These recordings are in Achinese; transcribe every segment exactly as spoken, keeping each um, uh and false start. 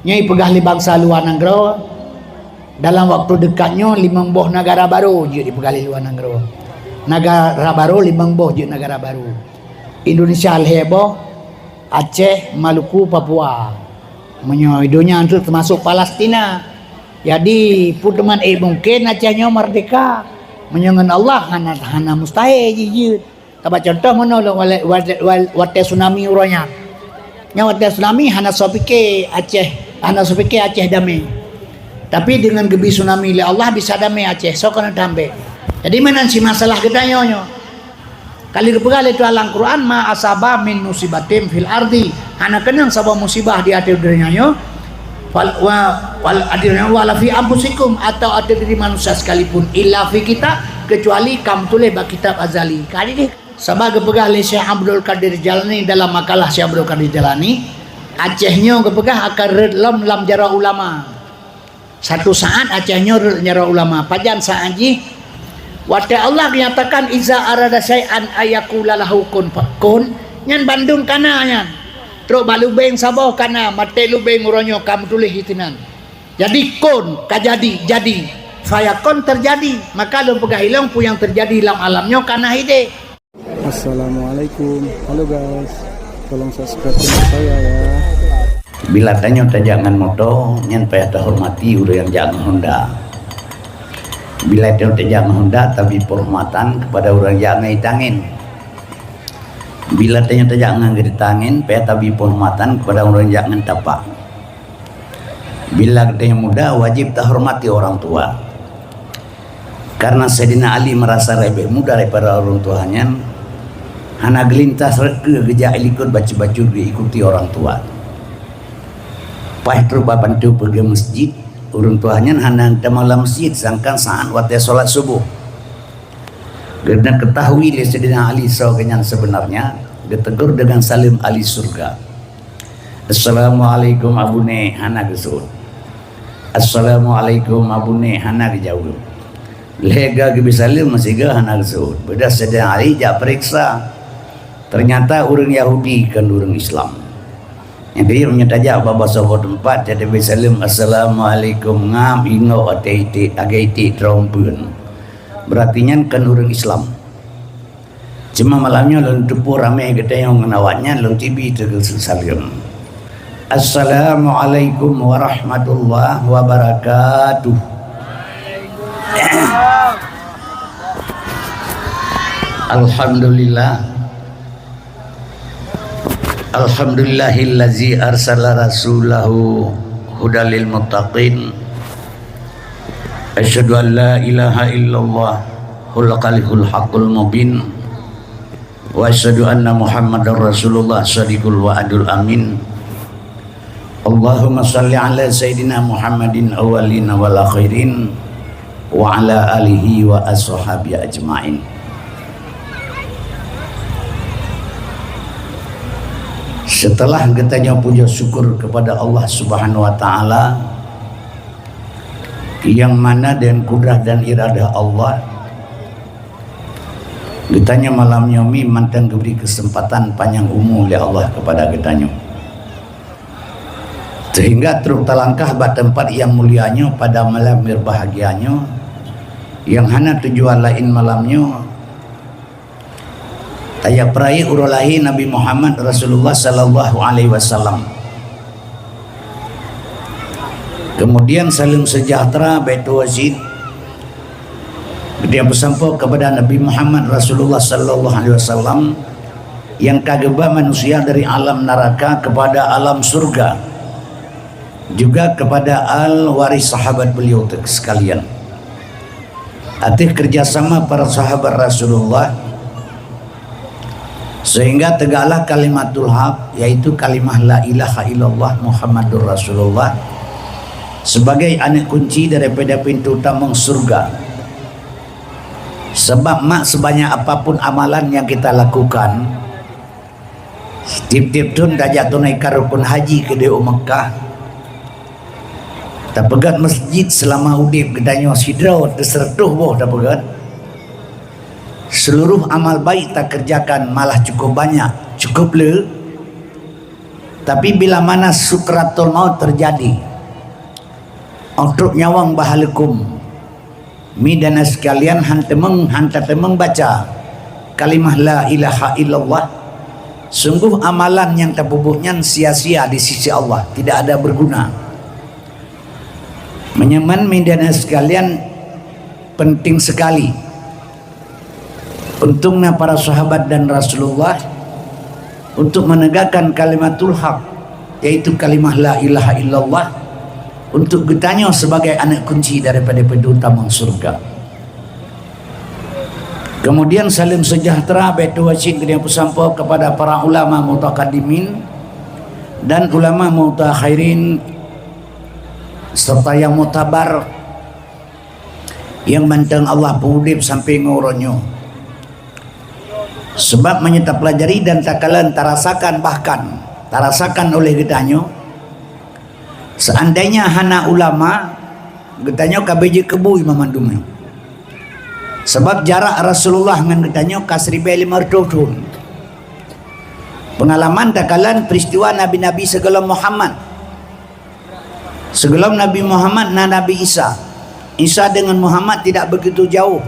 Nyoe ipeugah lé bansa luwa nanggroe, dalam waktu dekat nyoe limong boh negara baru jeuet ipeugah lé luwa nanggroe. Negara baru limong boh jeuet negara baru. Indonesia lhée boh, Aceh, Maluku, Papua. Meunyoe donya nyoe teumasok Palestina. Jadi, peue teuma ék mungken Aceh nyoe merdeka? Meunyoe ngon Allah hana, hana mustahil jih jeuet. Tabak contoh meunoe lôn wale-, wale-, wal-, watée tsunami uroe nyan. Nyan watée tsunami hana soe pike Aceh, hana soe pike Aceh damé. Tapi deungon geubi tsunami lé Allah bisa damé Aceh, soe keuneuk tambek. Jadi meunan cit masalah geutanyoe nyoe. Ka lheueh geupeugah lé Tuhan lam Quran, "Ma asaba min musibatin fil ardi." Hana keunong saboh musibah di ateueh donya nyoe. Wal, wa, wal, wala fi anfusikum, atau ateueh diri manusia sekalipun, illa fi kitab, kecuali ka meutuléh bak kitab azali. Ka dideh. Sabab geupeugah lé Syekh Abdul Qadir Jailani dalam makalah Syekh Abdul Qadir Jailani, Aceh nyoe geupeugah akan rhot lom lam jaroe ulama. Satu saat Aceh nyoe rhot lam jaroe ulama. Pajan saat jih? Watée Allah geunyatakan, "Iza arada syai'an ayyakula lahu kun fayakun," nyan bandum kana nyan. Trok bak lubeng saboh kana, maté lubeng uroe nyoe ka meutuléh iteunan. Jadi kun ka jadi, jadi. Fayakun terjadi. Maka lôn peugah ilong peue nyang terjadi lam alam nyoe kana hideh. Assalamualaikum. Halo guys. Tolong subscribe channel saya ya. Bila tanyoe tajak ngon moto, nyan payah tahormati ureuëng nyang jak ngon Honda. Bila tanyoe tajak ngon Honda, tabri penghormatan kepada ureuëng jak ngon itangin. Bila tanyoe tajak ngon geutangin, payah tabri penghormatan kepada ureuëng jak ngon tapak. Bila geutanyoe muda, wajéb tahormati orang tua. Karena Saidina Ali merasa lebih muda daripada orang tua nyan, hana geulintas rot keue geujak ilikot bacut-bacut geuikuti orang tua. Paih trok bak pintoe peugét masjid, ureuëng tua nyan hana tamong lam masjid, sedangkan saat watée salat suboh. Geuneuk ketahui lé Saidina Ali soe geuh nyan sebenarnya, geutegur dengan saleuem ahli syurga. "Assalamualaikum Abune," hana geuseuôt. "Assalamualaikum Abune," hana geujaweueb. Lhée ga geubri saleuem meusigoe hana geuseuôt. Beudah Saidina Ali jak peuriksa. Ternyata ureuëng Yahudi kon ureuëng Islam. Nyang keuh meunyoe tajak bak saboh teumpat, jadi bri saleuem, "Assalamualaikum," ngam ingok até iték, lagée iték trompeuen. Berarti nyan kon ureuëng Islam. Cuma malam nyoe lôn teupeu ramé geutanyoe ngon awak nyan, lôn tibi teugeuseuk saleuem. "Assalamualaikum warahmatullahi wabarakatuh." Alhamdulillah. Alhamdulillahillazi arsala rasulahu hudal lil muttaqin. Asyhadu an la ilaha illallah huwal qalihul haqqul mubin. Wa asyhadu anna Muhammadar Rasulullah shadiqul wa'dul amin. Allahumma shalli ala Sayyidina Muhammadin awwalin wal akhirin, wa ala alihi wa ashabihi ajmain. Setelah geutanyoe puja syukur kepada Allah Subhanahu wa Ta'ala, yang mana dengan kudrat dan iradah Allah, geutanyoe malam nyoe mi mantong geubri keuseumpatan panyang umu lé Allah kepada geutanyoe. Sehingga trok talangkah bak teumpat nyang mulia nyoe pada malam berbahagia nyoe, nyang hana tujuan laén malam nyoe, tajak peurayeuk uroe lahé Nabi Muhammad Rasulullah sallallahu alaihi wasallam. Kemudian saleuem seujahteura Baitul Wazid Geutanyoe peusampoe kepada Nabi Muhammad Rasulullah sallallahu alaihi wasallam nyang ka geuba manusia dari alam naraka kepada alam surga, juga kepada al waris sahabat beliau te-, sekalian. Ateueh kerjasama para sahabat Rasulullah, sehingga tegaklah kalimatul haq, yaitu kalimah la ilaha illallah Muhammadur Rasulullah, sebagai aneuk kunci daripada pintu tamong surga. Sebab mak, sebanyak apapun amalan yang kita lakukan, tiep-tiep thon tajak tunaikan rukun haji keudeh u Mekah, tapeugét masjid selama udeb geutanyoe sidroe teuseureutoh boh tapeugét, seluruh amal baik takerjakan malah cukup banyak, cukup le, Tapi bila mana sukratul maut terjadi, óh trok nyawöng bak haleukôm, mi dan sekalian, han teumeung, han tateumeung baca kalimah la ilaha illallah, sungguh amalan nyang tapeubuet nyan sia-sia di sisi Allah, tidak ada berguna. Meunyoe nyan, mi dan sekalian, penting sekali. Untungnya para sahabat dan Rasulullah untuk menegakkan kalimatul haq, yaitu kalimah la ilaha illallah, untuk geutanyoe sebagai aneuk kunci daripada pintoe tamong syurga. Kemudian salam sejahtera bak tuan cit geutanyoe peusampoe kepada para ulama mutakadimin dan ulama mutakhirin serta yang mutabar nyang mantong Allah peuudeb sampai ngon uroe nyoe. Sebab meunyoe tapelajari dan takalon, tarasakan, bahkan tarasakan oleh geutanyoe, seandainya hana ulama, geutanyoe ka bèk jeuet keu bui banmandum nyoe. Sebab jarak Rasulullah ngon geutanyoe ka siribèe limong reutôh thon. Peungalaman takalon peristiwa nabi-nabi sigohlom Muhammad. Sigohlom Nabi Muhammad na Nabi Isa. Isa dengan Muhammad tidak begitu jauh.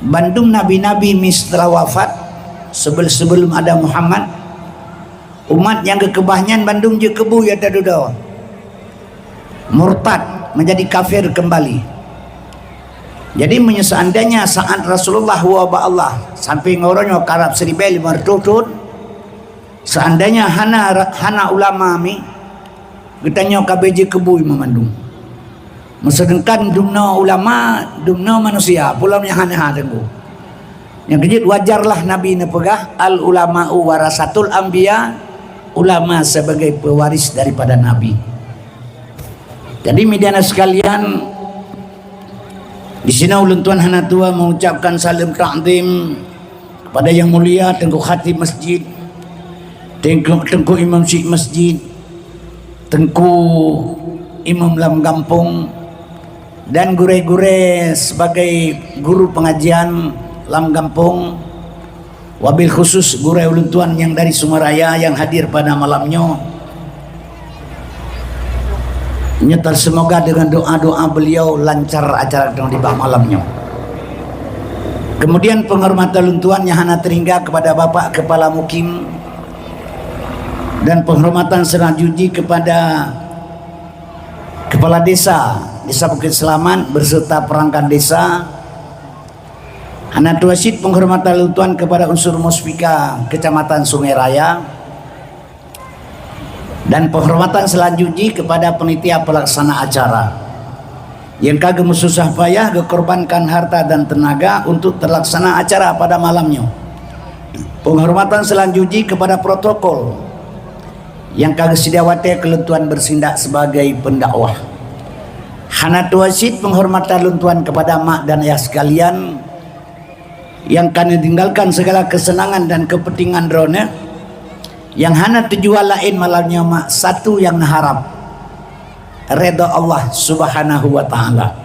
Bandum nabi-nabi mi setelah wafat, sebel-, sebelum ada Muhammad, umat nyang geukeubah nyan bandum jeuet keu bui ateueh dudoe. Murtad, menjadi kafir kembali. Jadi, meunyoe seandainya saat Rasulullah woe bak Allah sampai ngon uroe nyoe karab siribèe limong reutôh thon, seandainya hana ra-, hana ulama mi, geutanyoe ka bèk jeuet keu bui banmandum. Meuseudangkan dumnoe ulama, dumnoe manusia, peue lom nyang hana teungku. Nyang keujeuet, wajarlah Nabi neupeugah, "Al ulama'u warasatul anbiya", ulama sebagai pewaris daripada nabi. Jadi, mi dan sekalian, di sinoe ulôn tuan hana tuwoe mengucapkan salam takzim kepada Yang Mulia Teungku Khatib Masjid, Teungku, Teungku Imam Syik Masjid, Teungku Imam lam gampông, dan gurèe-gurèe sebagai guru pengajian lam gampông, wabil khusus gurèe ulôn tuan nyang dari Sumberjaya nyang hadir pada malam nyoe. Nyoe, semoga dengan doa-doa beliau lancar acara di bak malam nyoe. Kemudian, penghormatan lôn tuan nyang hana teuhingga kepada Bapak Kepala Mukim, dan penghormatan selanjutnya kepada Kepala Desa, Desa Bukit Selamat, beserta perangkat desa. Hana tuwoe cit penghormatan lôn tuan kepada unsur Muspika Kecamatan Sungai Raya. Dan penghormatan selanjutnya kepada panitia pelaksana acara nyang ka geumeususah payah geukorbankan harta dan tenaga untuk terlaksana acara pada malam nyoe. Penghormatan selanjutnya kepada protokol nyang ka geuseudia watèe keu lôn tuan bertindak sebagai pendakwah. Hana tuwoe cit penghormatan lôn tuan kepada mak dan ayah sekalian, nyang ka neutinggalkan segala kesenangan dan kepentingan droeneuh, nyang hana tujuan laén malam nyoe mak satu nyang neuharab, redha Allah Subhanahu wa Ta'ala.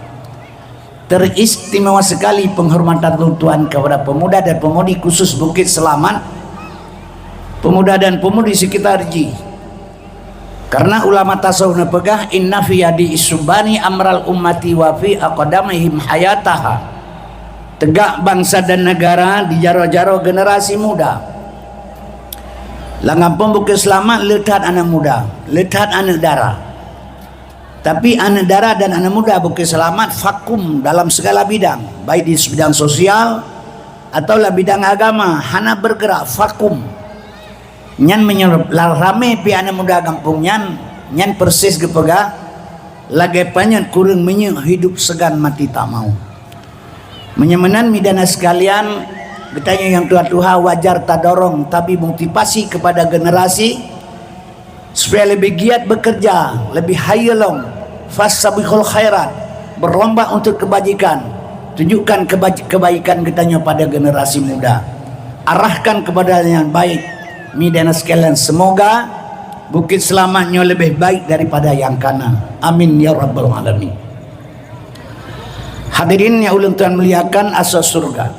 Teristimewa sekali penghormatan lôn tuan kepada pemuda dan pemudi khusus Bukit Selamat, pemuda dan pemudi sekitar jih. Karena ulama tasawuf neupeugah, "Inna fi yadi isubani amral ummati wa fi aqdamihim hayataha." Tegak bangsa dan negara di jaroe-jaroe generasi muda. Lam gampông Bukit Selamat le that aneuk muda, le that aneuk dara. Tapi aneuk dara dan aneuk muda Bukit Selamat vakum dalam segala bidang, baik di bidang sosial atau lam bidang agama, hana bergerak, vakum. Nyan meunyoe la ramé pih aneuk muda gampông nyan, nyan persis geupeugah, lagèe panyöt kureueng minyeuk, hidup segan mati tak mau. Meunyoe meunan, mi dan sekalian, geutanyoe nyang tuha-tuha wajar tadorong, tabi motivasi kepada generasi supaya lebih giat bekerja, lebih hayeue lom, fastabiqul khairat, berlomba untuk kebajikan, tunjukkan kebaj-, kebaikan geutanyoe pada generasi muda. Arahkan kepada yang baik, mi dan sekalian, semoga Bukit Selamat nyoe lebih baik daripada nyang kana. Amin ya rabbal alamin. Hadirin nyang ulôn tuan muliakan, asoe syeuruga.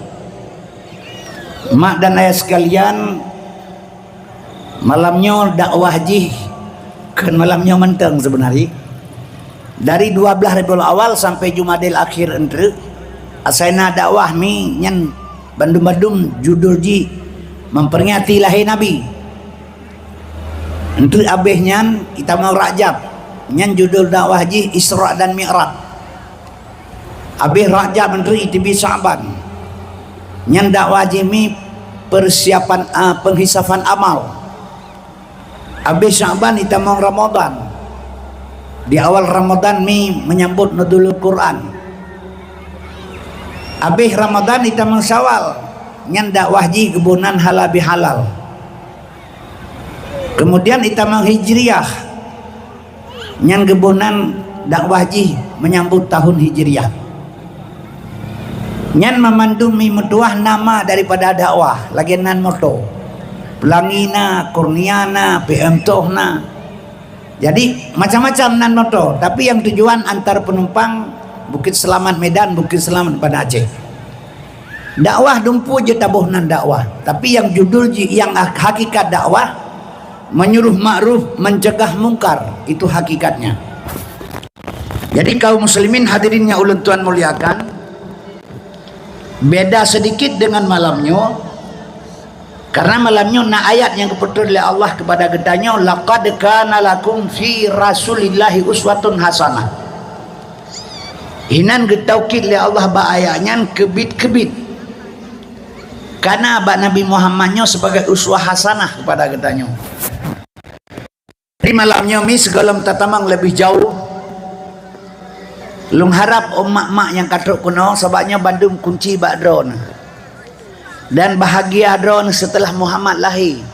Mak dan ayah sekalian, Malam nyoe dakwah jih kon malam nyoe mantong seubeunari. Dari dua blaih Rabiul Awal sampai Jumadil Akhir eunteuk, asai na dakwah mi nyan bandum-bandum judul jih memperingati lahé Nabi. Eunteuk abéh nyan itamong Rajab, nyan judul dakwah jih Isra dan Mi'raj. Abéh Rajab eunteuk iteubiet Sya'ban, nyan dakwah jih mi persiapan, a, penghisafan amal. Abéh Sya'ban itamong Ramadan. Di awal Ramadan mi menyambut Nuzulul Quran. Abéh Ramadan itamong Syawal, nyan dakwah jih geuboh nan halal bihalal. Kemudian itamong Hijriah, nyan geuboh nan dakwah jih menyambut tahun Hijriah. Nyan mamandum mi meutuah nama daripada dakwah, lagée nan moto. Pelangi na, Kurnia na, P M Toh na. Jadi, macam-macam nan moto, tapi nyang tujuan antar penumpang Bukit Selamat Medan, Bukit Selamat Banda Aceh. Dakwah dumpeue jeuet taboh nan dakwah, tapi nyang judul jih, nyang hakikat dakwah, menyuruh makruf, mencegah mungkar, itu hakikatnya. Jadi kaum muslimin hadirin yang ulôn tuan muliakan, beda sedikit dengan malam nyoe, karena malam nyoe na ayat nyang geupeutron lé Allah kepada geutanyoe, "Laqad kana lakum fi Rasulillahi uswatun hasanah." Inan geutaukid lé Allah bak ayat nyan keubiet-keubiet. Kana bak Nabi Muhammad nyoe sebagai uswah hasanah kepada geutanyoe. Di malam nyoe mi sigohlom tatamong leubeh jauh, lôn harab umat mak nyang ka trok keunoe, sabab nyoe bandum kunci bak droeneuh. Dan bahagia droeneuh seuteulah Muhammad lahé.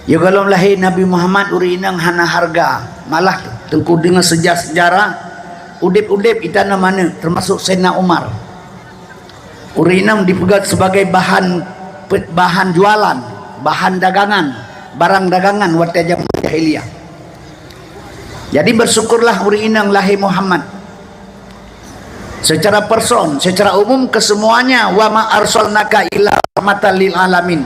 Sigohlom lahé Nabi Muhammad ureuëng inong hana hareuga, malah teungku deungon seuja-, seujarah udeb-udeb itanyoe manök, teumasok Saidina Umar. Ureuëng inong dipeugét sebagai bahan pe-, bahan jualan, bahan dagangan, barang dagangan watée jameun jahiliyah. Jadi bersyukurlah ureuëng inong lahé Muhammad. Secara person, secara umum kesemuanya, "Wa ma arsalnaka illa rahmatan lil alamin."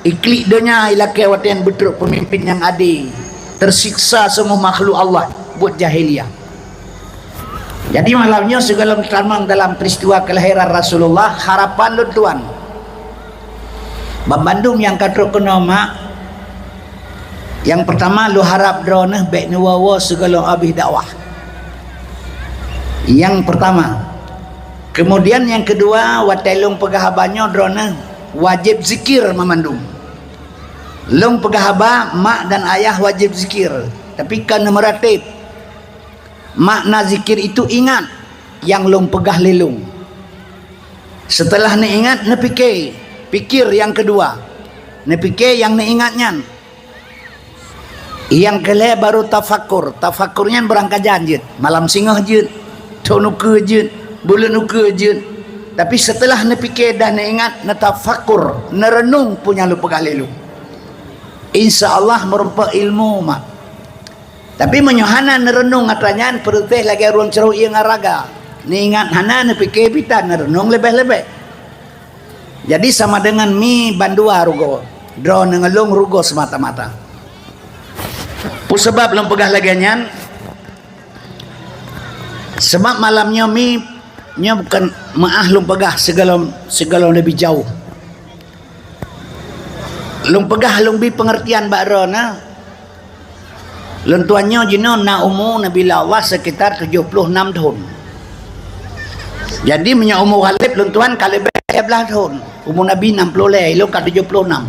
Iklik donya ilakée watée beutrok pemimpin nyang adé, tersiksa semua makhluk Allah buet jahiliyah. Jadi malam nyoe sigohlom tamong dalam peristiwa kelahiran Rasulullah, harapan lôn tuan, banmandum nyang ka trok keunoe mak, nyang pertama lôn harab droeneuh bék neuwoe-woe sigohlom abéh dakwah. Nyang pertama. Kemudian nyang keudua, watée lôn peugah haba nyoe droeneuh wajéb zikir mamandum. Lôn peugah haba mak dan ayah wajéb zikir, tapi kon meuratéb. Makna zikir itu ingat nyang lôn peugah lé lôn. Seuteulah neuingat, neupike, pikir nyang keudua. Neupike nyang neuingat nyan. Nyang keulhée baru tafakur. Tafakur nyan beurangkajan jeuet. Malam singoh jeuet, thon ukeue jeuet, buleuen ukeue jeuet. Tapi seuteulah neupike dan neuingat, neutafakur, neureunong peue nyang lôn peugah lé lôn. Insya Allah meurumpok ilmu mak. Tapi meunyoe hana neureunong atra nyan, peureuteh lagée ureuëng carông ié ngon raga. Neuingat hana, neupike pih tan, neureunong leubeh-leubeh. Jadi sama dengan mi bandua rugoe, droeneuh ngon lôn rugoe seumata-mata. Peue sabab lôn peugah lagée nyan? Sabab malam nyoe mi, nyoe bukan meuáh lôn peugah sigohlom, sigohlom leubeh jauh. Lôn peugah, lôn bri peungeurtian bak droeneuh. Lôn tuan nyoe jinoe na umu Nabi Allah sekitar tujoh ploh nam thon. Jadi meunyoe umu Khalid lôn tuan ka leubeh tieb blaih thon. Umu Nabi nam ploh lhée, ilôn ka tujoh ploh nam.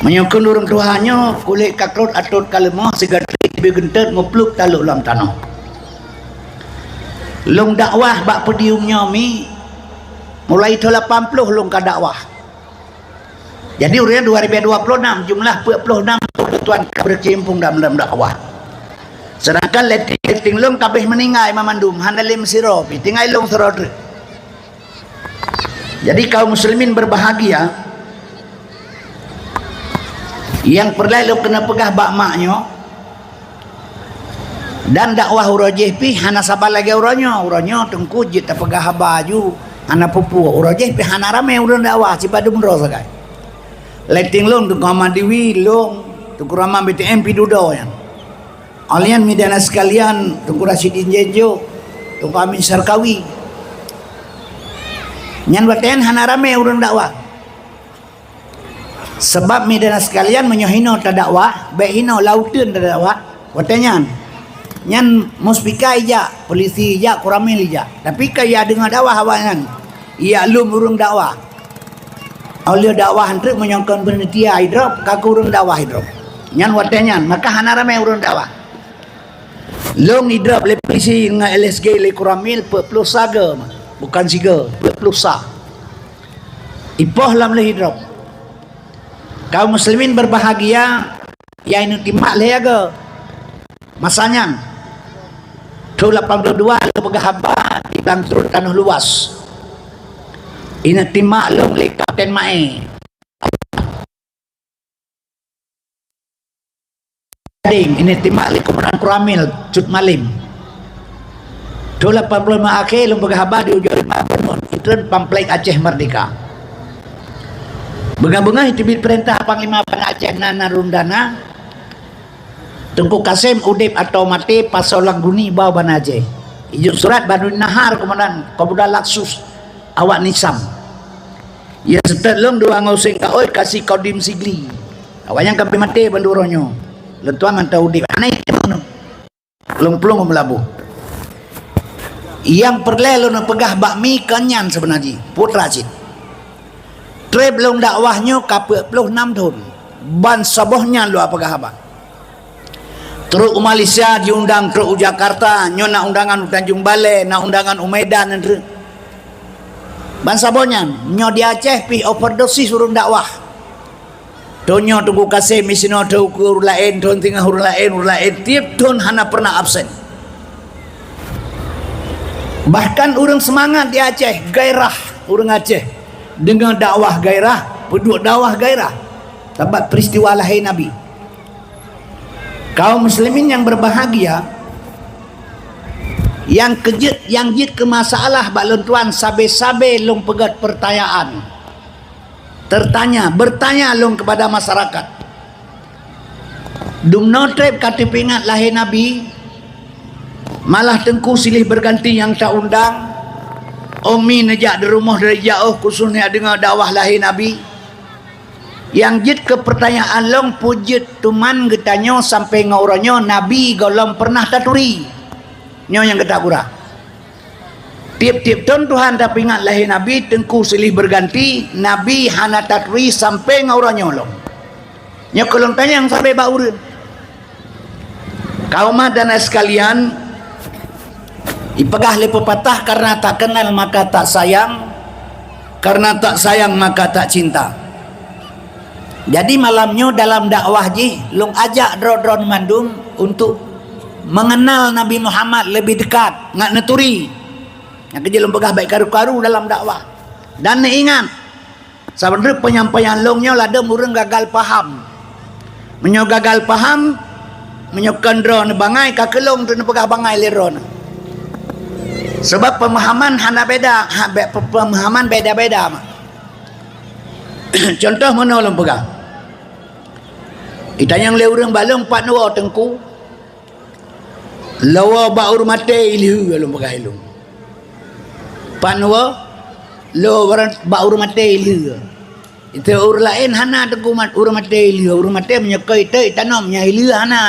Meunyoe kheun ureuëng tuha nyoe kulét ka krot, atot ka leumoh, sigoe teuk leubeh geunteut, muplôk talok lam tanoh. Lôn dakwah bak podium nyoe mi, mulai thon lapan ploh lôn ka dakwah. Jadi ureuëng dua ribu dua puluh enam jumlah peuet ploh nam tuan ka berkecimpung dalam, dalam dakwah. Sedangkan letting, letting lôn ka abéh meuninggai mamandum, hana lé meusidroe pih, tinggai lôn sidroe treuk. Jadi kaum muslimin berbahagia, nyang peureulée lôn keuneuk peugah bak mak nyoe, dan dakwah uroe jéh pih hana saban lagée uroe nyoe. Uroe nyoe teungku jeuet tapeugah haba aju, hana peue-peue. Uroe jéh pih hana ramé ureuëng dakwah, sibadum droe sagai. Leteng lôn Teungku Ahmad Diwi, lôn Teungku Rama B T M Pidudoe nyan. Awak nyan meudana sekalian, Teungku Rasyidin Jenjok, Teungku Amin Sarkawi. Nyan watée nyan hana ramé ureuëng dakwah. Sabab meudana sekalian, meunyoe hinoe tadakwah, bék hinoe lauteun tadakwah. Watée nyan, nyan muspika ijak, polisi ijak, koramil ijak. Tapi ka ya deungoe dakwah awak nyan. Iya lom ureuëng dakwah. Óh lheueh dakwah treuk meunyoe kon panitia idrop, ka keu ureuëng dakwah idrop. Nyan watée nyan, maka hana ramé ureuëng dakwah. Lôn idrop lé polisi ngon L S G lé koramil peuet ploh sa go, bukan sigo, peuet ploh sa. Ipoh lam lheueh idrop. Kaum muslimin berbahagia, ya ini timak lé ya go. Masa nyan, thon lapan puluh dua lôn peugah haba di Bangkrut Tanoh Luas. Ingat timak lôn lé Kapten Mae. Ding, ini timak lé Komandan Koramil, Cut Malim. Thon lapan puluh lima akhé lôn peugah haba di ujoe lima Benun, itreun pamplek Aceh Merdeka. Beungoh-beungoh teubiet peurintah Panglima Banda Aceh Nana Rundana, Teungku Kasem udeb atau maté pasoe lam guni bak Banda Aceh. Ijok surat Badruddin Nahar, Komandan Kobuda Laksus, awak Nisam. Ya seutôt lôn dua ngon Hussein Kaoi kasih Kodim Sigli. Awak nyan ka maté bandum uroe nyoe. Lôn tuan mantong udeb. Hana item lôn. Lôn plueng u Meulaboh. Nyang peureulée lôn peugah bak mi kon nyan seubeuna jih, putra cit. Treb lôn dakwah nyoe ka peuet ploh nam thon. Ban saboh nyan lôn peugah haba. Trok u Malaysia jiundang, trok u Jakarta, nyoe na undangan u Tanjung Balai, na undangan u Medan, nyan treuk. Ban saboh nyan, nyoe di Aceh pih overdosis ureuëng dakwah. Thon nyoe Teungku Kasem, sinoe Teungku ureuëng laén, thon singoh ureuëng laén, ureuëng laén, tieb thon hana pernah absen. Bahkan ureuëng seumangat di Aceh, gairah ureuëng Aceh. Deungoe dakwah gairah, peuduek dakwah gairah. Sabab peristiwa lahé Nabi. Kaum muslimin nyang berbahagia, nyang keujeuet, nyang jeuet keu masalah bak lôn tuan, sabe-sabe lôn peugét peurtanyaan. Tertanya, bertanya lôn kepada masyarakat. Dumnoe treb ka teupeuingat lahé Nabi, malah Teungku silih berganti nyang ta-undang, Umi neujak di rumoh dari jiôh khusos neujak deungoe dakwah lahé Nabi. Nyang jeuet keu peurtanyaan lôn, peue jeuet teuma geutanyoe sampoe ngon uroe nyoe Nabi gohlom pernah taturi? Nyoe nyang geutanyoe gura. Tieb-tieb thon Tuhan tapeuingat lahé Nabi, Teungku silih berganti, Nabi hana taturi sampoe ngon uroe nyoe lom. Nyoe keu lôn tanyong sabe bak ureuëng. Kaum dan sekalian, ipeugah lé pepatah, "Karena tak kenal maka tak sayang, karena tak sayang maka tak cinta." Jadi malam nyoe dalam dakwah jih, lôn ajak droe-droe mandum untuk mengenal Nabi Muhammad lebih dekat, ngat neuturi. Nyang keujeuet lôn peugah bék karu-karu dalam dakwah. Dan neuingat, saban treuk penyampaian lôn nyoe ladôm ureuëng gagal paham. Meunyoe gagal paham, meunyoe kon droe neubangai, ka keu lôn treuk neupeugah bangai lé droe nyan. Sabab pemahaman hana beda, ha, be-, pe-, pemahaman beda-beda mak. Contoh meunoe lôn peugah. Itanyong lé ureuëng bak lôn, "Pat neuwoe Teungku?" "Lôn woe bak ureuëng maté i lheueh," lôn peugah lé lôn. "Pat neuwoe?" "Lôn woe bak ureuëng maté i lheueh." Itu ureuëng laén hana Teungku mat-, ureuëng maté i lheueh. Ureuëng maté meunyoe keu iteuk itanom, meunyoe i lheueh hana.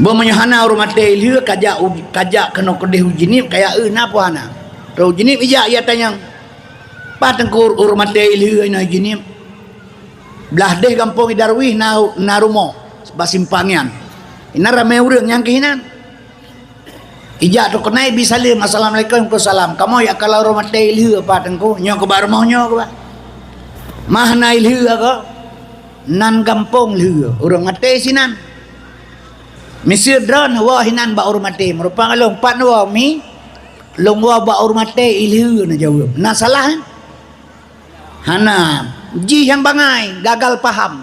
Bah meunyoe hana ureuëng maté i lheueh, kajak u-, kajak keunoe keudeh u Jeunieb, kajak eu na peue hana. Trok u Jeunieb ijak, ijak tanyong, "Pat Teungku ureuëng maté i lheueh inoe i Jeunieb?" Blaih deh gampông i Darwis na, na rumoh bak simpang nyan. Inan ramé ureuëng nyang keuh inan. Ijak trok keunoe ibi saleuem, "Assalamualaikum." "Waalaikumsalam." "Kamoe jak kalon ureuëng maté i lheueh, Pat Teungku?" "Nyoe keuh bak rumoh nyoe keuh, Pak." "Mah na i lheueh keuh?" "Nan gampông lheueh, ureuëng maté sinan." "Miseue droeneuh woe hinan bak ureuëng maté, meurumpok lôn." "Pat neuwoe, Mi?" "Lôn woe bak ureuëng maté i lheueh," na jaweueb. Na salah, kan? Hana. Jih nyang bangai, gagal paham.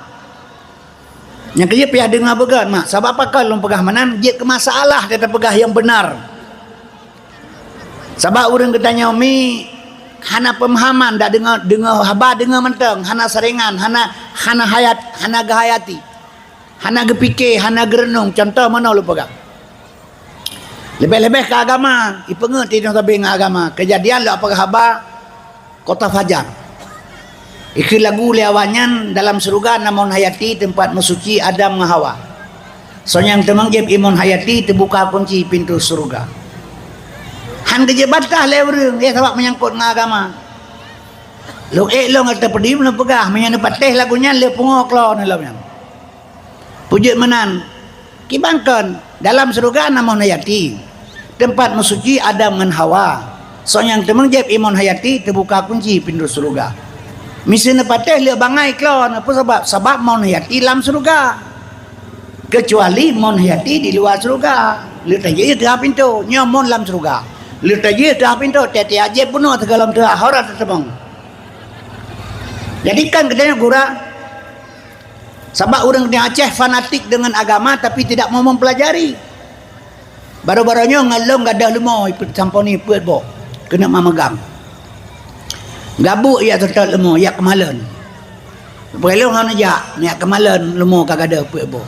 Nyang keujeuet payah deungoe beugét mak. Sabab pakon lôn peugah meunan, jeuet keu masalah, teutab peugah nyang beunar. Sabab ureuëng geutanyoe mi, Hana peumahaman, dak deungoe, deungoe haba deungoe mantong, hana saringan, hana, hana hayat, hana geuhayati, hana geupike, hana geureunong. Cuntoh meunoe lôn peugah. Leubeh-leubeh keu agama, ipeungeut inong sabe ngon agama. Keujadian lôn peugah haba Kota Fajar. Ikheun lagu lé awaknyan, dalam syeuruga na Mon Hayati, teumpat meusuci Adam ngon Hawa. Soe nyang teumeung jieb i Mon Hayati, teubuka kunci pintoe syeuruga. Han geujeuet bantah lé ureuëng, ya, sabab meunyangkot ngon agama. Lôn ék lôn ateueh podium lôn peugah, meunyoe neupatéh lagu nyan, lé pungo klo neulom nyan. Peujeuet meunan, kiban kon, dalam syeuruga na Mon Hayati, teumpat meusuci Adam ngon Hawa. Soe nyang teumeung jieb i Mon Hayati, teubuka kunci pintoe syeuruga. Miseue neupatéh lé bangai klo, peue sabab? Sabab Mon Hayati lam syeuruga. Keucuali Mon Hayati di luwa syeuruga. Leuet tajih teuhah pintoe, nyoe Mon lam syeuruga. Leuet tajih teuhah pintoe, tiep-tiep jieb bunoe teugohlom teuhah, hora teuteumong. Jadi kan geutanyoe gura, sabab ureuëng di Aceh fanatik dengan agama tapi tidak mau mempelajari. Baru-baru nyoe ngon lôn gadôh leumo ipeuet sampoe ni peuet boh keuneuk mameugang. Gabuk yak teutot leumo, yak keumalon. Peuleueh hana jak, yak keumalon leumo ka gadôh peuet boh.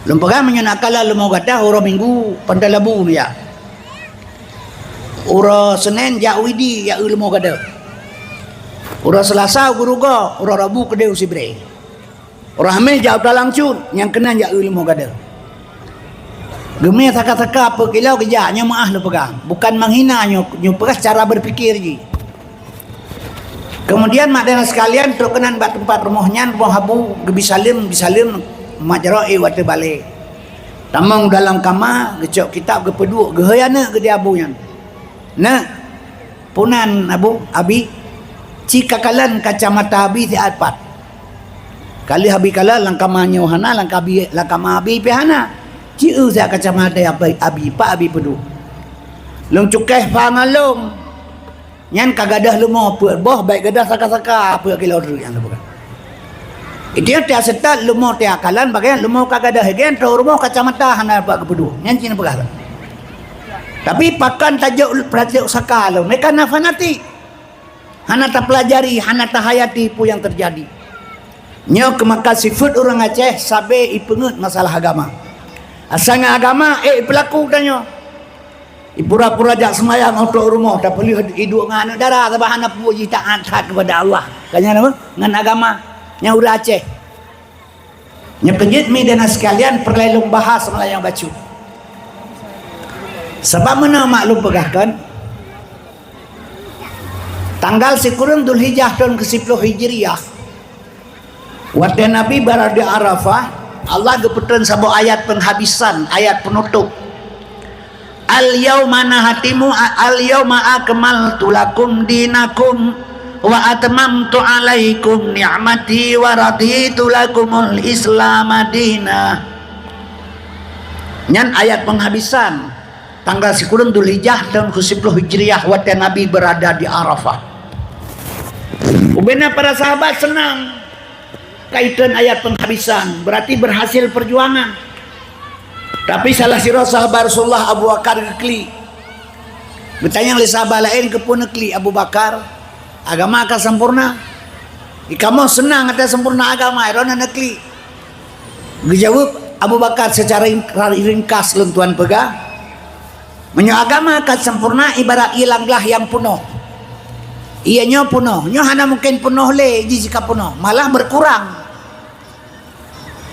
Lôn peugah meunyoe na kalon leumo gadôh uroe Minggu Pantai Labu nyak. Uroe Senin jak Widi jak eu leumo gadôh. Uroe Selasa u Geurugoe, uroe Rabu keudeh u Sibreh. Uroe Hameh jak u Talang Cut, nyang keunan jak eu leumo gadôh. Geumé saka-saka peuet kilo geujak, nyoe meuáh lôn peugah. Bukan menghina nyoe, nyoe peugah cara berpikir jih. Kemudian mak dan sekalian trok keunan bak teumpat rumoh nyan, rumoh Abu, geubi saleuem, bi saleuem, mak jaroe watée balek. Tamong dalam kama, geucok kitab geupeuduek, geuhôi aneuëk geude Abu nyan. Neuk, punan Abu, Abi, ci kakalon kacamata Abi siat pat. Ka lheueh Abi kalon lam kama nyoe hana, lam kabi-, lam kama Abi pih hana. Ci eu siat kacamata Abi, Abi, pat Abi peuduek. Lôn cukéh fa ngon lôn. Nyan ka gadôh leumo peuet boh, bék gadôh saka-saka peuet kilo treuk nyan lôn peugah. Itu tiak seutôt leumo tiak kalon, bagian leumo ka gadôh, bagian troh rumoh kacamata hana pat geupeuduek. Nyan cit neupeugah lôn. Tapi pakon tajok, tajok saka lôn, mereka na fanatik. Hana tapeulajari, hana tahayati peue nyang teujadi. Nyoe keumakan sifeuet ureuëng Aceh sabe ipeungeut masalah agama. Asai ngon agama, eh, ipeulaku tanyoe. Ipura-pura jak seumayang u trok rumoh, tapi lheueh iduek ngon aneuk dara, sabab hana peue jih taat that keupada Allah. Ka nyan apa? Ngon agama nyang ureuëng Aceh. Nyoe keujeuet mi dan sekalian peureulée lôn bahas meulayeue bacut. Sabab meunan mak lôn peugahkan, tanggal sikureueng Dzulhijjah thon keu siploh Hijriah, watée Nabi berada di Arafah, Allah geupeutrön saboh ayat penghabisan, ayat penutup. Al-yauma nahtimu, al-yauma akmaltu lakum dinakum wa atmamtu alaikum ni'mati wa raditu lakumul Islam dina. Nyan ayat penghabisan tanggal sikureueng Dzulhijjah tahun keu siploh Hijriah watée Nabi berada di Arafah. Ubena para sahabat senang. Kaitan ayat penghabisan, berarti berhasil perjuangan. Tapi salah sidroe sahabat Rasulullah Abu Bakar geuklik. Geutanyong lé sahabat laén, "Keupeue neuklik Abu Bakar? Agama ka sempurna. Di kamoe seunang ata sempurna agama, droeneuh neuklik." Geujaweueb Abu Bakar secara ring-, ringkas lôn tuan peugah, Meunyoe agama ka sempurna ibarat ié lam glah nyang peunoh. Ié nyoe peunoh, nyoe hana mungken peunoh lé jih jika peunoh, malah berkurang.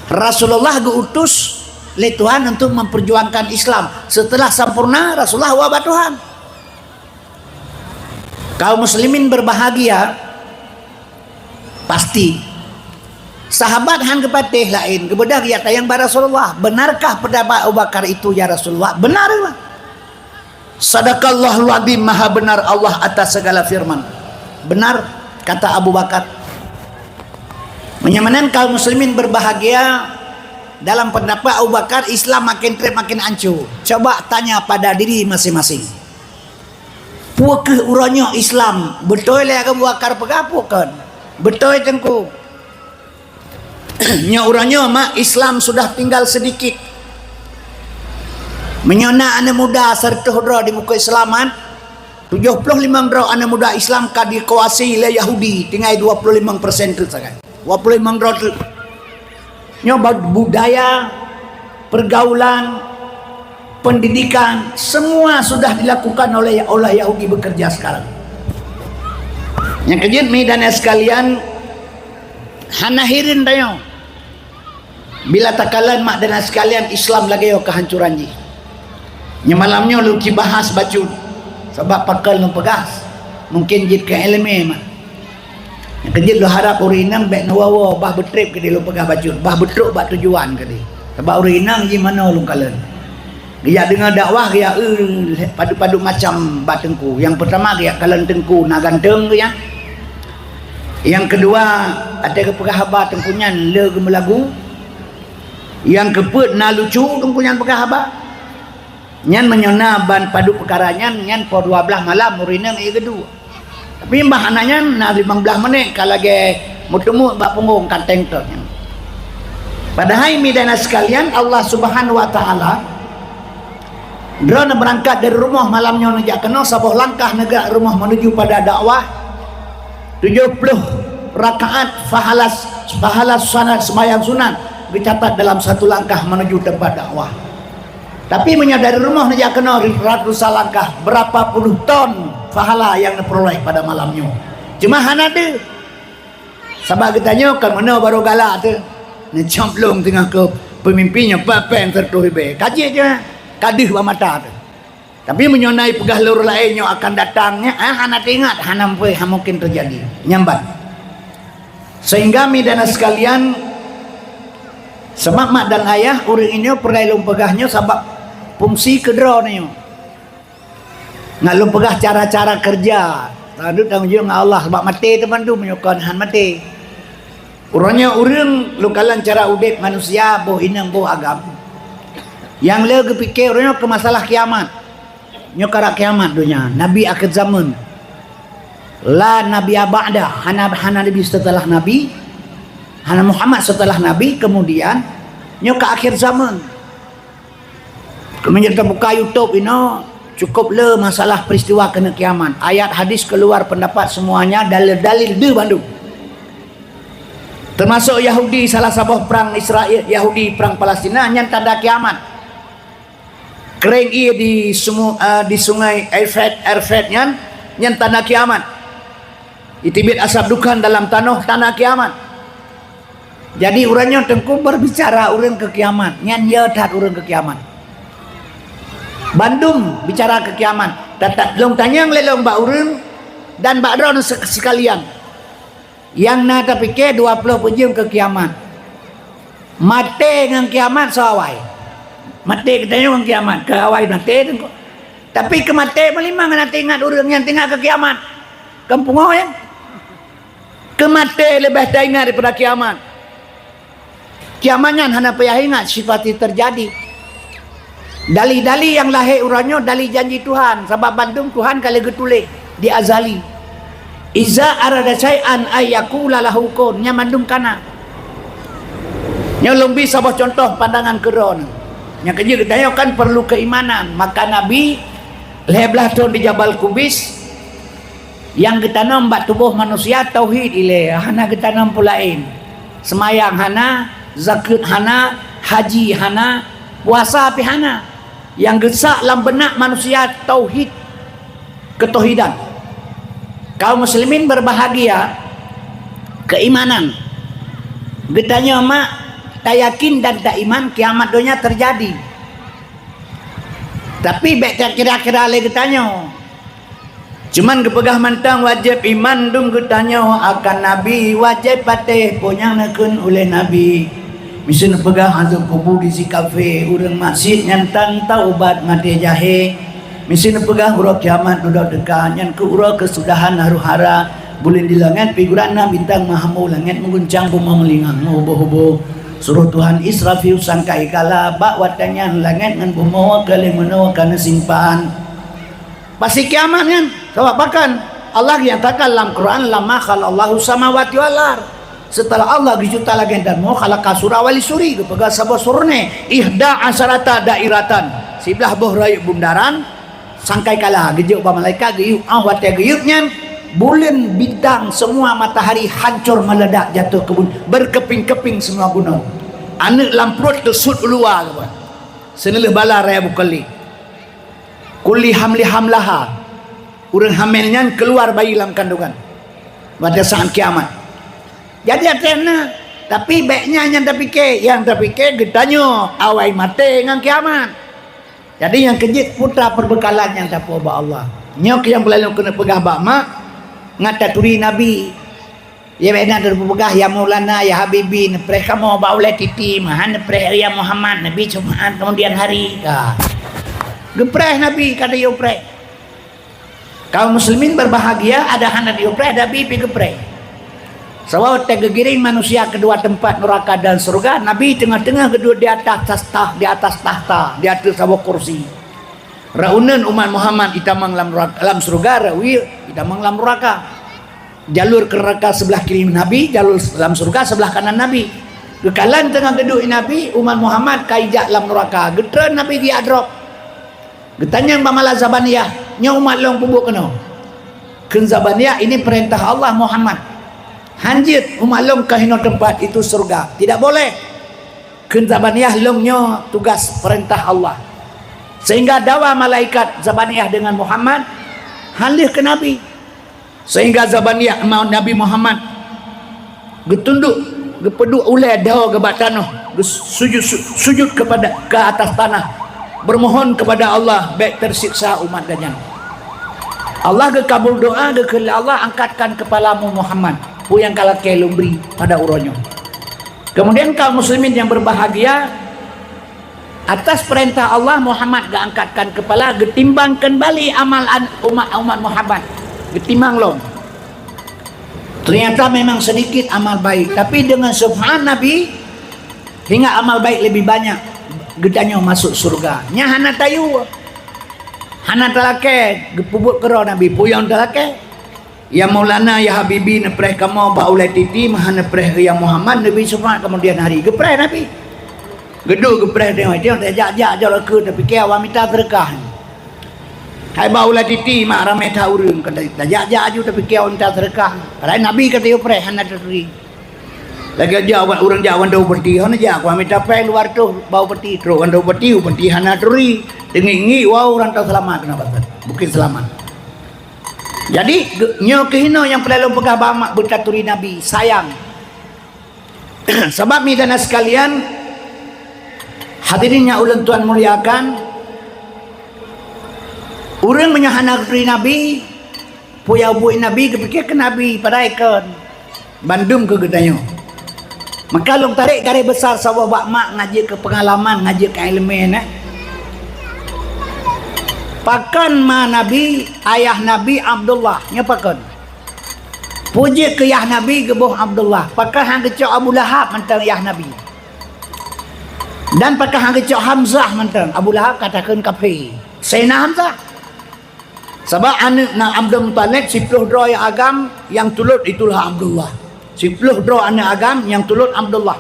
Rasulullah geu-utus lé Tuhan untuk memperjuangkan Islam. Setelah sempurna, Rasulullah wafat Tuhan. Kaum muslimin berbahagia, pasti. Sahabat han geupatéh laén, geubeudôh geujak tanyong bak Rasulullah, "Benarkah pendapat Abu Bakar itu, ya Rasulullah?" "Benar, ya." "Sadaqallahul adzim, maha benar Allah atas segala firman." "Benar," kata Abu Bakar. Meunyoe meunan kaum muslimin berbahagia, dalam pendapat Abu Bakar, Islam makin treb makin ancô. Coba tanya pada diri masing-masing. Peu kheueh uroe nyoe Islam? Beutôi lé Abu Bakar peugah peu kon? Beutôi, Teungku. Nyoe uroe nyoe mak Islam sudah tinggal sedikit. Meunyoe na aneuk muda seratus droe di muka Islam, kan? Tujoh ploh limong droe aneuk muda Islam ka dikuasai lé Yahudi, tinggai dua ploh limong persen teuk sagai. Dua ploh limong droe teuk. Nyoe ba-, budaya, pergaulan, pendidikan, semua sudah dilakukan oleh, oleh Yahudi bekerja sekarang. Nyang keujeuet, mi dan sekalian, hana hireuen tanyoe. Bila takalon mak dan sekalian Islam lagée nyoe kehancuran jih. Nyang malam nyoe lôn ci bahas bacut, sabab pakon lôn peugah, mungkin jeuet keu iéleumé mak. Nyang keujeuet lôn harab ureuëng inong bék neuwoe-woe, bah beutreb keudeh lôn peugah bacut, bah beutrok bak tujuan keudeh. Sabab ureuëng inong jih manoe lôn kalon. Geujak deungoe dakwah, geujak, eh, padub-padub macam bak teungku. Nyang peutama geujak kalon teungku na ganteng geuh nyan. Nyang keudua, watée geupeugah haba teungku nyan le geumeulagu. Nyang keupeuet na lucu teungku nyan peugah haba. Nyan meunyoe na ban padub peukara nyan, nyan poh dua blaih malam ureuëng inong ie geuduek. Tapi bah hana nyan na limong blaih menit ka lagée meuteumut bak punggong ka teng tot nyan. Padahai mi dan sekalian, Allah Subhanahu wa Taala, droeneuh beurangkat dari rumoh malam nyoe neujak keunoe saboh langkah neugak rumoh menuju pada dakwah. Tujoh ploh rakaat pahala, pahala sunat, sembahyang sunat geucatat dalam satu langkah menuju tempat dakwah. Tapi meunyoe dari rumoh neujak keunoe ratusan langkah, berapa puluh ton pahala nyang neupeuroleh pada malam nyoe. Cuma hana deuh. Sabab geutanyoe kan meunoe barô galak teuh. Neucamplong teungoh keu peumimpin nyoe pat péng seratus ribèe. Ka jeuet jih, ka deuh bak mata teuh. Tapi meunyoe na ipeugah lé ureuëng laén nyoe akan datang, nyan, ah, hana teuingat, hana mungken, hana mungken teujadi. Nyan ban. Sehingga mi dan sekalian, sabab mak dan ayah, ureuëng inyoe peureulée lôn peugah nyoe sabab fungsi keudroe nyoe. Ngat lôn peugah cara-cara keureuja, tanggong jaweueb ngon Allah, sabab maté teuh mandum nyoe kon han maté. Uroe nyoe ureuëng lôn kalon cara udeb manusia, boh inong boh agam. Nyang le geupike uroe nyoe keu masalah kiamat. Nyoe karab kiamat donya, nabi akhir zaman. La nabiyya ba'da, hana, hana nabi setelah nabi, hana Muhammad setelah nabi, kemudian nyoe ka akhir zaman. Meunyoe tabuka YouTube inoe, cukup le masalah peristiwa keuneuk kiamat. Ayat, hadis, keluar pendapat, semuanya dalil-dalil deuh bandum. Termasuk Yahudi, salah saboh prang Israel, Yahudi prang Palestina, nyan tanda kiamat. Kering ie di sumu-, eh, di sungai Efrat, Efrat nyan, nyan tanda kiamat. Iteubiet asab dukhan dalam tanoh, tanda kiamat. Jadi, uroe nyoe teungku berbicara ureuëng keu kiamat. Nyan ye that ureuëng keu kiamat. Bandum bicara keu kiamat. Tata-, lôn tanyong lé lôn bak ureuëng dan bak droeneuh sek-, sikalian. Nyang na tapike dua ploh peujeuem keu kiamat. Maté ngon kiamat soe awai. Maté geutanyoe ngon kiamat, keu awai maté teungku. Tapi keu maté meulimang hana teuingat ureuëng nyang teuingat keu kiamat. Kan pungoh, ya? Keu maté leubeh taingat daripada kiamat. Kiamat nyan hana payah ingat, sifati teujadi. Dalih-dalih nyang lahé uroe nyoe dalih janji Tuhan, sabab bandum Tuhan ka lheueh geutuléh di azali. Iza arada syai'an ay yaqula lahu kun, nyan mandum kana. Nyoe lôn bi saboh contoh pandangan keudroe nyoe. Nyang keujeuet geutanyoe kan perlu keimanan, maka Nabi lhée blaih thon di Jabal Kubais, nyang geutanom bak tuboh manusia tauhid ilée, hana geutanom peue laén. Seumayang hana, zakeuet hana, haji hana, puasa pih hana. Nyang geusak lam beunak manusia tauhid, keutauhidan. Kaum muslimin berbahagia, keimanan. Geutanyoe mak tayakin dan taiman kiamat donya teujadi. Tapi bék takira-kira lé geutanyoe. Cuman geupeugah mantong wajéb iman dum geutanyoe akan Nabi, wajéb patéh peue nyang neukheun uleh Nabi. Miseue neupeugah azeueb kubu di si kafé, ureuëng maksiet nyan tan taubat maté jahé. Miseue neupeugah uroe kiamat dudoe teuka, nyan keuh uroe keusudahan harôh hara. Buleuen di langét pih geurak na, bintang meuhambo, langét meuguncang, bumoe meulingang meuhubô-hubô. Suroh Tuhan Israfil sangkai kala, bak watée nyan langét ngon bumoe ka lheueh meunoe ka neusimpan. Pasti kiamat nyan. Sabab pakon? Allah nyatakan lam Quran, "Lamma khalaqallahu samawati wal ard." Seuteulah Allah geucipta langét dan bumoe, khalaqa sura wa li suri, geupeugah saboh surnée, ihda asarata dairatan, siblaih boh rayeuk bundaran, Sangkai kala geujok bak malaikat geuyueb, 'oh watée geuyueb nyan, buleuen, bintang, semua matahari hancur meledak jatuh ke bumi, berkeping-keping semua gunung. Aneuk lam pruet teusut u luwa, seuneulheueh bala raya bukali. Kulli hamli hamlaha, ureuëng hamil nyan keluar bayi lam kandungan. Pada saat kiamat. Jadi até na, tapi bék nyan nyang tapike, nyang tapike geutanyoe awai maté ngon kiamat. Jadi nyang keujeuet putra peubekalan nyang tapubuet bak Allah. Nyoe keuh nyang peulalu keuneuk peugah bak mak, ngat taturi Nabi. Ya bék na teupeugah, "Ya Maulana, ya Habibi, neupreh kamoe bak ulée titi, meuhan neupreh ya Muhammad, Nabi Jumaat kemudian hari." Ka. Geupreh Nabi, ka tayue preh. Kaum muslimin berbahagia, ada hana diupreh, ada bi geupreh. Sabab watée geugiring manusia kedua tempat neraka dan surga, Nabi teungoh-teungoh geuduek di atas takhta, di atas takhta, di ateueh saboh kursi. Raunan umat Muhammad itamong lam neraka, lam surga, rawi itamong lam neraka. Jalur ke neraka sebelah kiri Nabi, jalur lam surga sebelah kanan Nabi. Geukalon teungoh geuduek Nabi, umat Muhammad ka ijak lam neraka. Geutreun Nabi geujak drop. Geutanyong bak mala Zabaniyah, "Nyoe umat lôn peubuet keunoe?" Kheun Zabaniyah, "Ini perintah Allah, Muhammad. Hanjeuet, umat lôn ka hinoe teumpat, itu surga. Tidak boleh." Kheun Zabaniyah, "Lôn nyoe tugas perintah Allah." Sehingga dawa malaikat Zabaniyah dengan Muhammad han lheueh keu Nabi. Sehingga Zabaniyah ma-, Nabi Muhammad geutunduk, geupeuduek ulée dawa geuh bak tanoh, geusujud, su-, sujud kepada, ke atas tanah, bermohon kepada Allah bék tersiksa umat geuh nyan. Allah geukabul doa, geukheun lé Allah, "Angkatkan kepalamu, Muhammad, peue nyang ka lakée lôn bri pada uroe nyoe." Kemudian kaum muslimin yang berbahagia, atas perintah Allah, Muhammad geuangkatkan kepala, geutimbang kembali amal an-, umat, umat Muhammad. Geutimbang lom. Ternyata memang sedikit amal baik, tapi dengan syafaat Nabi, hingga amal baik lebih banyak, geutanyoe masuk surga. Nyan hana tayue, hana talakée, geupeubuet keudroe Nabi, peue nyang talakée. "Ya Maulana, ya Habibi, neupreh kamoe bak ulée titi, meuhan neupreh ya Muhammad, Nabi Muhammad kemudian hari." Geupreh Nabi. Geuduek geupreh teuh, teuh, tajak-jak jok lakoe, tapike awak mita seudeukah. Hai bak ulée titi, mak ramé that ureuëng, ka tajak-jak aju, tapike awak mita seudeukah. Padahai Nabi ka tayue preh, hana taturi. Lagée jak awak ureuëng jak wan dong peuti, hana jak, awak mita péng dua reutôh bak peuti, trok wan dong peuti, peuti hana turi. Teungiek-ngiek, wah, ureuëng teuh seulamat keunoe bak, bukon seulamat. Jadi, ge-, nyoe keuh hinoe nyang peureulée lôn peugah bak mak, beutaturi Nabi, sayang. Sabab, mideuna sekalian, hadirin nyang ulôn tuan muliakan, ureuëng meunyoe hana geuturi Nabi, peue nyang buet Nabi, geupike keu Nabi, padahai kon. Bandum keu geutanyoe. Maka lôn tarek garéh besar saboh bak mak, ngajak keu peungalaman, ngajak keu iéleumé nyan. Pakon ma Nabi, ayah Nabi Abdullah? Nyoe pakon? Peue jeuet keu yah Nabi geuboh Abdullah? Pakon han geucok Abu Lahab mantong yah Nabi? Dan pakon han geucok Hamzah mantong? Abu Lahab ka takheun kafé. Saidina Hamzah. Sabab aneuëk na Abdul Muthalib, siplôh droe nyang agam, nyang tulôt itulah Abdullah. Siplôh droe aneuëk agam, nyang tulôt Abdullah.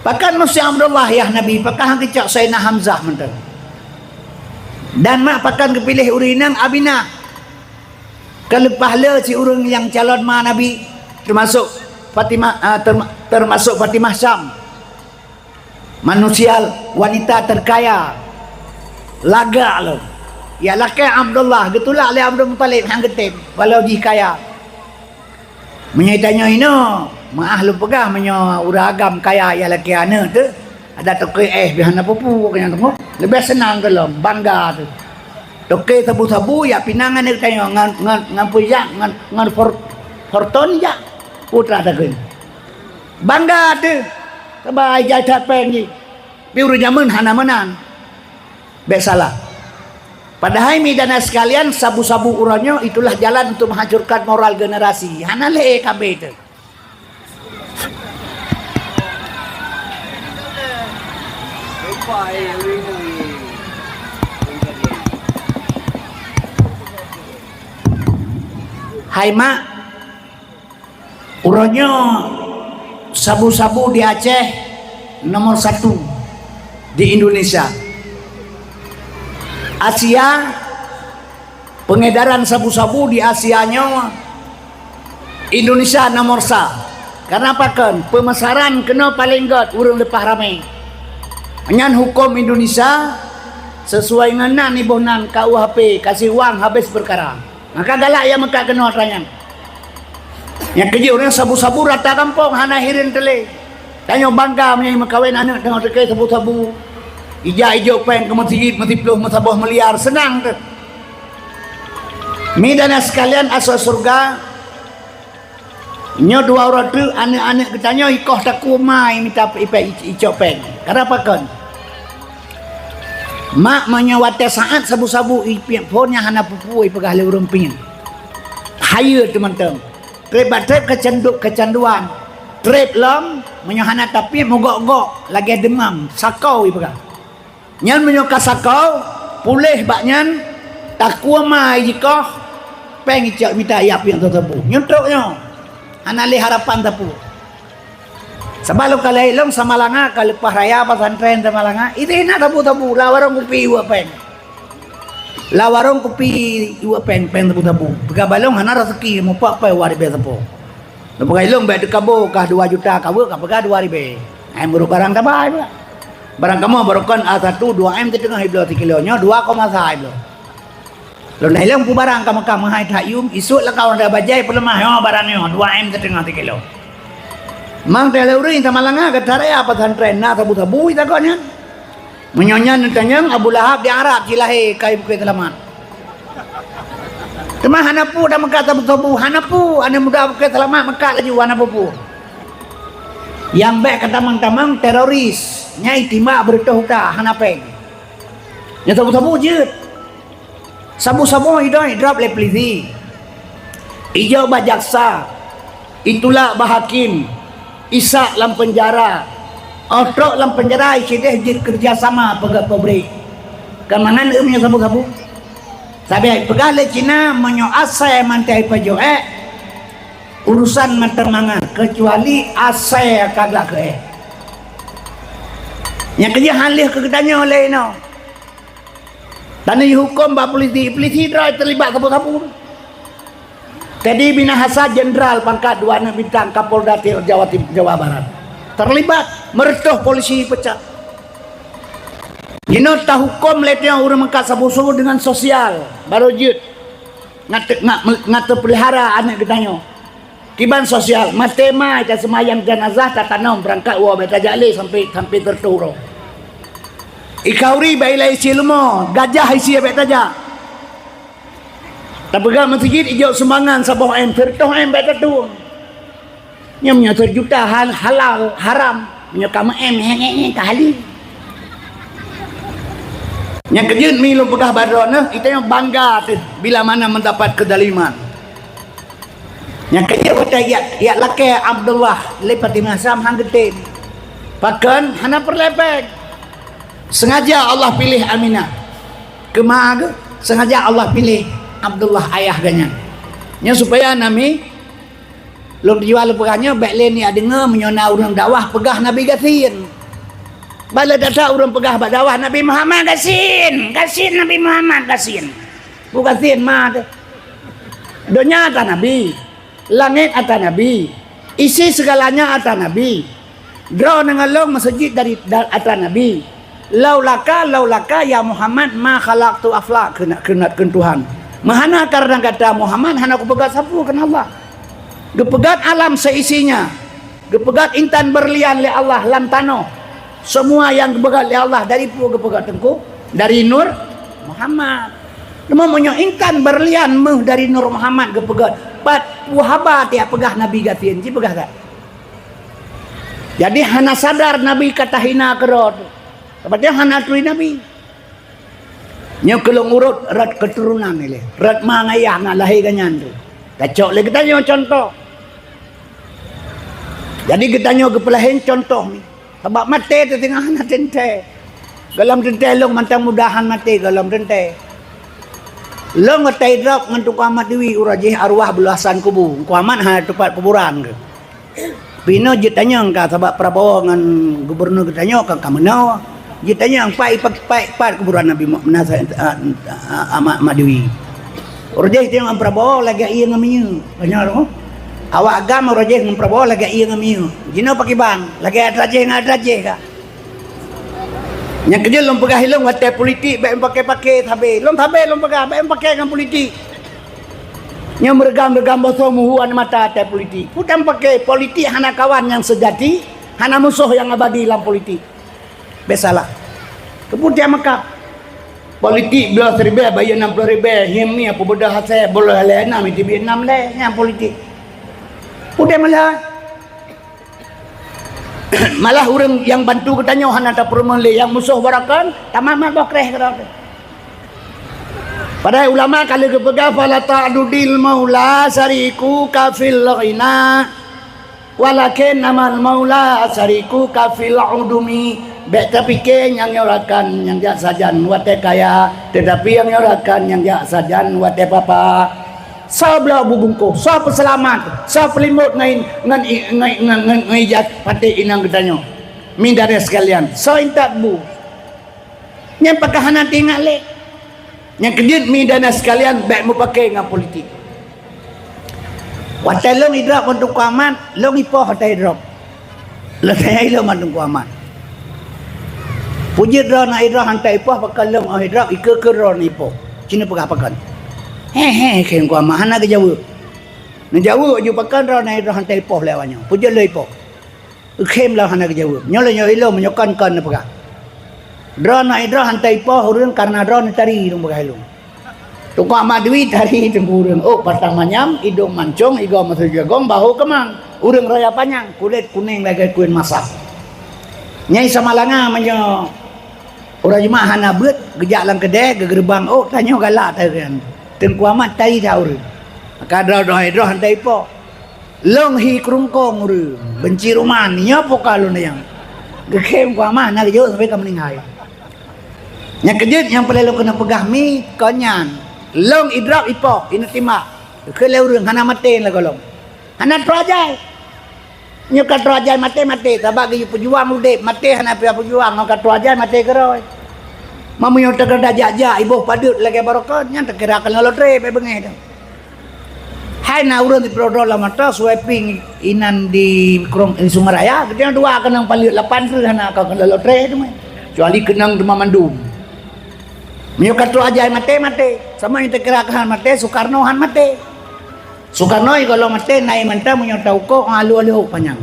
Pakon meusti Abdullah yah Nabi, pakon han geucok Saidina Hamzah mantong? Dan mak pakon geupiléh ureuëng inong Aminah? Keuleupah le si ureuëng nyang calon ma Nabi, teumasok Fatimah, ah, terma-, teumasok Fatimah Syam. Manusia wanita terkaya, lagak lom. Ya lakée Abdullah, geutulak lé Abdul Muthalib han geutem, walau jih kaya. Meunyoe tanyoe inoe, meuáh lôn peugah, meunyoe ureuëng agam kaya ya lakée aneuëk teuh, ada toke éh bih hana pupu, nyang teungoh, leubeh seunang keu lom, bangga teuh. Toke sabu-sabu ya pinang aneuëk tanyoe ngon, ngon, ngon pujak, ngon, ngon for-, forton jak, putra takheun. Bangga teuh, sabab ijai that péng jih. Pi ureuëng jameun hana meunan. Bék salah. Padahai mideuna sekalian, sabu-sabu uroe nyoe itulah jalan untuk menghancurkan moral generasi. Hana lé K B teuh. Hai mak, uroe nyoe sabu-sabu di Aceh nomor satu di Indonesia. Asia, pengedaran sabu-sabu di Asia nyoe Indonesia nomor sa. Karena pakon? Pemasaran keunoe paleng gét ureuëng leupah ramé. Nyan huköm Indonesia, sesuai ngon nan iboh nan K U H P, kasih uang habis perkara. Maka galak ia meukat keunoe atra nyan. Nyang keujeuet ureuëng sabu-sabu rata gampông hana hireuen teuh lé. Tanyoe bangga meunyoe meukawen aneuëk teungoh teuke sabu-sabu. Ija ijok péng keu meusijiet meusiplôh meusaboh miliar, seunang teuh. Midan sekalian asoe syeuruga, nyoe dua uroe teuk aneuëk-aneuëk geutanyoe ikoh takue ma mita ipée icok péng. Karena pakon? Mak meunyoe watée saát sabu-sabu ipiek phon nyang hana peue-peue ipeugah lé ureuëng pieng. Hayeue teumantong. Treb bak treb keucanduk keucanduan. Treb lom meunyoe hana tapiek meugok-gok lagée deumam, sakau ipeugah. Nyan meunyoe ka sakau, puléh bak nyan, takue ma jikoh, péng icok mita ia pieng sabu-sabu. Nyoe trok nyoe. Hana lé harapan sapeue. Sabab lôn kalheueh lôn Samalanga ka leupah raya pesantren Samalanga, ideh na sabu-sabu lam warong kupi iweuek péng. Lam warong kupi iweuek péng, péng sabu-sabu. Peugah balong hana raseuki mupok péng dua ribée sapo. Lôn peugah ilong bék teukabo kah dua juta ka weuek ka peugah dua ribée. Hai meurok barang sabai pula. Barang kamoe barokon A satu dua M teungoh ibloe sikilo nyoe dua koma sa ibloe. Lôn ilong pu barang ka meuka meuhai that yum, isut lakau anda bajai peuleumah nyoe barang nyoe dua M teungoh sikilo. Mang teuh lé ureuëng Samalanga geutaré pesantren na sabu-sabu itagot nyan. Meunyoe nyan neutanyong Abu Lahab di Arab cilahé kai Bukét Seulamat. Teuma hana peue dah meukat sabu-sabu, hana peue aneuëk muda Bukét Seulamat meukat laju hana peue-peue. Nyang bék ka tamong-tamong teroris, nyai timbak beureutoh uta hana péng. Nyang sabu-sabu jeuet. Sabu-sabu idong idrop lé peulisi. Ijok bak jaksa, itulak bak hakim, isak lam peunjara. Óh trok lam peunjara isideh jeuet keureuja sama peugét pabrik. Keumangan euem nyang sabu-sabu? Sabé peugah lé Cina meunyoe asai mantong ipajoh ék, urusan mantong mangat, keucuali asai ka glak keu ék. Nyang keujeuet han lheueh keu geutanyoe lé inoe. Tanyoe huköm bak polisi, polisi droe teulibat sabu-sabu. Teddy Minahasa jenderal pangkat dua aneuëk bintang Kapolda Jawa Tim-, Jawa Barat terlibat, meureutoh polisi peucat. Jinoe tahuköm lé tanyoe ureuëng meukat sabu-sabu deungon sosial, barô jeuet ngat-, ngat-, ngat-, teupeulihara aneuëk geutanyoe. Kiban sosial, maté ma taseumayang janazah tatanom beurangkat woe bék tajak lé sampai, sampai teureutoh uroe. Ikhauri bék ilée isi leumo, gajah isi bék tajak. Tapeugah meuseujid ijok sumbangan saboh M, seureutoh M bék tatueng. Nyoe meunyoe seujuta hal-, halal, haram. Meunyoe ka meu-M, he, he, he, ka hali. Nyang keujeuet mi lôn peugah bak droeneuh, geutanyoe bangga teuh bila mana mendapat kezaliman. Nyang keujeuet watée jak, jak lakée Abdullah lé Fatimah Sam han geutem. Pakon hana peureulée péng. Sengaja Allah piléh Aminah. Keuma geuh sengaja Allah piléh Abdullah ayah geuh nyan. Nyan supaya nami lôn tujuan lôn peugah nyoe bék lé neujak deungoe meunyoe na ureuëng dakwah peugah Nabi gasien. Bala data ureuëng peugah bak dakwah Nabi Muhammad gasien, gasien Nabi Muhammad gasien. Bukan gasien ma teuh. Donya ata Nabi. Langét ata Nabi, isi seugalanya ata Nabi. Droeneuh ngon lôn meuseujid dari da-, ata Nabi. Laulaka, laulaka ya Muhammad ma khalaqtu aflak keunak keunak keu Tuhan. Meuhana kareuna gata Muhammad hana kupeugét sapeue keunan Allah. Geupeugét alam seisinya. Geupeugét intan beurlian lé Allah lam tanoh. Semua nyang geupeugét lé Allah dari peue geupeugét teungku? Dari Nur Muhammad. Teuma meunyoe intan beurlian méuh dari Nur Muhammad geupeugét, pat peue haba tiak peugah Nabi gasien, jipeugah that. Jadi hana sadar Nabi ka tahina keudroe. Sabab hana turi Nabi. Nyoe keu lôn urot rot keuturonan ilée. Rot ma ngon ayah na lahé geuh nyan tu. Tacok lé geutanyoe contoh. Jadi geutanyoe geupeulahé contoh ni. Sabab maté teutinggai hana teuntée. Gohlom teuntée lôn mantong mudahan maté gohlom teuntée. Lôn watée idrop ngon Teungku Ahmad Dewi uroe jih arwah beuloh asan kubu. Teungku Ahmad hana teupat kuburan geuh. Pih inoe jeuet tanyong ka sabab Prabowo ngon gubunur geutanyoe ka, ka meunoe. Jitanyong, "Pat, pat, pat kuburan Nabi Muhammad, ah, ah, ah, Ahmad Madewi?" Roh jih tanyong ngon Prabowo lagèe ié ngon minyeuk. Tanyong roh. Awak agam roh jih ngon Prabowo lagèe ié ngon minyeuk. Jinoe pakriban, lagèe atra jih ngon atra jih ka. Nyang keujeuet lôn peugah ilôn watèe politik bèk meupaké-paké sabe. Lôn sabe lôn peugah bèk meupaké ngon politik. Nyoe meureugam-reugam boh soe meuhu aneuk mata watèe politik. Peue tameupaké, politik hana kawan nyang seujati, hana musoh nyang abadi lam politik. Biasalah. Keupeue tiang meukat? Politik bloe siribèe bayeue nam ploh ribèe, hieng mi peubeudôh asèe, bloe lhèe nam iteubiet nam lhèe, nyan politik. Udeb malah. Malah ureueng nyang bantu geutanyoe hana tapeurumoh lé, nyang musoh baroekon, tamat-mat boh kréh keudroe. Padahai ulama ka lheueh geupeugah, "Fala ta'dudil maula syarikuka fil ghina." Walakin amal maula syarikuka fil udumi. Bèk tapike nyang nyoe rakan nyang jak sajan watèe kaya, teutapi nyang nyoe rakan nyang jak sajan watèe papa. Soe bloe bu bungkôh, soe peuseulamat, soe peulimot ngon, ngon, ngon, ngon, ngon, ngon ijat paték inong geutanyoe. Mindarie sekalian, soe intat bu? Nyan pakon hana teuingat lé. Nyang keujeuet mi dan sekalian bèk meupaké ngon politik. Watèe lôn idrop ngon Teungku Ahmad, lôn ipoh watèe idrop. Lôn tanyong ilôn ngon Teungku Ahmad. Peue jeuet droeneuh idrop hana ipoh pakon lôn 'oh idrop ikeue-keue droeneuh ipoh. Ci neupeugah pakon. He he, kheun Teungku Ahmad hana geujaweueb. Neujaweueb ju pakon droeneuh idrop hana ipoh lé awaknyoe. Peue jeuet lôn ipoh. Kheun lom hana geujaweueb. Nyoe lôn nyoe ilôn meunyoe kon-kon neupeugah. Droeneuh idrop hana ipoh ureueng kareuna droeneuh tari lôn peugah ilôn. Teungku Ahmad Dwi tari teungku ureueng. Ôk patang manyam, idông mancông, igoe meuseujagong, bahô keumang. Ureueng raya panyang, kulét kunéng lagèe kuén masak. Nyai Samalanga meunyoe uroe Jumat hana beuet, geujak lam keudè, geugeureubeung ôk, tanyoe galak teuh kan. Teungku Ahmad tari that ureueng. Maka droe-droe idrop hana ipoh. Lôn hi keurungkông ureueng, beunci ruman, nyoe pue ka lôn nyang. Geukheun Teungku Ahmad na geujaweueb sampoe ka meuninggai. Nyang keujeuet nyang peureulèe lôn keuneuk peugah mi kon nyan. Lôn idrop ipoh, ineutimba. Geukheun lé ureueng hana maté lé gohlom. Hana troh ajai. Nyoe ka troh ajai maté, maté. Sabab geuyue peujuang udeb, maté hana payah peujuang, ngon ka troh ajai maté keudroe. Meunyoe teukeureuda jak-jak iboh padeuet lagèe baroekon, nyan teukira keuneuk lotre bèk beungèh teuh. Hai na ureueng jipeudroe-droe lam mata, sweeping inan di Krông, di Sungai Raya, geutanyoe dua keunong paleuet lapan treuk hana ka keuneuk lotre teuma. Kecuali keunong teuma mandum. Meunyoe ka troh ajai maté, maté. Sama nyang teukira keu han maté, Sukarno han maté. Sukarno jikalon maté na ié mantong meunyoe taukoe ngon alue-alue panyang.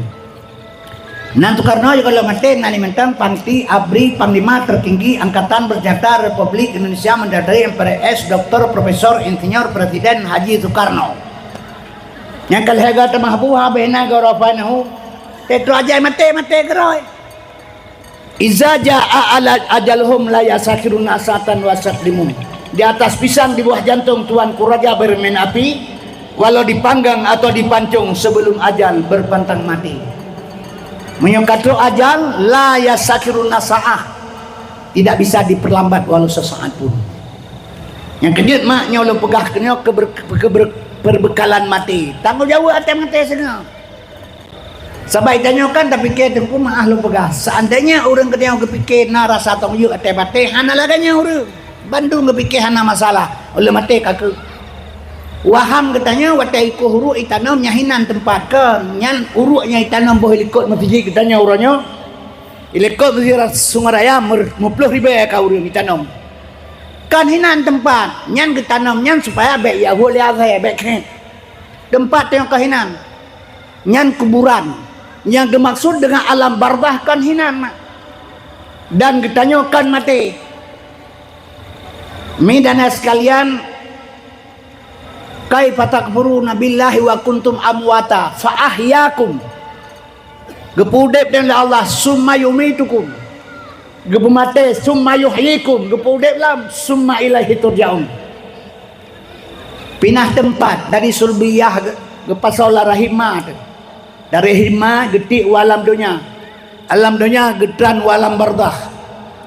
Nan Sukarno jikalon maté na ié mantong Panti Abri Panglima Tertinggi Angkatan Bersenjata Republik Indonesia Mendadak M P R S Doktor Profesor Insinyur Presiden Haji Sukarno. Nyang ka lhèe gata mahbuha beh na gorofa nahu. Teutro ajai maté-maté keudroe. Iza jaa ala ajaluhum la yastakhiruna sa'atan wa yastaqdimun. Di atas pisang di bawah jantung Tuanku Raja Bermain Api, walau dipanggang atau dipancung sebelum ajal berpantang mati. Meunyoe ka trok ajal, la yastakhiruna sa'ah, tidak bisa diperlambat walau sesaat pun. Nyang keujeuet mak nyoe lôn peugah keunoe keuber-, keuber-, perbekalan maté. Tanggong jaweueb até maté singoh. Sabab geutanyoe kan tapike teungku meu'ah lôn peugah. Seandainya ureueng geutanyoe geupike na rasa tong yeuek até maté, hana lagèe nyan ureueng. Bandum geupike hana masalah. Ulôn maté ka keuh. Waham geutanyoe watèe ikoh uruek itanom nyan hinan teumpat kon. Nyan uruek nyang itanom boh ilikot meuseujid geutanyoe uroe nyoe. Ilikot meuseujid Sungai Raya meuplôh ribèe ka ureueng itanom. Kon hinan teumpat. Nyan geutanom nyan supaya bèk yahue lé asèe, bèk khet. Teumpat tanyoe kon hinan. Nyan kuburan. Nyang geumaksud deungon alam barzakh kon hinan, mak. Dan geutanyoe kon maté. Mi dan sekalian, kaifa takfuruna billahi wa kuntum amwata fa ahyakum. Geupeuudeb lé Allah, summa yumitukum. Geupeumaté, summa yuhyikum. Geupeuudeb lom, summa ilaihi turja'un. Pinah teumpat dari sulbiyah ge-, geupasoe lam rahim ma teuh. Dari rahim ma geutiek u alam donya. Alam donya geutran u alam barzakh.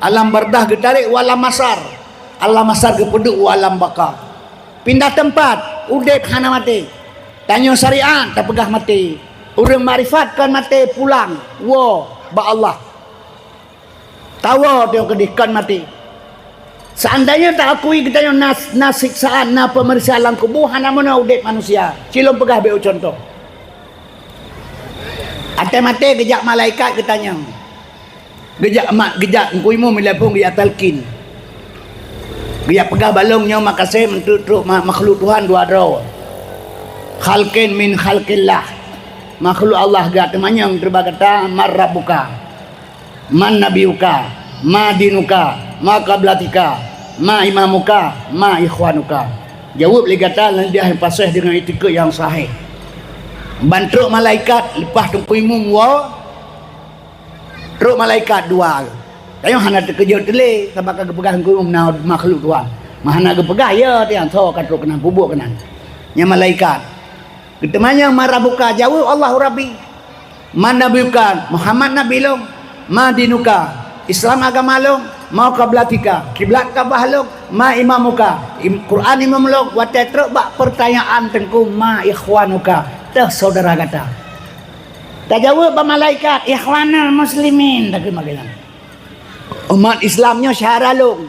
Alam barzakh geutarek u alam mahsyar. Alam mahsyar geupeuduek u alam baka. Pindah teumpat, udeb hana maté. Tanyoe syariat tapeugah maté. Ureueng makrifat kon maté pulang, woe bak Allah. Tawoe teuk keudeh kon maté. Seandainya taakui geutanyoe na, na siksaan, na peumeurisaan lam kubu, hana meunoe udeb manusia. Cilong peugah beu contoh. Até maté geujak malaikat geutanyong. Geujak mak, geujak Teungku Imum ilée phon geujak talkin. Geujak peugah balong nyoe makasém untuk trok ma-, makhluk Tuhan dua droe. Khalqin min khalqillah. Makhluk Allah geuteumanyong teubagata, "Man rabbuka? Man nabiyuka? Ma dinuka? Ma qiblatika? Ma imamuka? Ma ikhwanuka?" Jaweueb lé gata lam lidah nyang paséh deungon itikeuet nyang sahih. Ban trok malaikat leupah Teungku Imum woe, trok malaikat dua. Tanyoe hana teukeujot lé sabab ka geupeugah Teungku Imum na makhluk Tuhan. Mah hana geupeugah, ya tiang tho ka trok keunan, peubuet keunan. Nyang malaikat. Geuteumanyong, "Man rabbuka?" Jaweueb, "Allahu Rabbi." "Man nabiyuka?" "Muhammad nabi lôn." "Ma dinuka?" "Islam agama lôn." "Ma qiblatika?" "Kiblat Ka'bah lôn." "Ma imamuka?" "Im-, Quran imum lôn." Watée trok bak peurtanyaan Teungku, "Ma ikhwanuka?" "Teuh syedara gata?" Tajaweueb bak malaikat, "Ikhwanul muslimin," takheun lagée nyan. Umat Islam nyoe syedara lôn.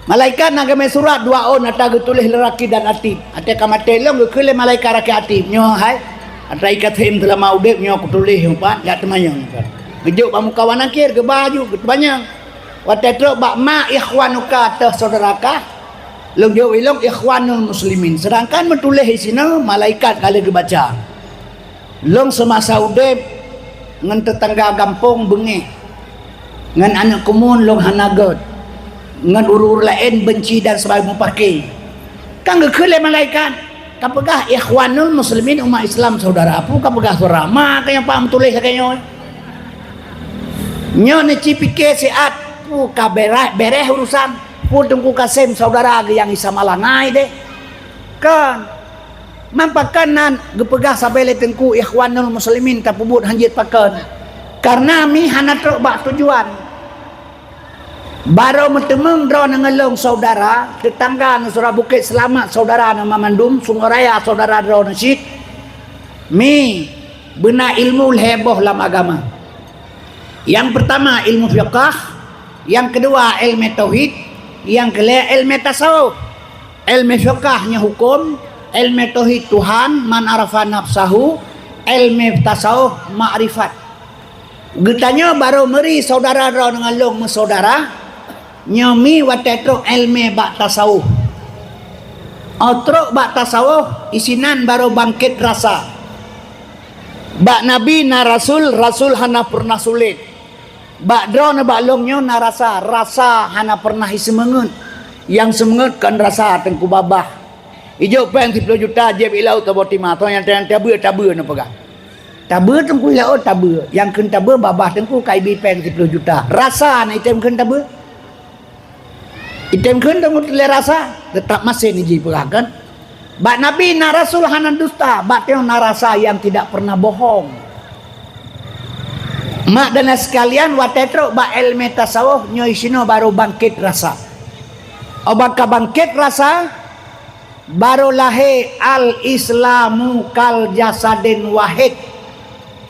Malaikat na geumé surat dua ôn ata geutuléh lé Rakib dan Atib. Até ka maté lom geukheun lé malaikat Rakib Atib, "Nyoe hai, ata ikatém seulama udeb nyoe kutuléh nyoe pat, jak teumanyong." Geujok bak muka Wan Nakir, geuba aju, geuteumanyong. Watée trok bak "Ma ikhwanuka?" "Teuh syedara kah?" Lôn jaweueb ilôn, "Ikhwanul muslimin." Seudangkan meutuléh disinoe malaikat ka lheueh geubaca. Lôn seumasa udeb ngon teutangga gampông beungéh, ngon aneuk keumuen lôn hana gét, ngon ureuëng-ureuëng laén beunci dan sabai mupake. Kan geukheun lé malaikat, ka peugah ikhwanul muslimin, umat Islam saudara. Peue ka peugah saudara? Ma ka nyang paham tuléh lagée nyoe. Nyoe neuci pike siat, peue ka bere-, bereh urusan, peue Teungku Kasem saudara geuh nyang Isa malangai deh. Kan? Man pakon nan geupeugah sabe lé Teungku Ikhwanul Muslimin tapeubuet hanjeuet pakon? Kareuna mi hana trok bak tujuan. Barô meuteumeung droeneuh ngon lôn saudara, teutangga ngon Sura Bukét Seulamat saudara ngon mandum, Sungai Raya saudara droeneuh cit. Mi beuna ilmu lhée boh lam agama. Nyang peurtama ilmu fiqah, nyang keudua ilmu tauhid, nyang keulhée ilmu tasawuf. Ilmu fiqah nyoe huköm, ilmu tauhid Tuhan, man arafa nafsahu, ilmu tasawuf makrifat. Geutanyoe barô meuri saudara droeneuh ngon lôn meusaudara, nyoe mi watée trok ilmu bak tasawuf. Óh trok bak tasawuf, isinan barô bangkét rasa. Bak Nabi na rasul, rasul hana peureunah sulet. Bak droeneuh bak lôn nyoe na rasa, rasa hana peureunah iseumeungeut. Nyang seumeungeut kon rasa Teungku Babah. Ijok péng siploh juta jieb i laôt saboh tima, toh nyang, nyang tabeue, tabeue neupeugah. Tabeue Teungku i laôt tabeue, nyang kheun tabeue babah Teungku ka ibi péng siploh juta. Rasa na item kheun tabeue. Item kheun Teungku teulee rasa, teutap masen iji peugah kan. Bak Nabi na rasul hana dusta, bak tanyoe na rasa nyang tidak pernah bohong. Mak dan sekalian, watée trok bak ilmu tasawuf nyoe sinoe barô bangkét rasa. Óh ban ka bangkét rasa, barô lahé al-Islamu kal jasadin wahid.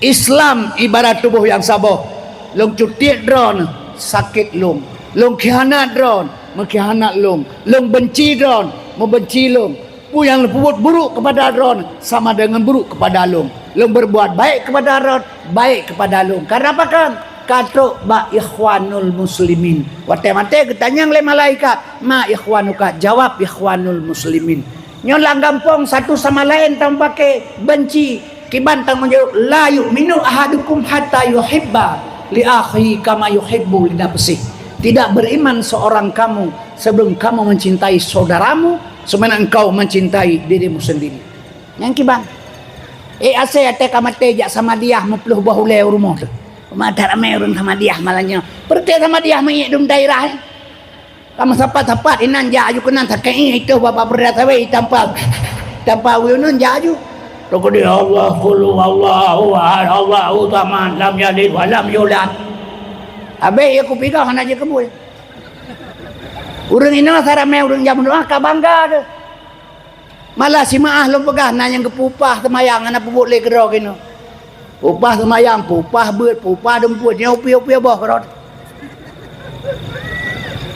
Islam ibarat tuboh nyang saboh. Lôn cutiek droeneuh, sakét lôn. Lôn khianat droeneuh, meukhianat lôn. Lôn beunci droeneuh, meubeunci lôn. Peue nyang lôn peubuet buruk keupada droeneuh, sama deungon buruk keupada lôn. Lôn beureubuat baék keupada droeneuh, baék keupada lôn. Kareuna pakon? Ka trok bak Ikhwanul Muslimin. Watée maté geutanyong lé malaikat, "Ma ikhwanuka?" Jawab, "Ikhwanul Muslimin." Nyoe lam gampông satu sama laén tameupaké beunci, kiban tameujoh, "La yu'minu ahadukum hatta yuhibba li akhihi kama yuhibbu li nafsihi." Tidak beriman seorang kamu sebelum kamu mencintai saudaramu sebagaimana engkau mencintai dirimu sendiri. Nyang kiban. Eh, asai até ka maté jak samadiah meuploh boh ulée u rumoh teuh. Mata ramé ureuëng samadiah malam nyoe. Peureuté samadiah meuiek dum daerah, eh. Ka meusapat-sapat inan jak aju keunan sakét, eh, itu bapak peureulée sabe tanpa, tanpa uyunan jak aju. Takdir Allah, qul huwallahu ahad, Allahu samad, lam yalid wa lam yulad. Habéh ya kupiga hana jikeubui. Ureuëng inoe saramé ureuëng jameun doa ka bangga teuh. Malah si maáh lôn peugah na nyang geupeu upah seumayang hana peubuet lé keudroe keunoe. Upah seumayang, peu upah beuet, peu upah dumpue, nyoe upie-upie boh keudroe.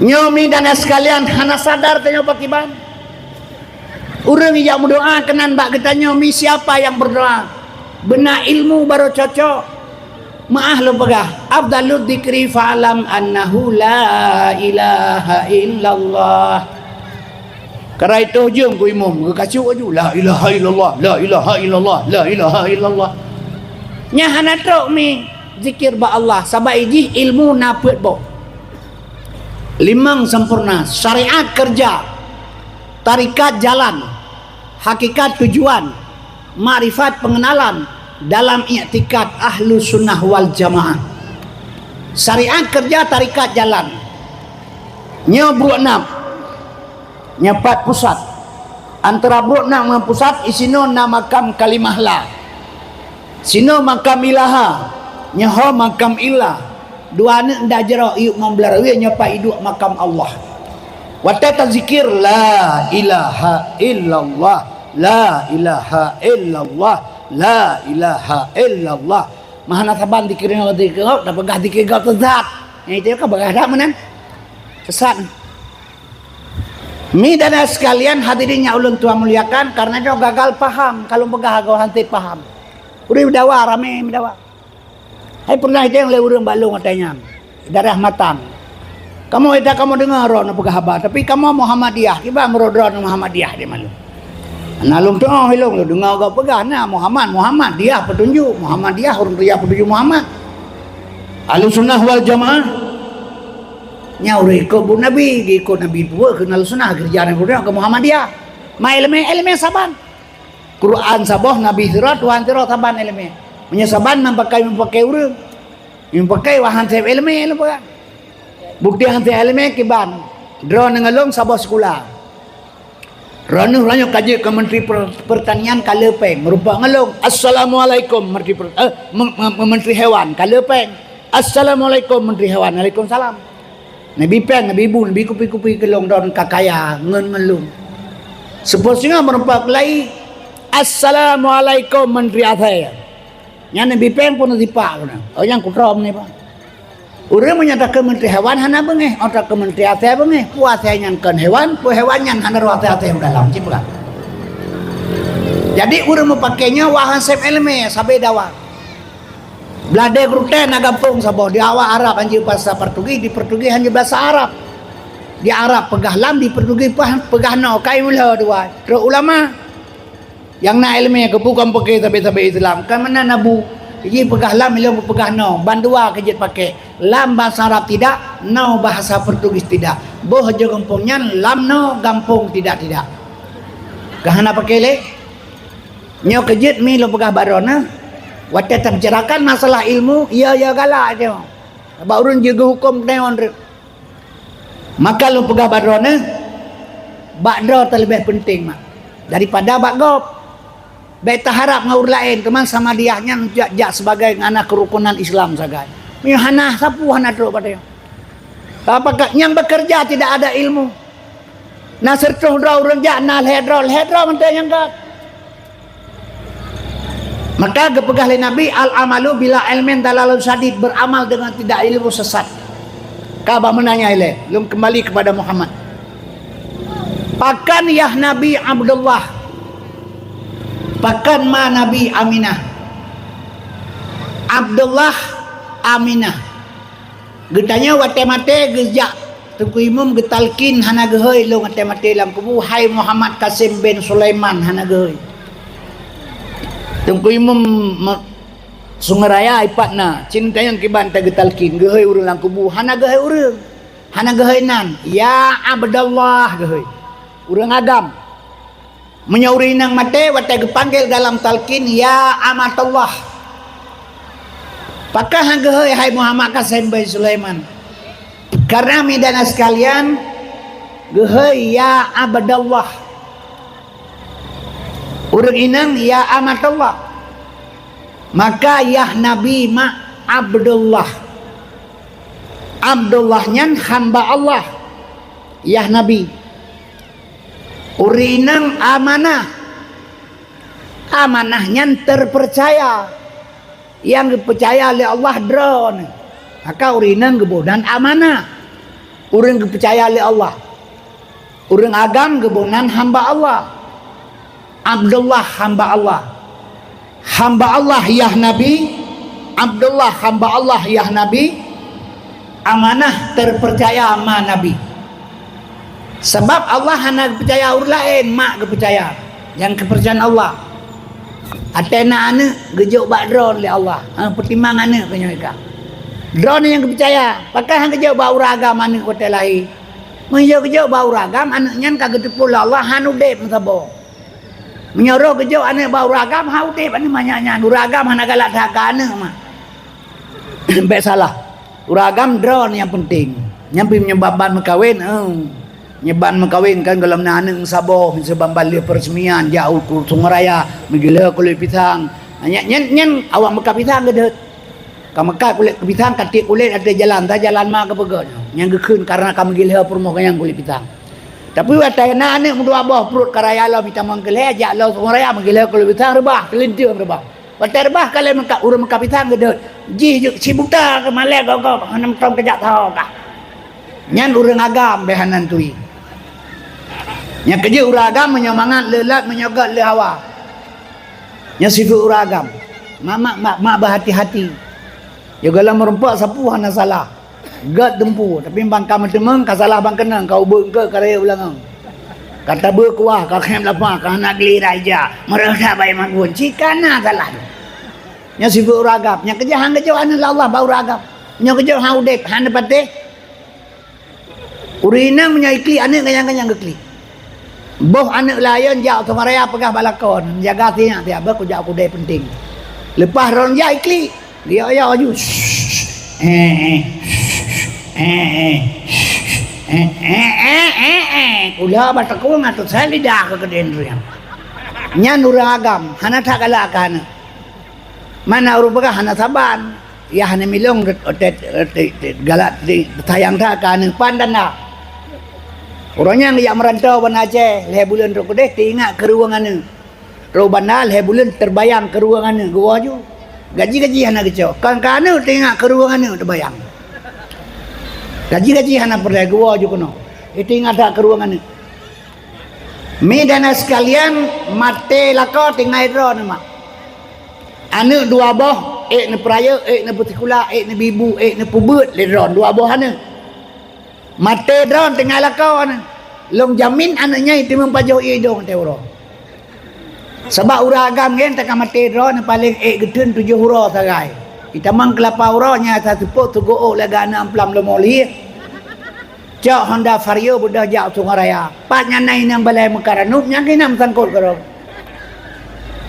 Nyoe mi dan sekalian hana sadar tanyoe pakiban. Ureuëng nyang meudoa keunan bak geutanyoe mi siapa yang berdoa? Beuna ilmu baru cocok. Meu'ah lôn peugah, afdalud dzikri fa'lam annahu la ilaha illallah. Karai toh jeuem keu imum, geukacok laju, "La ilaha illallah, la ilaha illallah, la ilaha illallah." Nyan hana trok mi zikir bak Allah, sabab jih ilmu na peuet boh. Limong sempurna, syariat kerja, tarikat jalan, hakikat tujuan, makrifat pengenalan dalam iktikad ahlu sunnah wal jamaah. Syariat kerja, tarikat jalan. Nyoe brok nam. Nyoe pat pusat. Antara brok nam ngon pusat, isinoe na makam kalimah la. Sinoe makam ilaha, nyoe ho makam illah. Dua aneuk nda jaroe iyup memblar wie nyoe pat iduek makam Allah. Watée tazikir, "La ilaha illallah, la ilaha illallah, la ilaha illallah." Mah na saban zikir nyoe zikir gob, tapeugah zikir gob teuzat. Nyang itu ka peugah dak meunan. Sesat. Mi dan sekalian hadirin yang ulun tuan muliakan, karena nyoe gagal paham, kalau peugah agoe hana paham. Ureuëng dawa ramé dawa. Hai pernah ideng lé ureuëng bak lôn watée nyan, darah matang. Kamoe ita kamoe deungoe droeneuh peugah haba, tapi kamoe Muhammadiyah, kiban meurok droeneuh Muhammadiyah di malu. Na lôn teuoh ilong lôn deungoe gau peugah na Muhammad, Muhammadiyah petunjuk, Muhammadiyah ureuëng raya petunjuk Muhammad. Ahlusunnah wal Jamaah. Nyan ureuëng ikot buet Nabi, diikot Nabi buet keu Ahlusunnah, geurija Nabi buet keu Muhammadiyah. Ma iéleumé, iéleumé saban. Quran saboh, Nabi sidroe, Tuhan sidroe, saban iéleumé. Meunyoe saban meupakai, meupakai ureuëng. Meupakai wahan seb iéleumé lôn peugah. Bukti han seb iéleumé kiban. Droeneuh ngon lôn saboh sikula. Droeneuh uroe nyoe ka jeuet keu Menteri Per-, Pertanian ka le péng, meurumpok ngon lôn. Assalamualaikum Menteri Per-, eh, me-, me-, me-, Menteri Hewan ka le péng. Assalamualaikum Menteri Hewan. Waalaikumsalam. Nabi péng, Nabi bu, Nabi kupi-kupi keu lôn droeneuh ka kaya ngon, ngon lôn. Seupôt singoh meurumpok lagi. Assalamualaikum Menteri Asai. Nyan Nabi péng pun sipak keunan. Oh, nyang kutroe meunan, Pak. Ureuëng meunyoe takheun Menteri Hewan hana beungéh, oh takheun Menteri Asai beungéh. Peue asai nyan kon hewan, peue hewan nyan hana roh asai-asai u dalam, cit peugah. Jadi ureuëng meupaké nyoe wahan seb iéleumé sabe dawa. Blah deh gurutée na gampông saboh, di awak Arab hanjeuet basa Portugis, di Portugis hanjeuet basa Arab. Di Arab peugah lam, di Portugis peugah, peugah no, kai meulo dua. Trok ulama. Nyang na iéleumé keupeue kon paké sabe-sabe Islam, ka meunan na bu. Jih peugah lam, ilong peugah no, bandua ka jeuet paké. Lam bahasa Arab tidak, no bahasa Portugis tidak. Boh jeuet gampông nyan, lam no, gampông tidak-tidak. Ka hana paké lé. Nyoe keujeuet mi lôn peugah bak droeneuh, watée tabicarakan masalah ilmu, ya, ya galak nyoe. Sabab ureuëng jeuet geuhuköm deungon Maka lôn peugah bak droeneuh, bak droe teuleubeh peunteng mak daripada bak gob. Bék taharab ngon ureuëng laén, teuma Muhammadiyah nyan jak, jak sebagai ngana keurukunan Islam sagai. Meunyoe hana, sapeue hana trok bak tanyoe. Apakah nyang bekerja tidak ada ilmu? Na sireutoh droe ureuëng jak, na lhée droe, lhée droe mantong nyang ka. Maka geupeugah lé Nabi, "Al-amalu bila ilmin dalalun syadid," beramal dengan tidak ilmu sesat. Ka bak meunanya ilée, lôn kembali kepada Muhammad. Pakon yah Nabi Abdullah? Pakon ma Nabi Aminah? Abdullah, Aminah. Geutanyoe watée maté geujak Teungku Imum geutalkin hana geuhôi lôn watée maté lam kubu, "Hai Muhammad Kasim bin Sulaiman," hana geuhôi. Teungku Imum me-, Sungai Raya ipat na, cit tanyong kiban ta geutalkin, geuhôi ureuëng lam kubu, hana geuhôi ureuëng. Hana geuhôi nan, "Ya Abdallah," geuhôi. Ureuëng agam. Meunyoe ureuëng inong maté, watée geupanggil dalam talkin, "Ya Amatullah." Pakon han geuhôi, "Hai Muhammad Kasim bin Sulaiman"? Karena mi dan sekalian, geuhôi, "Ya Abdallah." Ureuëng inong, "Ya Amatullah." Maka yah Nabi mak Abdullah. Abdullah nyan hamba Allah. Yah Nabi. Ureuëng inong amanah. Amanah nyan terpercaya. Nyang geupeucaya lé Allah droeneuh. Maka ureuëng inong geuboh nan amanah. Ureuëng geupeucaya lé Allah. Ureuëng agam geuboh nan hamba Allah. Abdullah hamba Allah. Hamba Allah yah Nabi. Abdullah hamba Allah yah Nabi. Amanah terpercaya ma Nabi. Sabab Allah hana geupeucaya ureuëng laén, mak geupeucaya. Nyang keupeurcayaan Allah. Watée na aneuëk geujok bak droeneuh lé Allah. Ha, peutimang aneuëk keu nyoe ka. Droeneuh nyang geupeucaya, pakon han geujok bak ureuëng agam aneuëk watée lahé. Meunyoe geujok bak ureuëng agam, aneuëk nyan ka geuteupeue lé Allah han udeb meusaboh. Meunyoe roh geujok aneuëk bak ureuëng agam, han udeb aneuëk manyak nyan. Ureuëng agam hana galak that keu aneuëk mah. Bék salah. Ureuëng agam droeneuh nyang peunteng. Nyang pih meunyoe ban-ban meukawen, eh. Nyoe ban meukawen kan gohlom na aneuëk meusaboh, meusaboh ban lheueh peureuseumiyaan, jak u Sungai Raya, meugileue kulét pisang. Nyan, nyan, nyan awak meukat pisang geudeuet. Ka meukat kulét pisang, ka tiek kulét ateueh jalan, ta jalan ma geupeugöt nyoe. Nyang geukheun kareuna ka meugileue peurumoh ganyang kulét pisang. Tapi watée na aneuëk meudua boh pruet ka raya lom, itamong keu lhée, jak lom Sungai Raya, meugileue kulét pisang reubah, keulinteung reubah. Watée reubah ka lhée meukat, ureuëng meukat pisang geudeuet. Jih jeuet sibuta keu malée gogob, hana meuteumé keujak saho kah. Nyan ureuëng agam béh hana turi. Nyang keujeuet ureuëng agam meunyoe mangat le lat, meunyoe gét le hawa. Nyan sifeuet ureuëng agam. Mak, mak, mak, mak beuhati-hati. Yoh gohlom meurumpok sapeue hana salah. Gét teumpu, tapi ban ka meuteumeung, ka salah ban keunong, ka ubeut eungkôt, ka rayeuk u langöng. Ka tabeuet kuah, ka khém lapah, ka hana gli raja. Meureusa bai magun, cit ka na salah. Nyan sifeuet ureuëng agam. Nyang keujeuet han geujok aneuëk lé Allah bak ureuëng agam. Nyoe geujok han udeb, han neupatéh. Ureuëng inong meunyoe iklik aneuëk, ganyang-ganyang geuklik. Boh aneuëk layeuen jak u Sungai Raya peugah bak lakoe, jaga sinyak siat, bah kujak u keudè peunteng. Leupah droeneuh jak iklik, geuyok-yok laju. Eh, eh. Eh, eh. Eh, eh, eh, eh, eh. Kula bak takue ngon tusai lidah keu keudè nyan. Nyan ureuëng agam, hana that galak keu aneuëk. Mana ureuëng peugah hana saban. Yah hana milong, galak sayang that keu aneuëk, pan tanda. Uroe nyan geujak meuranto bak Aceh, lhée buleuen trok keudeh, teuingat keu ruweueng aneuëk. Trok banda, lhée buleuen teubayang keu ruweueng aneuëk, geuwoe ju. Gaji-gaji hana geucok, kon keu aneuëk teuingat keu ruweueng aneuëk teubayang. Gaji-gaji hana peureulée, geuwoe ju keunoe. Teuingat that keu ruweueng aneuëk. Mi dan sekalian, maté lakoe tinggai droeneuh mak. Aneuëk dua boh, ék neupeurayeuk, ék neupeusikula, ék neubibu, ék neupeubeuet lé droeneuh dua boh aneuëk. Maté droeneuh tinggai lakoe aneuëk. Lôn jamin aneuëk nyan teumeung pajoh ié idong teuh uroe. Sabab ureuëng agam nyan teuka maté droeneuh paléng ék geuteun tujoh uroe sagai. Itamong keulapa uroe nyan asa seupôt teugook lagée aneuëk amplam leumo lhie. Cok Honda Vario beudôh jak u Sungai Raya. Pat nyan na inong balai meukaranub nyang keunan meusangkot keudroe.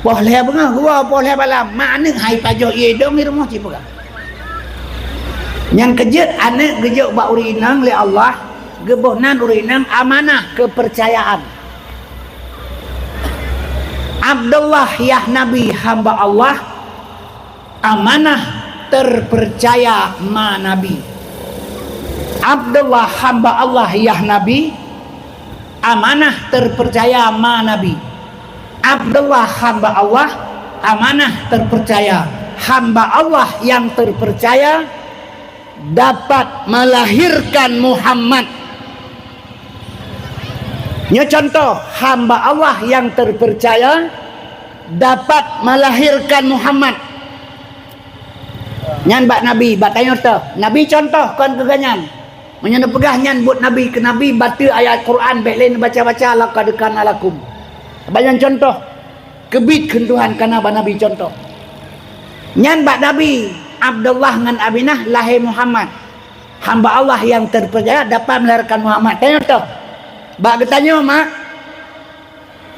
Poh lhée beungoh geuwoe, poh lhée malam, mak aneuëk hai pajoh ié idong di rumoh cit peugah. Nyang keujeuet aneuëk geujok bak ureuëng inong lé Allah, geuboh nan ureuëng inong amanah keupeurcayaan. Abdullah yah Nabi hamba Allah, amanah terpercaya ma Nabi. Abdullah hamba Allah yah Nabi, amanah terpercaya ma Nabi. Abdullah hamba Allah, amanah terpercaya. Hamba Allah yang terpercaya dapat melahirkan Muhammad. Nyoe contoh, hamba Allah yang terpercaya dapat melahirkan Muhammad. Nyan bak Nabi, bak tanyoe toh. Nabi contoh kon keu geuhnyan. Meunyoe neupeugah nyan buet Nabi keu Nabi, bateue ayat Quran bék lé neubaca-baca, laqad kana lakum. Bak nyan contoh. Keubiet kheun Tuhan kana bak Nabi contoh. Nyan bak Nabi, Abdullah ngon Aminah lahé Muhammad. Hamba Allah yang terpercaya dapat melahirkan Muhammad. Tanyoe toh. Bak geutanyoe, mak,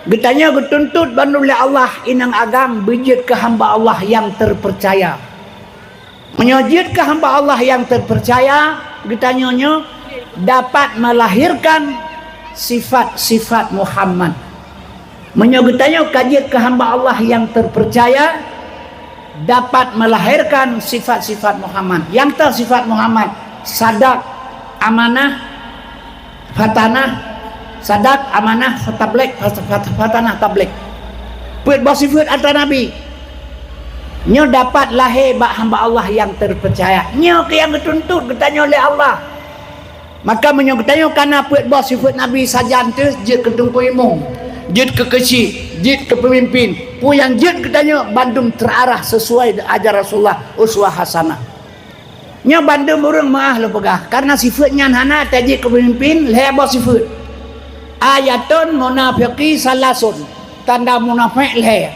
geutanyoe geutuntot bandum lé Allah inong agam beujeuet keu hamba Allah yang terpercaya. Meunyoe jeuet keu hamba Allah yang terpercaya, geutanyoe nyoe dapat melahirkan sifat-sifat Muhammad. Meunyoe geutanyoe ka jeuet keu hamba Allah yang terpercaya, dapat melahirkan sifat-sifat Muhammad. Nyang toh sifat Muhammad, sadaq, amanah, fatanah, sadaq, amanah, fatabligh, fat-, fat-, fatanah, tabligh. Peuet boh sifat atra Nabi. Nyoe dapat lahé bak hamba Allah nyang terpercaya. Nyoe keuh nyang geutuntot geutanyoe lé Allah. Maka meunyoe geutanyoe kana peuet boh sifeuet Nabi sajan teuh, jeuet keu teungku imum, jeuet keu keuchik, jeuet keu peumimpin, peue nyang jeuet geutanyoe bandum teuarah sisuai ajaran Rasulullah, uswah hasanah. Nyoe bandum ureuëng meuáh lôn peugah, kareuna sifeuet nyan hana tajeuet keu peumimpin, lhée boh sifeuet. Ayatun munafiqi salasun, tanda munafék lhée.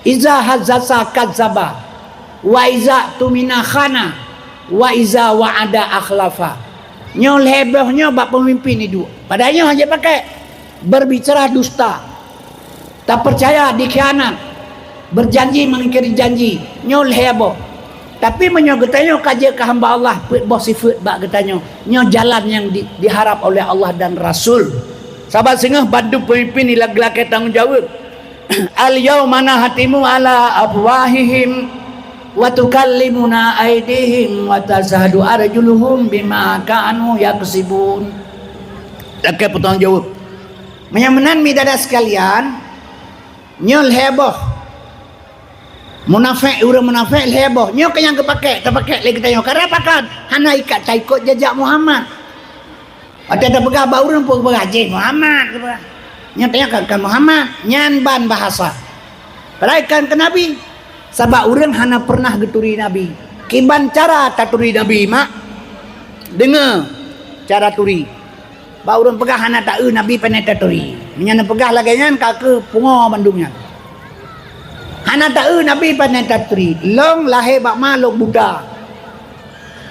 Iza hazzasa kadzaba, wa iza tumina khana, wa iza wa'ada akhlafa. Nyoe lhée boh nyoe bak peumimpin iduek. Padahai nyoe hana jipakai. Berbicara dusta, tapeucaya dikhianat, berjanji mengingkari janji. Nyoe lhée boh. Tapi meunyoe geutanyoe ka jeuet keu hamba Allah, peuet boh sifeuet bak geutanyoe. Nyoe jalan nyang di, diharap oleh Allah dan Rasul. Sabab singoh bandum peumimpin ilakée tanggong jaweueb. Al-yauma nakhtimu ala afwahihim wa tukallimuna aidihim wa tashhadu arjuluhum bima kanu yaksibun. Lakée peutanggung jaweueb. Meunyoe meunan, midadat sekalian, nyoe lhée boh. Munafék, ureuëng munafék lhée boh. Nyoe keuh nyang geupakék, tapakék lé geutanyoe. Karena pakon? Hana ikat taikot jejak Muhammad. Watée tapeugah bak ureuëng, peue geupeugah, "Jih Muhammad," geupeugah. Nyoe tanyoe kon, kon Muhammad, nyan ban bahasa. Padahai kon keu Nabi. Sabab ureuëng hana peureunah geuturi Nabi. Kiban cara taturi Nabi, mak? Deungoe cara turi. Bak ureuëng peugah hana taeu Nabi, pane taturi. Meunyoe neupeugah lagée nyan, ka keuh pungo bandum nyan. Hana taeu Nabi, pane taturi. Lôn lahé bak ma lôn buta.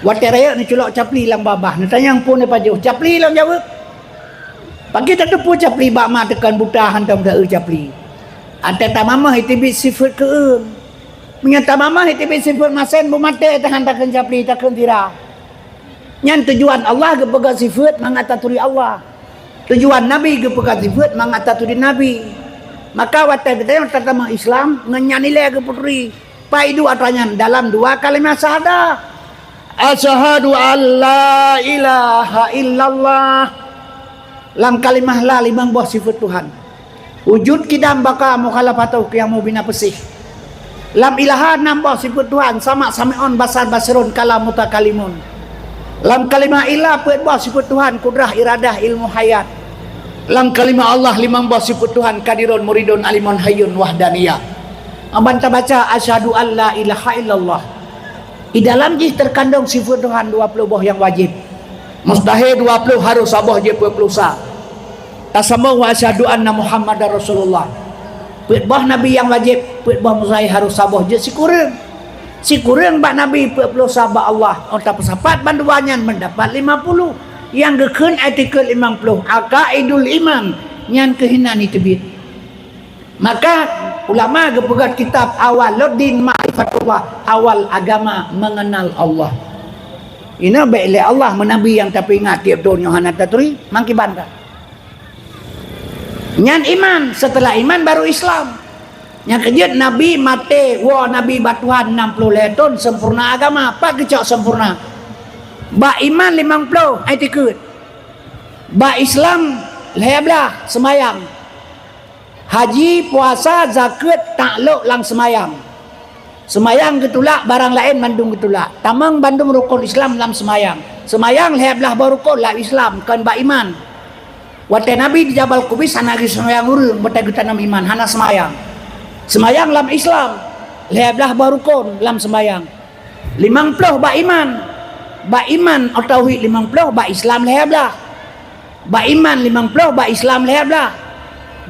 Watée rayeuk neuculok capli lam babah, neutanyong peue neupajoh, capli lôn jaweueb. Pakri tateupeue capli bak ma teukon buta hántom taeu capli. Até tamamah iteubiet sifeuet keueung. Meunyoe tamamah iteubiet sifeuet masen, beumaté tahan takheun capli, takheun sira. Nyan tujuan Allah geupeugah sifeuet mangat taturi Allah. Tujuan Nabi geupeugah sifeuet mangat taturi Nabi. Maka watée geutanyoe tatamong Islam, ngon nyan ilée geupeuturi. Pai duek atra nyan dalam dua kalimah syahadah. Asyhadu an la ilaha illallah. Lam kalimah la limong boh sifeuet Tuhan. Wujud, kidam, baqa, mukhalafatuh, qiyamu, bina, peusih. Lam ilaha nam boh sifeuet Tuhan, sama, sami'un, basar, basirun, kalam, mutakalimun. Lam kalimah illa peuet boh sifeuet Tuhan, kudrah, iradah, ilmu, hayat. Lam kalimah Allah limong boh sifeuet Tuhan, qadirun, muridun, alimun, hayyun, wahdaniyah. Amban tabaca asyhadu an la ilaha illallah. Di dalam jih teukandong sifeuet Tuhan dua ploh boh nyang wajéb. Mustahé dua ploh, harôh saboh jeuet peuet ploh sa. Tasambong wa asyhadu anna Muhammadar Rasulullah. Peuet boh Nabi nyang wajéb, peuet boh mustahé, harôh saboh jeuet sikureueng. Sikureueng bak Nabi, peuet ploh sa bak Allah. Óh tapeusapat bandua nyan mendapat lima puluh. Nyang geukheun i'tiqad limong ploh, aqaidul iman, nyan keuh hana jiteubiet. Maka ulama geupeugah kitab Awaluddin Ma'rifatullah, awal agama mengenal Allah. Inoe bék lé Allah meunabi nyang tapeuingat tiep thon nyoe hana taturi, mangkiban ka. Nyan iman, seuteulah iman baru Islam. Nyang keujeuet Nabi maté woe Nabi bak Tuhan nam ploh lhée thon sempurna agama, pat geucok sempurna. Bak iman limong ploh, i'tiqad. Bak Islam lhée blaih, seumayang. Haji, puasa, zakeuet taklok lam seumayang. Seumayang geutulak, barang laén mandum geutulak. Tamong bandum rukon Islam lam seumayang. Seumayang lhée blaih boh rukon lam Islam, kon bak iman. Watée Nabi di Jabal Kubais hana geuseumayang ureuëng, watée geutanom iman, hana seumayang. Seumayang lam Islam, lhée blaih boh rukon lam seumayang. Limong ploh bak iman. Bak iman, tauhid limong ploh, bak Islam lhée blaih. Bak iman limong ploh, bak Islam lhée blaih.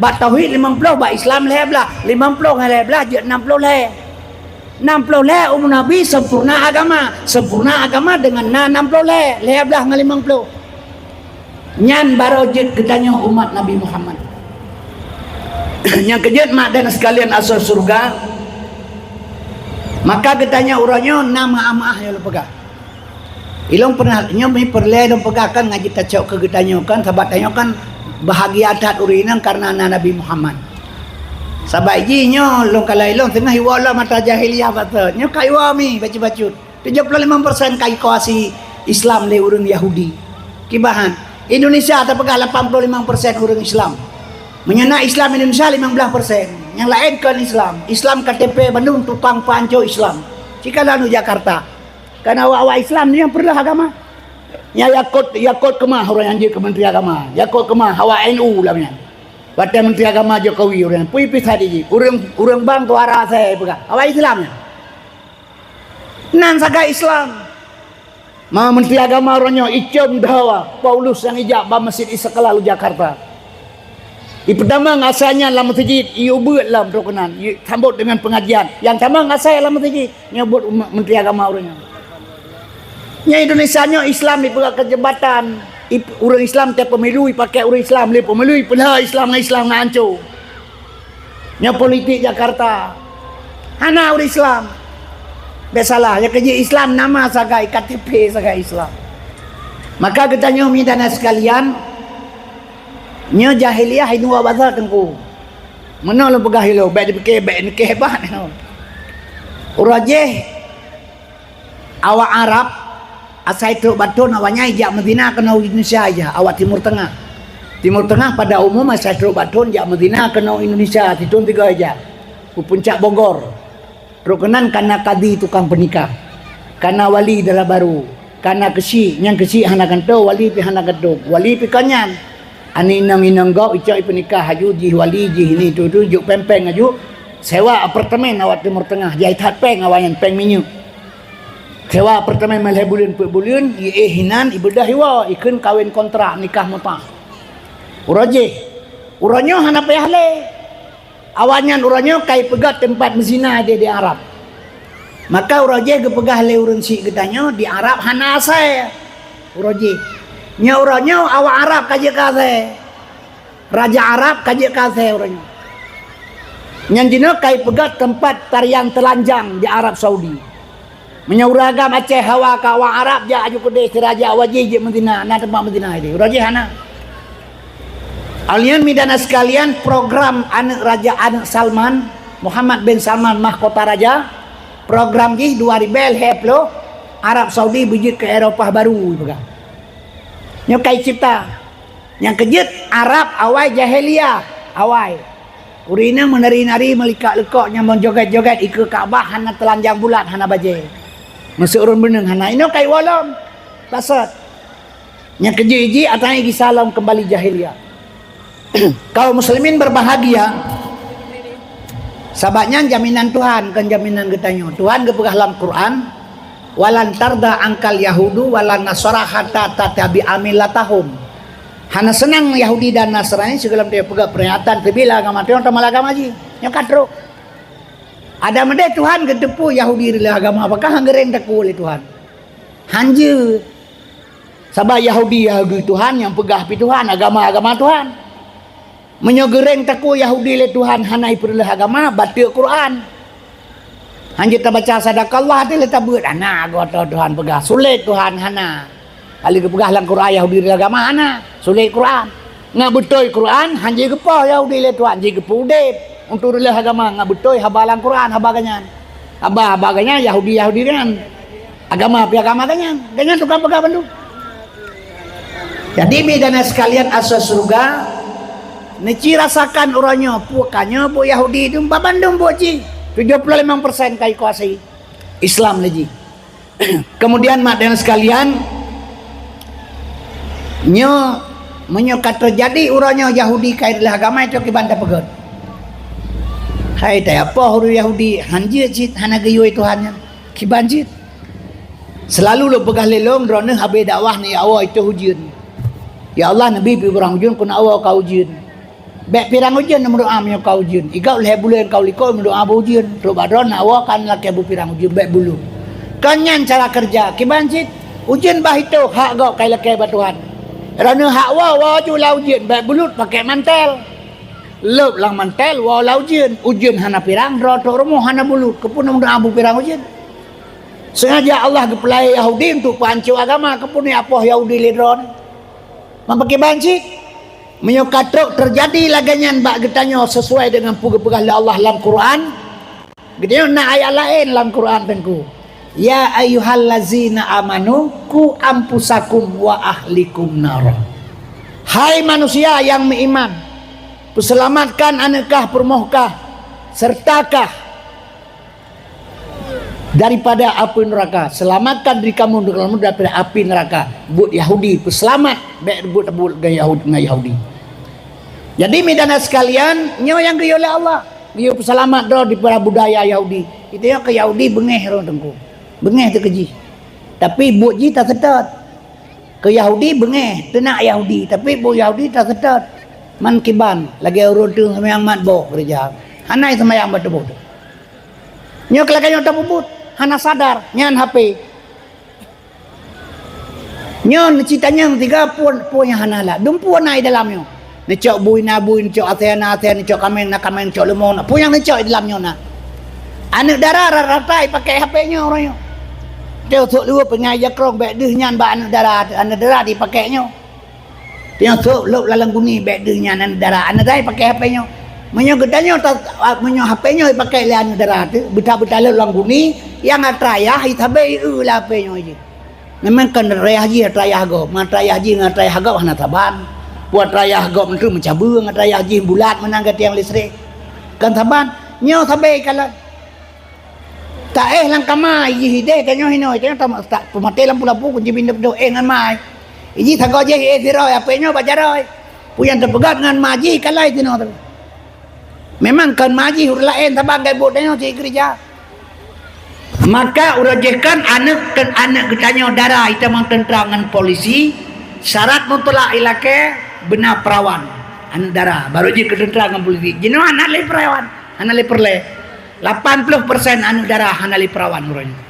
Bak tauhid limong ploh, bak Islam lhée blaih. Limong ploh ngon lhée blaih jeuet nam ploh lhée. Nam ploh lhée umu Nabi sempurna agama. Sempurna agama deungon na nam ploh lhée, lhée blaih ngon limong ploh. Nyan barô jeuet geutanyoe umat Nabi Muhammad. Nyang keujeuet mak dan sekalian asoe syeuruga, maka geutanyoe uroe nyoe na meu'ah-meu'ah nyang lôn peugah. Ilôn pernah, nyoe mi peureulée lôn peugah kan ngaji tacok keu geutanyoe kan, sabab tanyoe kan bahagia that ureuëng inong kareuna na Nabi Muhammad. Sabab jih nyoe lôn kalai lôn teungoh iwoe lom mata jahiliyah bateue. Nyoe ka iwoe mi bacut-bacut. Tujoh ploh limong persen ka ikoasi Islam lé ureuëng Yahudi. Kiban han, Indonesia tapeugah lapan ploh limong persen ureuëng Islam. Meunyoe na Islam Indonesia limong blaih persen, nyang laén kon Islam. Islam K T P bandum tukang peuhanco Islam. Cit ka lanu Jakarta. Karena awak-awak Islam ni nyang peureulée agama. Nyan Yakut, Yakut keumah ureuëng nyang jeuet keu Menteri Agama. Yakut keumah awak N U lam nyan. Watée Menteri Agama Jokowi ureuëng nyan, peue pi that jih? Ureuëng, ureuëng bang tuara asai peugah, awak Islam nyan. Nan sagai Islam. Ma Menteri Agama uroe nyoe icom dawa Paulus nyang ijak bak Masjid Istiqlal u Jakarta. Ipeutamong asai nyan lam meuseujid, iubeuet lom trok keunan, isambot deungon peungajian. Nyang tamong asai lam meuseujid, nyoe buet umat Menteri Agama uroe nyoe. Nyan Indonesia nyoe Islam ipeugah keu jembatan. Ip-, ureuëng Islam tiep pemilu ipakée ureuëng Islam, lé pemilu ipeulha Islam ngon Islam ngon ancô. Nyoe politik Jakarta. Hana ureuëng Islam. Bék salah, nyang keujeuet Islam nama sagai, K T P sagai Islam. Maka geutanyoe mi dan sekalian, nyoe jahiliyah inuwa basa teungku. Meunoe lôn peugah ilong, bék dipike, bék nike hebat. Uroe jih, awak Arab asai trok bathon awaknyan ijak meuzina keunoe Indonesia ija, awak Timur Tengah. Timur Tengah pada umum asai trok bathon jak meuzina keunoe Indonesia, sithon tiga ija. U puncak Bogor. Trok keunan kana kadi tukang peunikah. Kana wali dara barô. Kana keuchik, nyang keuchik hana gantoe, wali pi hana gantoe. Wali pi kon nyan. Aneuk inong-inong gob icok ipeunikah aju, jih wali, jih ini, tu, tu, jok péng-péng aju. Sewa apartemen awak Timur Tengah, jai that péng awaknyan, péng minyeuk. Sewa apartemen meulhée buleuen peuet buleuen, iéh inan, ibeudôh iwoe, ikheun kawén kontrak nikah mutah. Uroe jih, uroe nyoe hana payah lé. Awaknyan uroe nyoe ka ipeugét teumpat meuzina di, di Arab. Maka uroe jih geupeugah lé ureuëng syiek geutanyoe di Arab hana asai. Uroe jih. Nyoe uroe nyoe awak Arab ka jeuet keu asai. Raja Arab ka jeuet keu asai uroe nyoe. Nyan jinoe ka ipeugét teumpat tarian teulanjang di Arab Saudi. Meunyoe ureuëng agam Aceh hawa keu awak Arab jak aju keudeh siraja wajih jeuet meuzina, na teumpat meuzina ideh. Uroe jih hana. Alien mi dan sekalian, program aneuk raja, aneuk Salman, Muhammad bin Salman, mahkota raja, program jih dua ribèe lhèe ploh, Arab Saudi beujeuet keu Eropah baru, ipeugah. Nyoe ka icipta. Nyang keujeuet Arab awai jahiliyah, awai. Ureuëng inong meunari-nari meulikak-leukok nyang meujogét-jogét ikeue Ka'bah hana teulanjang bulat, hana bajée. Meuseu ureuëng beuneueng hana. Inoe ka iwoe lom. Basot. Nyang keujeuet jih atra gisa lom keumbali jahiliyah. Kaum muslimin berbahagia. Sabab nyan jaminan Tuhan, kon jaminan geutanyoe. Tuhan geupeugah lam Quran, "Walan tarda angkal yahudu walan nasara hatta tattabi'a millatahum." Hana seunang Yahudi dan Nasrani sigohlom tapeugah peuringatan teubila agama Tuhan, teuma agama jih. Nyoe ka trok. Ada meudeh Tuhan geuteupeue Yahudi reuloh agama, apakah han geureng takue lé Tuhan? Han jeuet. Sabab Yahudi, Yahudi Tuhan nyang peugah pi Tuhan, agama, agama Tuhan. Meunyoe geureng takue Yahudi lé Tuhan hana ipeureuloh agama, bateuk Quran. Hanjeuet tabaca sadaqallah teuh lé tabeuet, hana goe toh Tuhan peugah. Sulet Tuhan hana. Kali geupeugah lam Quran Yahudi reuloh agama hana. Sulet Quran. Ngat beutôi Quran, hanjeuet geupoh Yahudi lé Tuhan, jih geupeu udeb. Untuk reuloh agama, ngat beutôi haba lam Quran, haba ganyan. Haba, haba ganyan, Yahudi, Yahudi ganyan. Agama pi agama ganyan. Ganyan tukang peugah bandum. Jadi, bidan sekalian, asoe syeuruga, neuci rasakan uroe nyoe, peue ka nyoe buet Yahudi dum, ba bandum buet jih. Tujoh ploh limong persen ka ikuasai Islam lé jih. Kemudian, mak dan sekalian, nyoe, meunyoe ka teujadi uroe nyoe Yahudi ka ireuloh agama, itu kiban tapeugét. Hai, tayapoh ureuëng Yahudi, han jeuet cit, hana geuyue Tuhan nyan. Kiban cit. Seulalu lôn peugah lé lôn, droeneuh habéh dakwah neujak woe itôh ujeuen. Ya Allah, neubi pi pirang ujeuen, keuneuk woe ka ujeuen. Bék pirang ujeuen neumeudoá meunyoe ka ujeuen. Igab lhée buleuen ka u likot meudoá beu ujeuen. Trok bak droeneuh woe kan lakée beu pirang ujeuen, bék bulut. Kon nyan cara keureuja. Kiban cit, ujeuen bah itôh hak gob kai lakée bak Tuhan. Droeneuh hak woe, woe ju lam ujeuen, bék bulut pakék mantel. Lôb lam mantel, woe lam ujeuen. Ujeuen hana pirang, droe trok rumoh hana bulut. Keupeue neumeudoá beu pirang ujeuen? Sengaja Allah geupeulahé Yahudi untuk peuhanco agama, keupeue neuyapoh Yahudi lé droeneuh? Meupakiban cit, meunyoe ka trok teujadi lagée nyan bak geutanyoe sesuai deungon peue geupeugah lé Allah lam Quran, geutanyoe na ayat laén lam Quran teungku, "Ya ayyuhallazina amanu, qu anfusakum wa ahlikum nara." Hai manusia nyang meuiman, peuseulamatkan aneuk kah, peurumoh kah, serta kah daripada api neraka. Selamatkan diri kamu daripada api neraka. Buet Yahudi peuseulamat, bèk buet, buet ngon Yahudi, ngon Yahudi. Jadi, mi dan sekalian, nyoe nyang geuyue lé Allah. Geuyue peuseulamat droe daripada budaya Yahudi. Itu nyang keu Yahudi beungéh droe teungku. Beungéh teuh keu jih. Tapi buet jih taseutôt. Keu Yahudi beungéh, teunak Yahudi, tapi buet Yahudi taseutôt. Man kiban, lagèe ureueng teuh seumayang mat boh geureuja. Hana seumayang bak tuboh teuh. Nyoe keu lagèe nyoe tapeubuet, hana sadar, nyan H P. Nyoe neuci tanyong tiga pun, pun nyang hana lat. Dum pun na i dalam nyoe. Neucok bui na bui, neucok asèe na asèe, neucok kaméng na kaméng, neucok leumo na. Pun nyang neucok i dalam nyoe na. Aneuk dara rata-rata ipakèk H P nyoe uroe nyoe. Teuh sôk leuweuh peungai jakrong bèk deuh nyan bak aneuk dara, aneuk dara dipakèk nyoe. Nyang sôk lôb lam guni bèk deuh nyan aneuk dara, aneuk dara ipakèk H P nyoe. Meunyoe geutanyoe ta-, meunyoe H P nyoe ipakèk lé aneuk dara teuh, beuta-beuta lôb lam guni, nyang atra yah, i sabe i eu lam H P nyoe jih. Memang kon atra yah jih atra yah gob, ngon atra yah jih ngon atra yah gob hana saban. Peue atra yah gob meunteuk meucabeue ngon atra yah jih bulat meunan ka tiang listrik. Kon saban, nyoe sabe ikalon. Taéh lam kama, jih idéh tanyoe hinoe, tanyoe ta-, ta-, peumaté lampu-lampu kunci pintoe-pintoe éh ngon ma. Jih sagoe jih éh sidroe, H P nyoe bak jaroe. Peue nyang teupeugah ngon ma jih ikalai sinoe teuh. Memang kon ma jih ureueng laén saban geubuet tanyoe cit keurija. Maka uroe jih kan aneuk, aneuk geutanyoe dara itamong teuntra ngon polisi, syarat mutlak ilakèe beuna peurawan. Aneuk dara, baru jih keu teuntra ngon polisi. Jinoe hana lé peurawan, hana lé peureulèe. Lapan puluh persen aneuk dara hana lé peurawan uroe nyoe.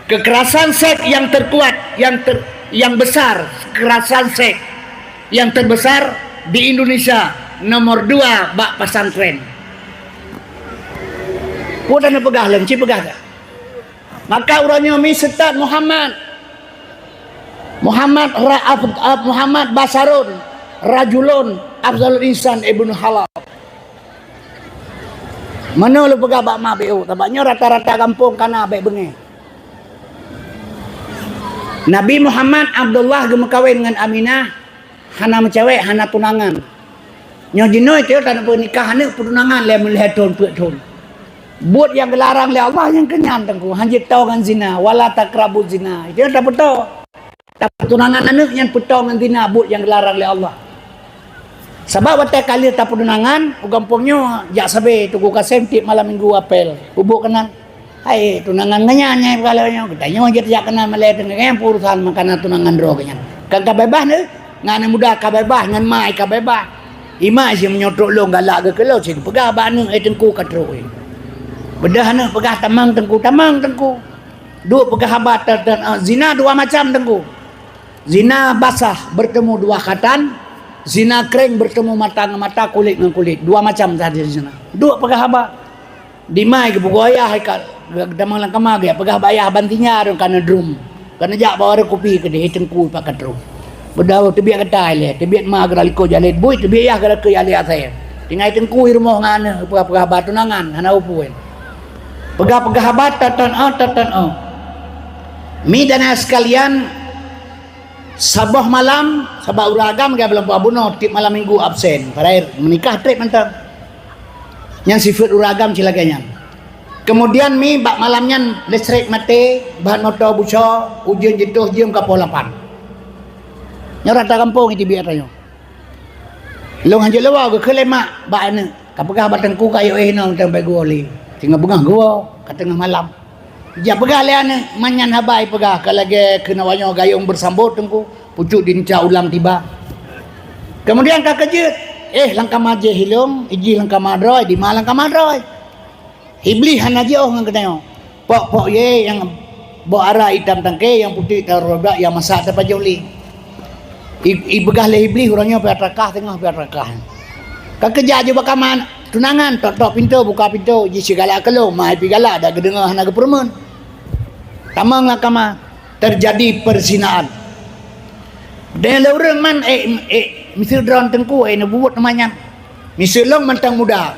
Kekerasan seks yang terkuat, yang ter-, yang besar, kekerasan seks yang terbesar di Indonesia, nomor dua bak pesantren. Peue tapeugah lom, ci peugah ka. Maka uroe nyoe mi Ustaz Muhammad, Muhammad Ra-, Af-, Af-, Muhammad Basarun, rajulun afdalul insan ibnu halal. Meunoe lôn peugah bak ma B O, sabab nyoe rata-rata gampông kana bèk beungéh. Nabi Muhammad Abdullah geumeukawen ngon Aminah, hana meucewek, hana tunangan. Nyoe jinoe teuh tanyoe peunikah aneuk peutunangan lhèe meulhèe thôn peuet thôn. Buet nyang geularang lé Allah nyang keu nyan teungku, han jeuet toe ngon zina, wala taqrabu zina. Itu nyang tapeutoe. Tapeutunangan aneuk nyan peutoe ngon zina, buet nyang geularang lé Allah. Sabab watèe ka lheueh tapeutunangan, u gampông nyoe jak sabe Teungku Kasem tiep malam minggu apel. Peubuet keunan. Hai, tunangan ngon nyan nyang ipeugah lagèe nyoe, geutanyoe jeuet jak keunan malèe teungoh nyan peurusan makanan tunangan droe geuh nyan. Kan ka beubaih neuh? Ngon aneuk muda ka beubaih, ngon ma ka beubaih. Ima si meunyoe trok lôn galak geuh keu lôn, si geupeugah bak aneuk, "Eh, Teungku ka trok, eh." Beudôh aneuk peugah, "Tamong Teungku, tamong Teungku." Duek peugah haba, "Tan, tan, ah, zina dua macam, Teungku. Zina basah bertemu dua khatan, zina kering bertemu mata ngon mata, kulét ngon kulét. Dua macam saja zina." Duek peugah haba. Dimai geupeugoyah ka, tamong lam kama geupeugah bak yah bantinya dong kana drum. Kana jak bawa kupi keudeh, "Teungku, pakat drum." Beudôh teubiet gata ilèe, teubiet ma geura likot jalét bui, teubiet yah geura keu jalét asèe. Tinggai Teungku i rumoh ngon aneuk, peugah-peugah haba tunangan, hana peue-peue. Peugah-peugah haba, "Tan-tan, oh, tan-tan, oh." Mi dan ayah sekalian, saboh malam, sabab ureueng agam gaya bunoe, tiep malam minggu absen. Padahai meunikah trép mantong. Nyan sifeuet ureueng agam cilaka nyan. Kemudian mi bak malam nyan listrik maté, ban moto buso, ujeuen jitôh jeuem ka poh lapan. Nyoe rata gampông iteubiet atra nyoe. Lôn hanjeuet lôn woe geukheun lé mak bak aneuk, ka peugah bak teungku ka yôh éh hinoe mantong bèk geuwoe lé. Teungoh beungoh geuwoe, ka teungoh malam. Jipeugah lé aneuk, "Man nyan haba ipeugah ka lagèe keunoe nyoe gayông beusambot teungku, pucuk dinca ulam tiba." Kemudian ka keujeuet, éh lam kama jih ilông, ijih lam kama droe, dima lam kama droe. Iblih hana jiôh ngon geutanyoe. Pok-pok yé nyang boh ara itam tangke, nyang putéh taroh bak, nyang masak tapajoh lé. I, ipeugah lé Iblih, "Uroe nyoe pih atra kah teungoh pih atra kah." Ka keujak jih bak kama tunangan, tok-tok pintoe, buka pintoe, jih sigalak keu lôn, ma pih galak, dak geudeungoe hana geupeureumeun. Tamong lam kama, terjadi perzinaan. Dan lé ureueng man, eh, eh, miseue droe teungku, eh, neubuet teuma nyan. Miseue lôn mantong muda.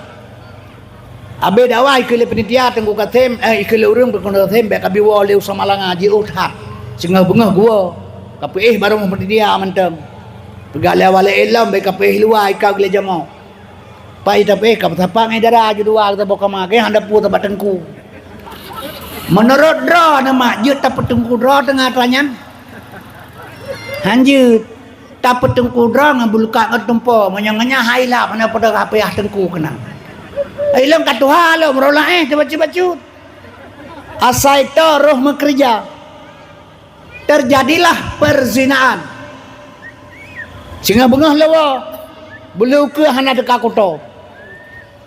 Abéh dakwah ikheun lé panitia Teungku Kasem, eh, ikheun lé ureueng Teungku Kasem, bèk kabi woe lé u Samalanga, jiôh that. Singoh beungoh geuwoe, kapeuéh barô panitia mantong. Peugah lé awak laén lom, bèk kapeuéh luwa, ika geulé jamoe. Pai tapeuéh, kapeusapa ngon dara ju dua, saboh kama, keu han dapue sabab teungku. Meunurot droeneuh mak, jeuet tapeuteungku droe teungoh atra nyan? Hanjeuet. Tapeuteungku droe ngon beulukak ngon tumpo, meunyoe ngon nyan hai lap hana padahai payah teungku keunan. Ilong ka tuha lom roh laén teubacut-bacut. Asai toh roh meukeureuja. Terjadilah perzinaan. Singoh beungoh leuwoe, bulu ukeue hana teuka kuto.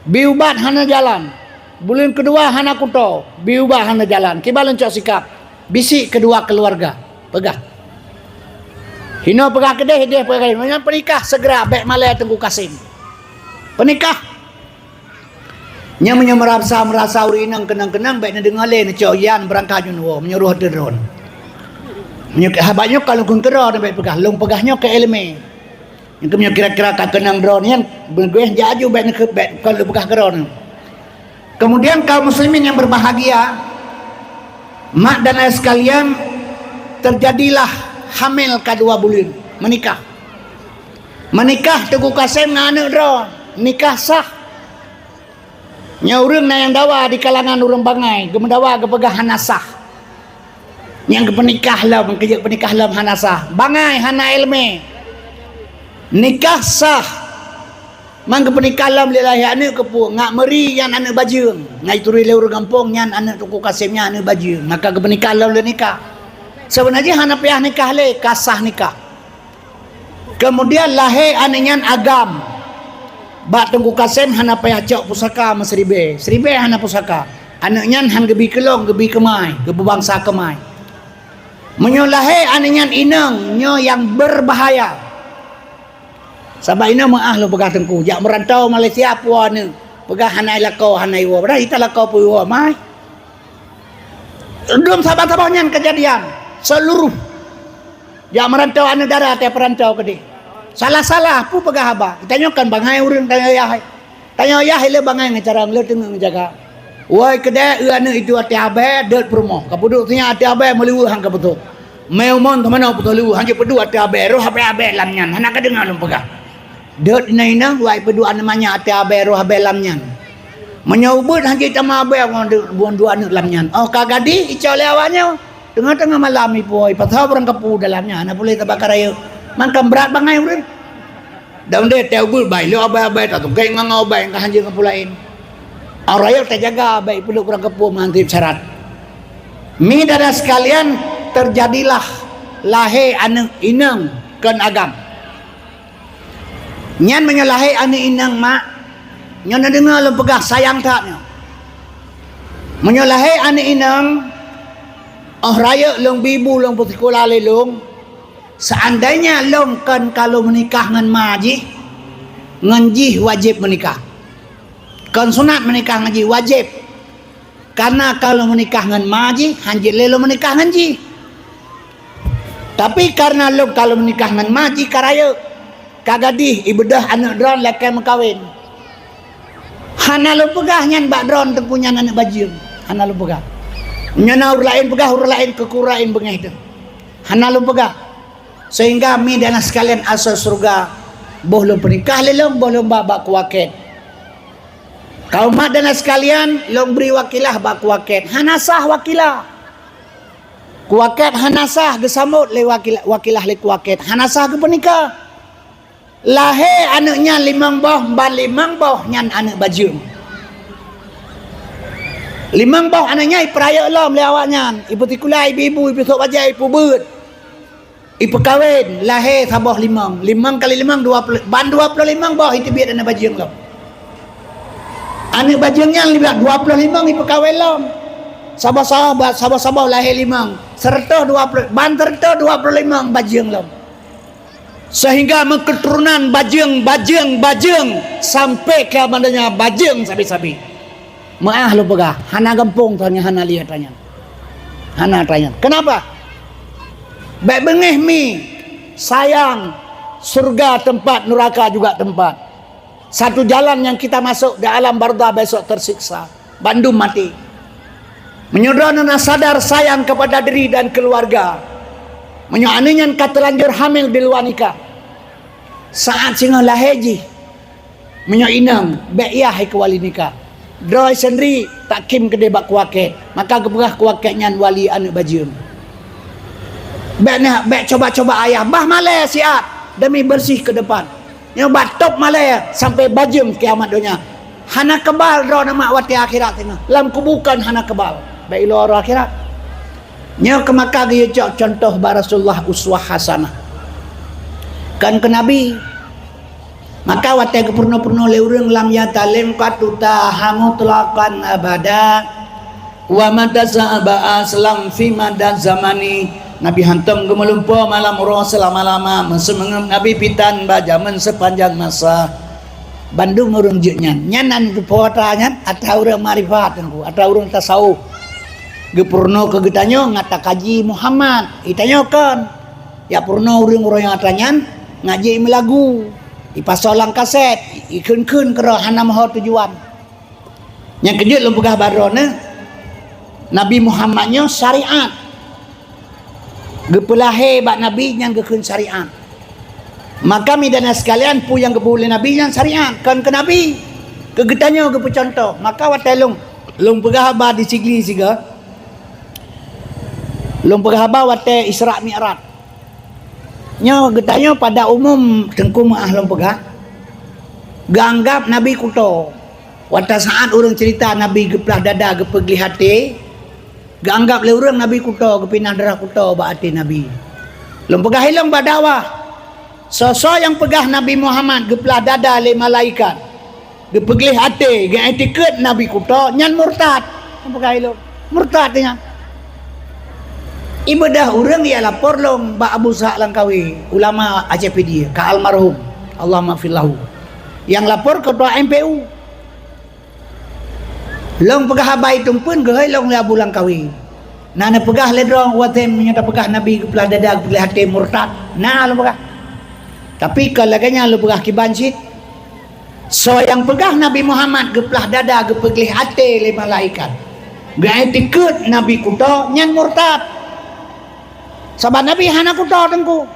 Bi ubat hana jalan. Buleuen keudua hana kuto, bi ubat hana jalan. Kiban lôn cok sikap, bisik keudua keuluwarga. Peugah. Hinoe peugah keudeh, deh peugah keudeh. Meunyoe peunikah segera, bék malée Teungku Kasim. Peunikah. Nyan meunyoe meurasa-meurasa ureuëng inong keunong-keunong, bék neudeungoe lé neucok yan beurangkat nyoe woe, meunyoe roh teuron. Meunyoe haba nyoe ka lôn kheun keudroe, bék peugah, lôn peugah nyoe keu iéleumé. Nyang keumeunyoe kira-kira ka keunong droe nyan, beugöh jak aju bék neukeubet, kon lôn peugah keudroe nyoe. Kemudian kaum muslimin yang berbahagia, mak dan ayah sekalian, terjadilah hamil ka dua buleuen, menikah. Menikah Teungku Kasim ngon aneuëk droe, nikah sah. Nyoe ureuëng na nyang dawa di kalangan ureuëng bangai, geumeudawa geupeugah hana sah. Nyang geupeunikah lom, keujeuet peunikah lom hana sah. Bangai hana iéleumé. Nikah sah. Man geupeunikah lom lé lahé aneuëk keupeue, ngak meuri nyan aneuëk bajeueng. Ngai turi lé ureuëng gampông nyan aneuëk Teungku Kasim nyan aneuëk bajeueng. Maka geupeunikah lom lé nikah. Seubeuna jih hana payah nikah lé, ka sah nikah. Kemudian lahé aneuëk nyan agam. Bak Teungku Kasim hana payah cok pusaka meuseuribée. Seuribée hana pusaka. Aneuëk nyan han geubi keu lôn, geubi keu mai, geupeubansa keu mai. Meunyoe lahé aneuëk nyan inong, nyoe nyang berbahaya. Sabab inong meuáh lôn peugah Teungku, jak meurantau Malaysia puwoe aneuëk, peugah hana lakoe, hana iwoe. Padahai ita lakoe peuwoe mai. Dum saban-saban nyan keujadian seuluruh. Jak meurantau aneuëk dara teuh peurantau keudeh. Salah-salah peue peugah haba. Geutanyoe kan bangai ureuëng, tanyoe yah. Tanyoe yah ilée bangai ngon cara lé teungeut jaga. Woi keudeh, eu aneuëk itu até abée deuet peurumoh. Ka peuduek sinyak até abée meuliweuh han ka beutôi. Mé umon teumanoe putôh liweuh han jeuet peuduek até abée, roh abée-abée lam nyan. Hana ka deungoe lôn peugah. Deuet inong-inong wai peuduek aneuëk manyak até abée roh abée lam nyan. Meunyoe ubeuet han jeuet tamah abée ngon dua aneuëk lam nyan. Oh ka gadih icok lé awak nyoe. Teungoh-teungoh malam ipuwoe, ipasoe barang kapu dalam nyan, hana puléh tabaka rayeuk. Mangkam brat bangai ureuëng. Dan deh teu ubeuet bai lé abée-abée tatungkét ngon abée nyang ka hanjeuet ngon peue laén. Awak rayeuk tajaga bék ipeuduek barang kapu meuhanséb syarat. Mi dara sekalian, terjadilah lahé aneuëk inong kon agam. Nyan meunyoe lahé aneuëk inong mak, nyoe neudeungoe lôn peugah sayang that nyoe. Meunyoe lahé aneuëk inong, oh rayeuk lôn bi bu lôn peusikula lé lôn, seandainya lôn kon ka lôn meunikah ngon ma jih, ngon jih wajéb meunikah. Kon sunat meunikah ngon jih, wajéb. Karena ka lôn meunikah ngon ma jih, han jeuet lé lôn meunikah ngon jih. Tapi karena lôn ka lôn meunikah ngon ma jih ka rayeuk, ka gadih ibeudôh aneuëk droen lakée meukawen. Hana lôn peugah nyan bak droen Teungku nyan aneuëk bajeueng. Hana lôn peugah. Nyoe na ureuëng laén peugah, ureuëng laén keu ureuëng laén beungéh teuh. Hana lôn peugah. Sehingga mi dan sekalian asoe syeuruga, boh lôn peunikah lé lôn, boh lôn ba bak kuakét. Kaum mak dan sekalian, lôn bri wakilah bak kuakét. Hana sah wakilah. Kuakét hana sah geusambot lé wakilah, wakilah lé kuakét. Hana sah geupeunikah. Lahé aneuëk nyan limong boh, ban limong boh nyan aneuëk bajeueng. Limong boh aneuëk nyan ipeurayeuk lom lé awak nyan, ipeusikula, ibi bu, ipeusôk bajée, ipeubeuet. Ipeukawen, lahé saboh limong. Limong kali limong, dua ploh, ban dua ploh limong boh iteubiet aneuëk bajeueng lom. Aneuëk bajeueng nyan libat dua ploh limong ipeukawen lom. Saboh-saboh, saboh-saboh lahé limong. Seureutoh dua ploh, ban seureutoh dua ploh limong bajeueng lom. Sehingga meuketurunan bajeueng, bajeueng, bajeueng sampai keu abadanya bajeueng sabe-sabe. Meuáh lôn peugah, hana gampông tanyoe, hana lié tanyoe. Hana tanyoe. Kenapa? Bék beungéh mi, sayang, syeuruga teumpat, neuraka juga teumpat. Satu jalan yang kita masuk di alam barzah besok tersiksa. Bandum maté. Meunyoe droeneuh na sadar sayang kepada diri dan keluarga, meunyoe aneuëk nyan ka terlanjur hamil di luwa nikah, saat singoh lahé jih, meunyoe inong, bék yah hai keu wali nikah. Droe sendiri takhim keudeh bak kuakét, maka geupeugah kuakét nyan wali aneuëk bajeueng. Bék neh, bék coba-coba ayah, bah malée siat demi bersih ke depan. Nyoe batôb malée sampai bajeueng kiamat donya. Hana kebal droe neumak watée akhirat singoh. Lam kubu kon hana kebal. Bék iloe roh akhirat. Nyoe keu maka geuyue cok contoh bak Rasulullah uswah hasanah. Kon keu Nabi. Maka watée geupeurunoe-peurunoe lé ureuëng lam ya talem ka tuta hamu tulakan abada. Wa mata sa'aba aslam fi mada zamani. Nabi hantom geumeulumpo malam uroe seulama-lama, meuseumeungeup Nabi pitan ba jameun seupanjang masa. Bandum ureuëng jeuet nyan. Nyan nan geupeue atra nyan, atra ureuëng makrifat teungku, atra ureuëng tasawuf. Geupeurunoe keu geutanyoe ngat takaji Muhammad. Itanyoe kon. Ya peurunoe ureuëng-ureuëng nyang atra nyan ngat jeuet meulagu. Ipasoe lam kaset, ikheun-kheun keudroe hana meuho tujuan. Nyang keujeuet lôn peugah bak droeneuh, Nabi Muhammad nyoe syariat. Geupeulahé bak Nabi nyang geukheun syariat. Maka midan sekalian, peue nyang geupeubuet lé Nabi nyan syariat, kon keu Nabi. Keu geutanyoe geupeucuntoh. Maka watée lôn, lôn peugah haba di Sigli sigoe, lôn peugah haba watée Isra Mi'raj. Nyoe geutanyoe pada umum teungku meuah lôn peugah, geuanggab Nabi kuto. Watée saát ureuëng cerita Nabi geuplah dada geupeugleh até, geuanggab lé ureuëng Nabi kuto, geupinah darah kuto bak até Nabi. Lôn peugah ilong bak dakwah, soe-soe nyang peugah Nabi Muhammad geuplah dada lé malaikat, geupeugleh até, geuiktikeuet Nabi kuto, nyan murtad. Nyang peugah ilong murtad nyan. Ibeudôh ureuëng ya lapor lôn bak Abu Ishaq Langkawi, ulama Aceh Pidie, ka almarhum, Allahumma lahu. Nyang lapor keutua M P U. Lôn peugah haba tumpeuen geuhôi lôn lé Abu Langkawi. Na neupeugah lé droe watée meunyoe tapeugah Nabi geuplah dada geupeugleh até murtad. Na lôn peugah. Tapi kon lagée nyan lôn peugah kiban cit. Soe nyang peugah Nabi Muhammad geuplah dada geupeugleh até lé malaikat, geuiktikeuet Nabi kuto, nyan murtad. Sabab Nabi hana kuto teungku.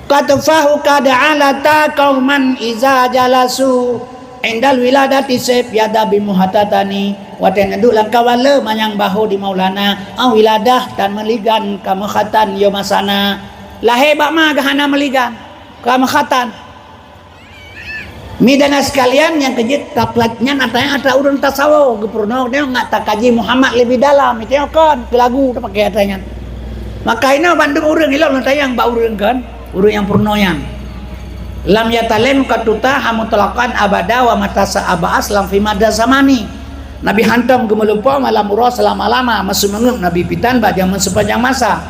Katfahu kad alata qauman iza jalasu indal wiladati sef yada bimuhatatani. Watée neuduek lam kawan le manyang bahu di Maulana, ah wiladah tan meuligan ka meukhatan yo masana. Lahé bak ma geuhana meuligan, ka meukhatan. Midan sekalian nyang keujeuet taplat nyan atra, atra ureuëng tasawuf geupeurunoe nyoe ngat takaji Muhammad leubeh dalam, itu kon keulagu tapakai atra nyan. Maka inoe bandum ureuëng ilong tayang bak ureuëng kan, ureuëng nyang peurunoe nyan. Lam yatalem katuta hamutlaqan abada wa matasa abas lam fi mada zamani. Nabi hantom geumeulumpo malam uroe seulama-lama, meuseumeungeup Nabi pitan bak jameun seupanjang masa.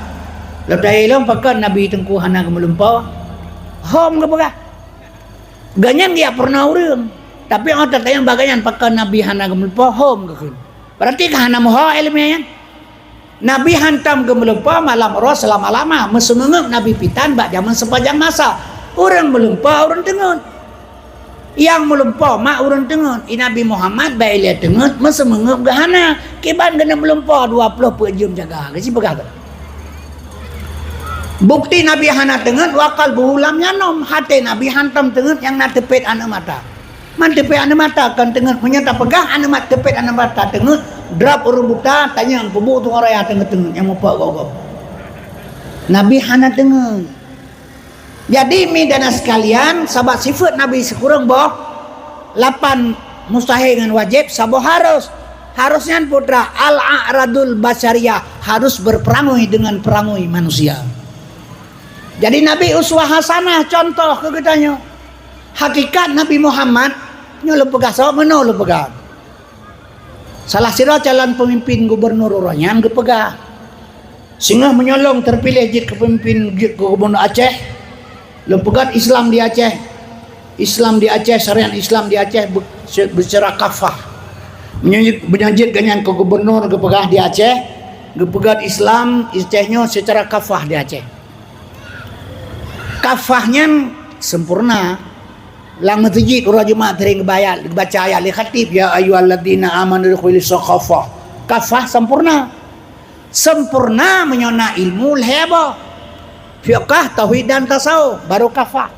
Lom tayang ilong pakon Nabi teungku hana geumeulumpo? Hom geupeugah. Geuhnyan geujak peurunoe ureuëng, tapi óh tatanyong bak geuhnyan pakon Nabi hana geumeulumpo hom geukheun. Berarti ka hana meuho iéleumé nyan. Nabi hantom geumeulumpo malam uroe seulama-lama, meuseumeungeup Nabi pitan bak jameun seupanjang masa. Ureuëng meulumpo ureuëng teungeut. Nyang meulumpo mak ureuëng teungeut, i Nabi Muhammad bak ilée teungeut, meuseumeungeup geuhana. Kiban geuneuk meulumpo dua ploh peuet jeuem jaga, geuci peugah. Bukti Nabi hana teungeut, wa qalbuhu lam yanom, até Nabi hantom teungeut nyang na teupet aneuëk mata. Man teupet aneuëk mata kon teungeut, meunyoe tapeugah aneuëk mat-, teupet aneuëk mata teungeut, drop ureuëng buta, tanyong peubuet tueng raya teungeut-teungeut nyang mupok gob-gob. Nabi hana teungeut. Jadi, midan sekalian, sabab sifeut Nabi sikureueng boh, lapan mustahil ngon wajéb, saboh harus. Harus nyan putra al-a'radul basyariyah, harus berperangui dengan perangui manusia. Jadi, Nabi uswah hasanah, contoh keu geutanyoe. Hakikat Nabi Muhammad, nyoe lôn peugah, sabab meunoe lôn peugah. Salah sidroe calon peumimpin gubernur uroe nyan geupeugah, singoh meunyoe lôn teupiléh jeuet keu peumimpin, jeuet keu gubernur Aceh, lôn peugét Islam di Aceh. Islam di Aceh, syariat Islam di Aceh be-, se-, seucara kafah. Meunyoe, meunyoe jeuet geuhnyan keu gubernur geupeugah di Aceh, geupeugét Islam Aceh nyoe seucara kafah di Aceh. Kafah nyan sempurna. Lam meuseujid uroe Jumat sering geubaca, geubaca ayat lé khatib, "Ya ayyuhalladzina amanu udkhulu fi saqafah." Kafah sempurna. Sempurna meunyoe na ilmu lhée boh. Fiqah, tauhid dan tasawuf, baru kafah.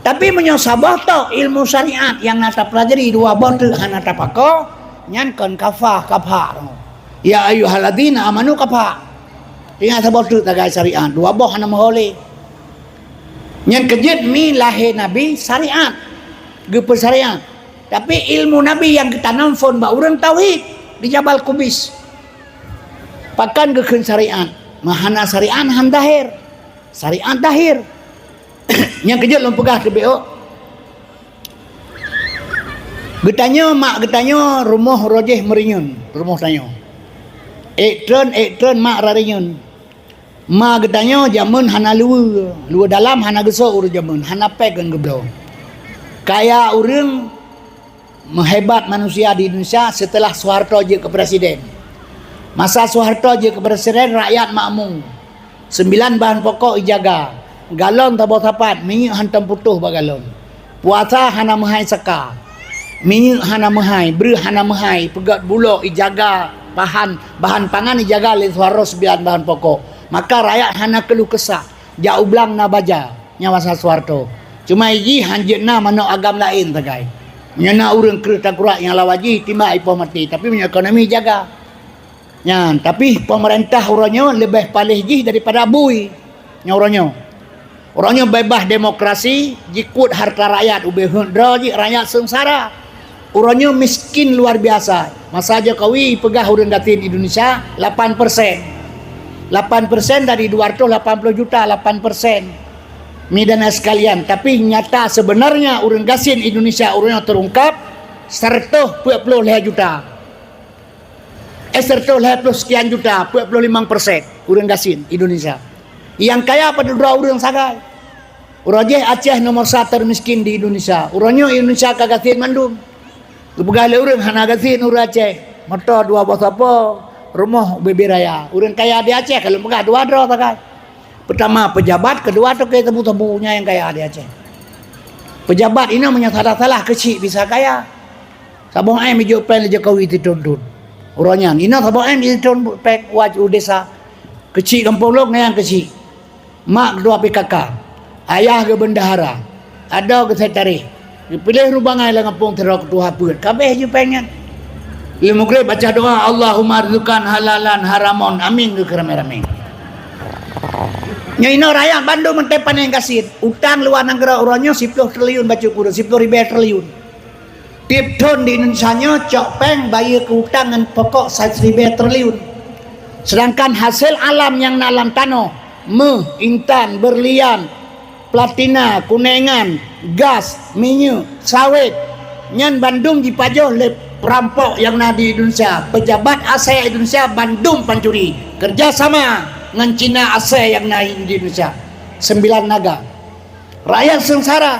Tapi meunyoe saboh tok ilmu syariat nyang na tapelajari dua boh teuk hana tapako, nyan kon kafah, kafah. Ya ayyuhalladzina amanu kafah. Ingat saboh teuk tagai syariat, dua boh hana meuholé. Nyan keujeuet mi lahé Nabi syariat, geupeusyariat. Tapi ilmu Nabi nyang geutanom phon bak ureuëng tauhid di Jabal Kubis. Pakon geukheun syariat? Meuhana syariat han dahir. Syariat dahir. Nyang keujeuet lôn peugah keu B O. Geutanyoe mak geutanyoe rumoh rojeh meurinyun, rumoh tanyoe. Ék treun, ék treun mak rarinyun. Ma geutanyoe jameun hana luweue, luweue dalam hana geusok ureuëng jameun, hana péng ngon geubloe. Kaya ureuëng meuhebat manusia di Indonesia setelah Soeharto jeuet keu presiden. Masa Soeharto jeuet keu presiden, rakyat makmu. Sembilan bahan pokok ijaga. Galon saboh sapat, minyeuk hantom putôh bak galon. Puasa hana meuhai saka. Minyeuk hana meuhai, breueh hana meuhai, peugöt bulok ijaga, bahan, bahan pangan ijaga lé Soeharto sembilan bahan pokok. Maka rakyat hana keuluh kesah. Jak u blang na baja, nyan masa Soeharto. Cuma jih hanjeuet na manök agam laén sagai. Nyan na ureuëng kreueh tangkurak nyang lawa jih timbak ipoh maté, tapi meunyoe ekonomi jaga. Nyan, tapi pemerintah uroe nyoe leubeh paléh jih daripada bui nyang uroe nyoe. Uroe nyoe beubaih demokrasi, jikut harta rakyat ubé heuet droe jih, rakyat seungsara. Uroe nyoe miskin luar biasa. Masa Jokowi peugah ureuëng gasien Indonesia lapan persen. Lapan persen dari dua ratus lapan puluh juta, lapan persen. Mi dan sekalian, tapi nyata sebenarnya ureuëng gasien Indonesia uroe nyoe teurungkap seratus empat puluh lhèe juta. Eh, seratus lhèe ploh sekian juta, empat puluh lima persen ureuëng gasien Indonesia. Nyang kaya padub droe ureuëng sagai. Uroe jih Aceh nomor satu termiskin di Indonesia. Uroe nyoe Indonesia ka gasien mandum. Geupeugah lé ureuëng hana gasien ureuëng Aceh. Moto dua boh sapo, rumoh bubé raya. Ureuëng kaya di Aceh ka lôn peugah dua droe sagai. Pertama pejabat, kedua toke sabu-sabu, nyan nyang kaya di Aceh. Pejabat inoe meunyoe salah-salah keuchik bisa kaya. Saboh M ijok péng lé Jokowi sithon thon. Uroe nyan, inoe saboh M sithon péng waj u desa. Keuchik gampông lôn ngon nyang keuchik. Mak ketua P K K. Ayah geuh bendahara. Adoe geuh sekretaris. Geupiléh ureuëng bangai lam gampông sidroe ketua peuet. Ka abéh jih péng nyan. Lheueh meugreb baca doa, "Allahumma rzuqan halalan haramon." Amin geuh keu ramé-ramé. Nyoe inoe rakyat bandum mantong pané gasien. Utang luwa nanggroe uroe nyoe siploh triliun bacut kureueng, siploh ribèe triliun. Tiep thon di Indonesia nyoe cok péng bayeue keu utang ngon pokok siribèe triliun. Sedangkan hasé alam nyang na lam tanoh, méuh, intan, berlian, platina, kunengan, gas, minyeuk, sawét, nyan bandum jipajoh lé perampok nyang na di Indonesia. Pejabat asai Indonesia bandum pancuri, kerja sama ngon Cina asai nyang na di Indonesia. Sembilan naga. Rakyat seungsara.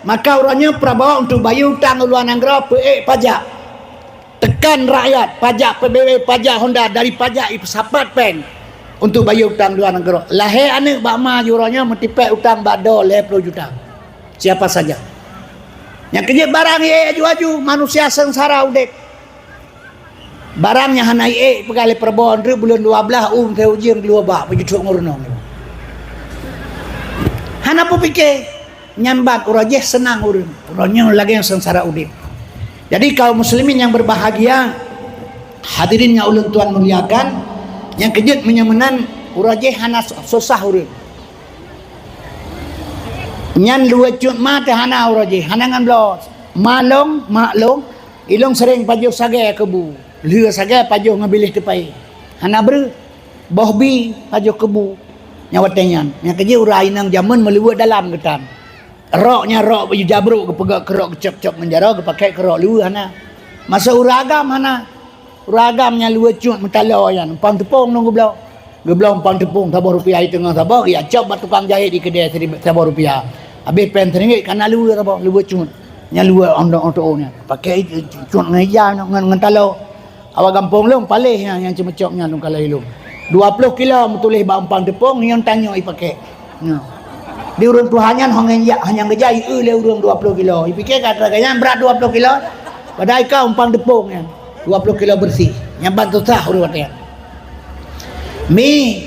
Maka uroe nyoe Prabowo untuk bayeue utang u luwa nanggroe peuék pajak. Tekan rakyat, pajak P B B, pajak Honda, dari pajak ipeusapat péng untuk bayeue utang luwa nanggroe. Lahé aneuëk bak ma jih uroe nyoe meutipék utang bak droe lhèe ploh juta. Siapa saja. Nyang keujeuet barang iék aju-aju, manusia seungsara udeb. Barang nyang hana iék peugah lé Prabowo, "Ndeuek buleuen dua blaih uem teu ujeuen geuluwa bak peujeutrok ngon reunong." Hana peupike, nyan ban uroe jih seunang ureuëng, uroe nyoe lagée seungsara udeb. Jadi kaum muslimin yang berbahagia, hadirin yang ulun tuan muliakan, nyang keujeuet meunyoe meunan uroe jih hana su-, susah ureuëng. Nyan luwa cut ma teuh hana uroe jih, hana ngon bloe. Ma lôn, mak lôn, ilôn sering pajoh sagée keubu. Lheueh sagée pajoh ngon biléh teupai. Hana breueh, boh bi pajoh keubu. Nyang watée nyan, nyang keujeuet ureuëng inong jameun meuluwa dalam geutan. Rok nyan rok baju jabrok geupeugah keu rok geucok-cok ngon jaroe geupakai keu rok luwa hana. Masa ureuëng agam hana. Ureuëng agam nyan luwa cut meutaloe nyan, umpang teupông ngon geubloe. Geubloe umpang teupông saboh rupiah di teungoh saboh, geujak cok bak tukang jahét di keudée siribèe saboh rupiah. Habéh péng seuringgit kana luwa saboh, luwa cut. Nyan luwa ondong oto nyan. Pakai cut ngon ija ngon, ngon taloe. Awak gampông lôn paléh nyan, nyang ceumeucok nyan lôn kalon ilôn. Dua ploh kilo meutuléh bak umpang teupông, nyan tanyoe ipakai. Nyoe. Di ureuëng tuha nyan hong nyan jak, hanyang geujak ieu lé ureuëng dua ploh kilo. Ipike ka atra nyan brat dua ploh kilo. Padahai ka umpang teupông nyan, dua ploh kilo bersih. Nyan ban susah ureuëng watée nyan. Mi,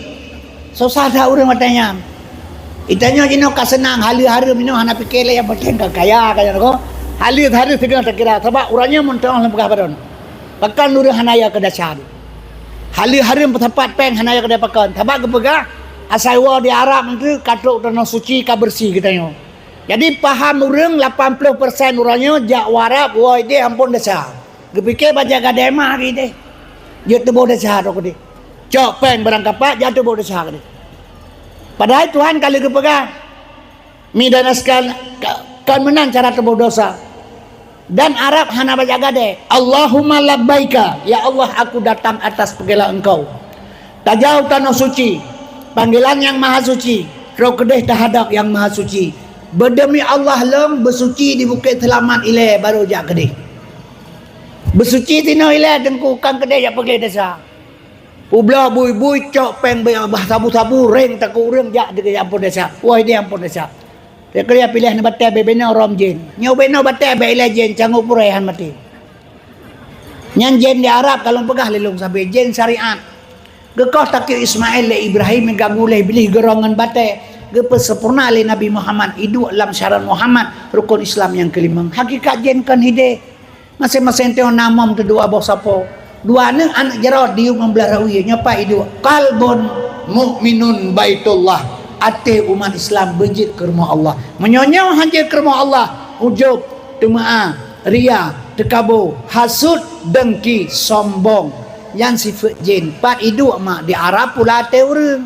susah that ureuëng watée nyan. Geutanyoe jinoe ka seunang, haleue hareuem jinoe hana pike lé, nyang penting ka kaya, ka nyan ko. Haleue hareuem sigoe takira, sabab uroe nyoe meunteuoh lam peugah badan. Pakon ureuëng hana ya keu desya. Haleue hareuem peusapat péng hana ya keu desya pakon. Sabab geupeugah, asai woe di Arab nyan ka trok tanoh suci ka beureusi geutanyoe. Jadi paham ureuëng lapan ploh persen uroe nyoe jak u Arab woe ideh amphon desya. Geupike bak jak gadai mah ideh. Jeuet teuboh desya trok keudeh. Cok péng barang kapak jak teuboh desya keudeh. Padahai Tuhan ka lheueh geupeugah, mi dan askan ka-, kan meunan cara teuboh desya. Dan Arab hana bak jak gadai. Allahumma labbaika, ya Allah, aku datang atas panggilan Engkau. Tajak u tanoh suci, panggilan Nyang Maha Suci, trok keudeh tahadab Nyang Maha Suci. Beudemi Allah lom beusuci di Bukét Seulamat ilée barô jak keudeh. Beusuci sinoe ilée Teungku, kan keudeh jak peugléh desya. Peubloe bui-bui, cok péng bak sabu-sabu, réng takue ureuëng jak di amphon desya. Woe ideh amphon desya. Teukeureuja piléh neubatée bak binoe rom jén. Nyoe binoe batée bak ilée jén, cangok purée han maté. Nyan jén di Arab ka lôn peugah lé lôn sabe, jén syariat. Geukoh takue Ismail lé Ibrahim, geuganggu lé Iblih, geurong ngon batée, geupeusampoereuna lé Nabi Muhammad, iduek lam syarat Muhammad, rukon Islam nyang keulimong. Hakikat jén kon hideh. Maséng-maséng teuh na mom teuh dua boh sapo. Dua aneuëk, aneuëk jaroe diyueb ngon blaih rawie, nyoe pat iduek. Qalbun mukminun baitullah. Até umat Islam beujeuet keu rumoh Allah. Meunyoe nyoe han jeuet keu rumoh Allah, ujub, teumeu'ah, ria, teukabo, hasut, dengki, sombong. Nyan sifeuet jén. Pat iduek mak di Arab pula até ureuëng.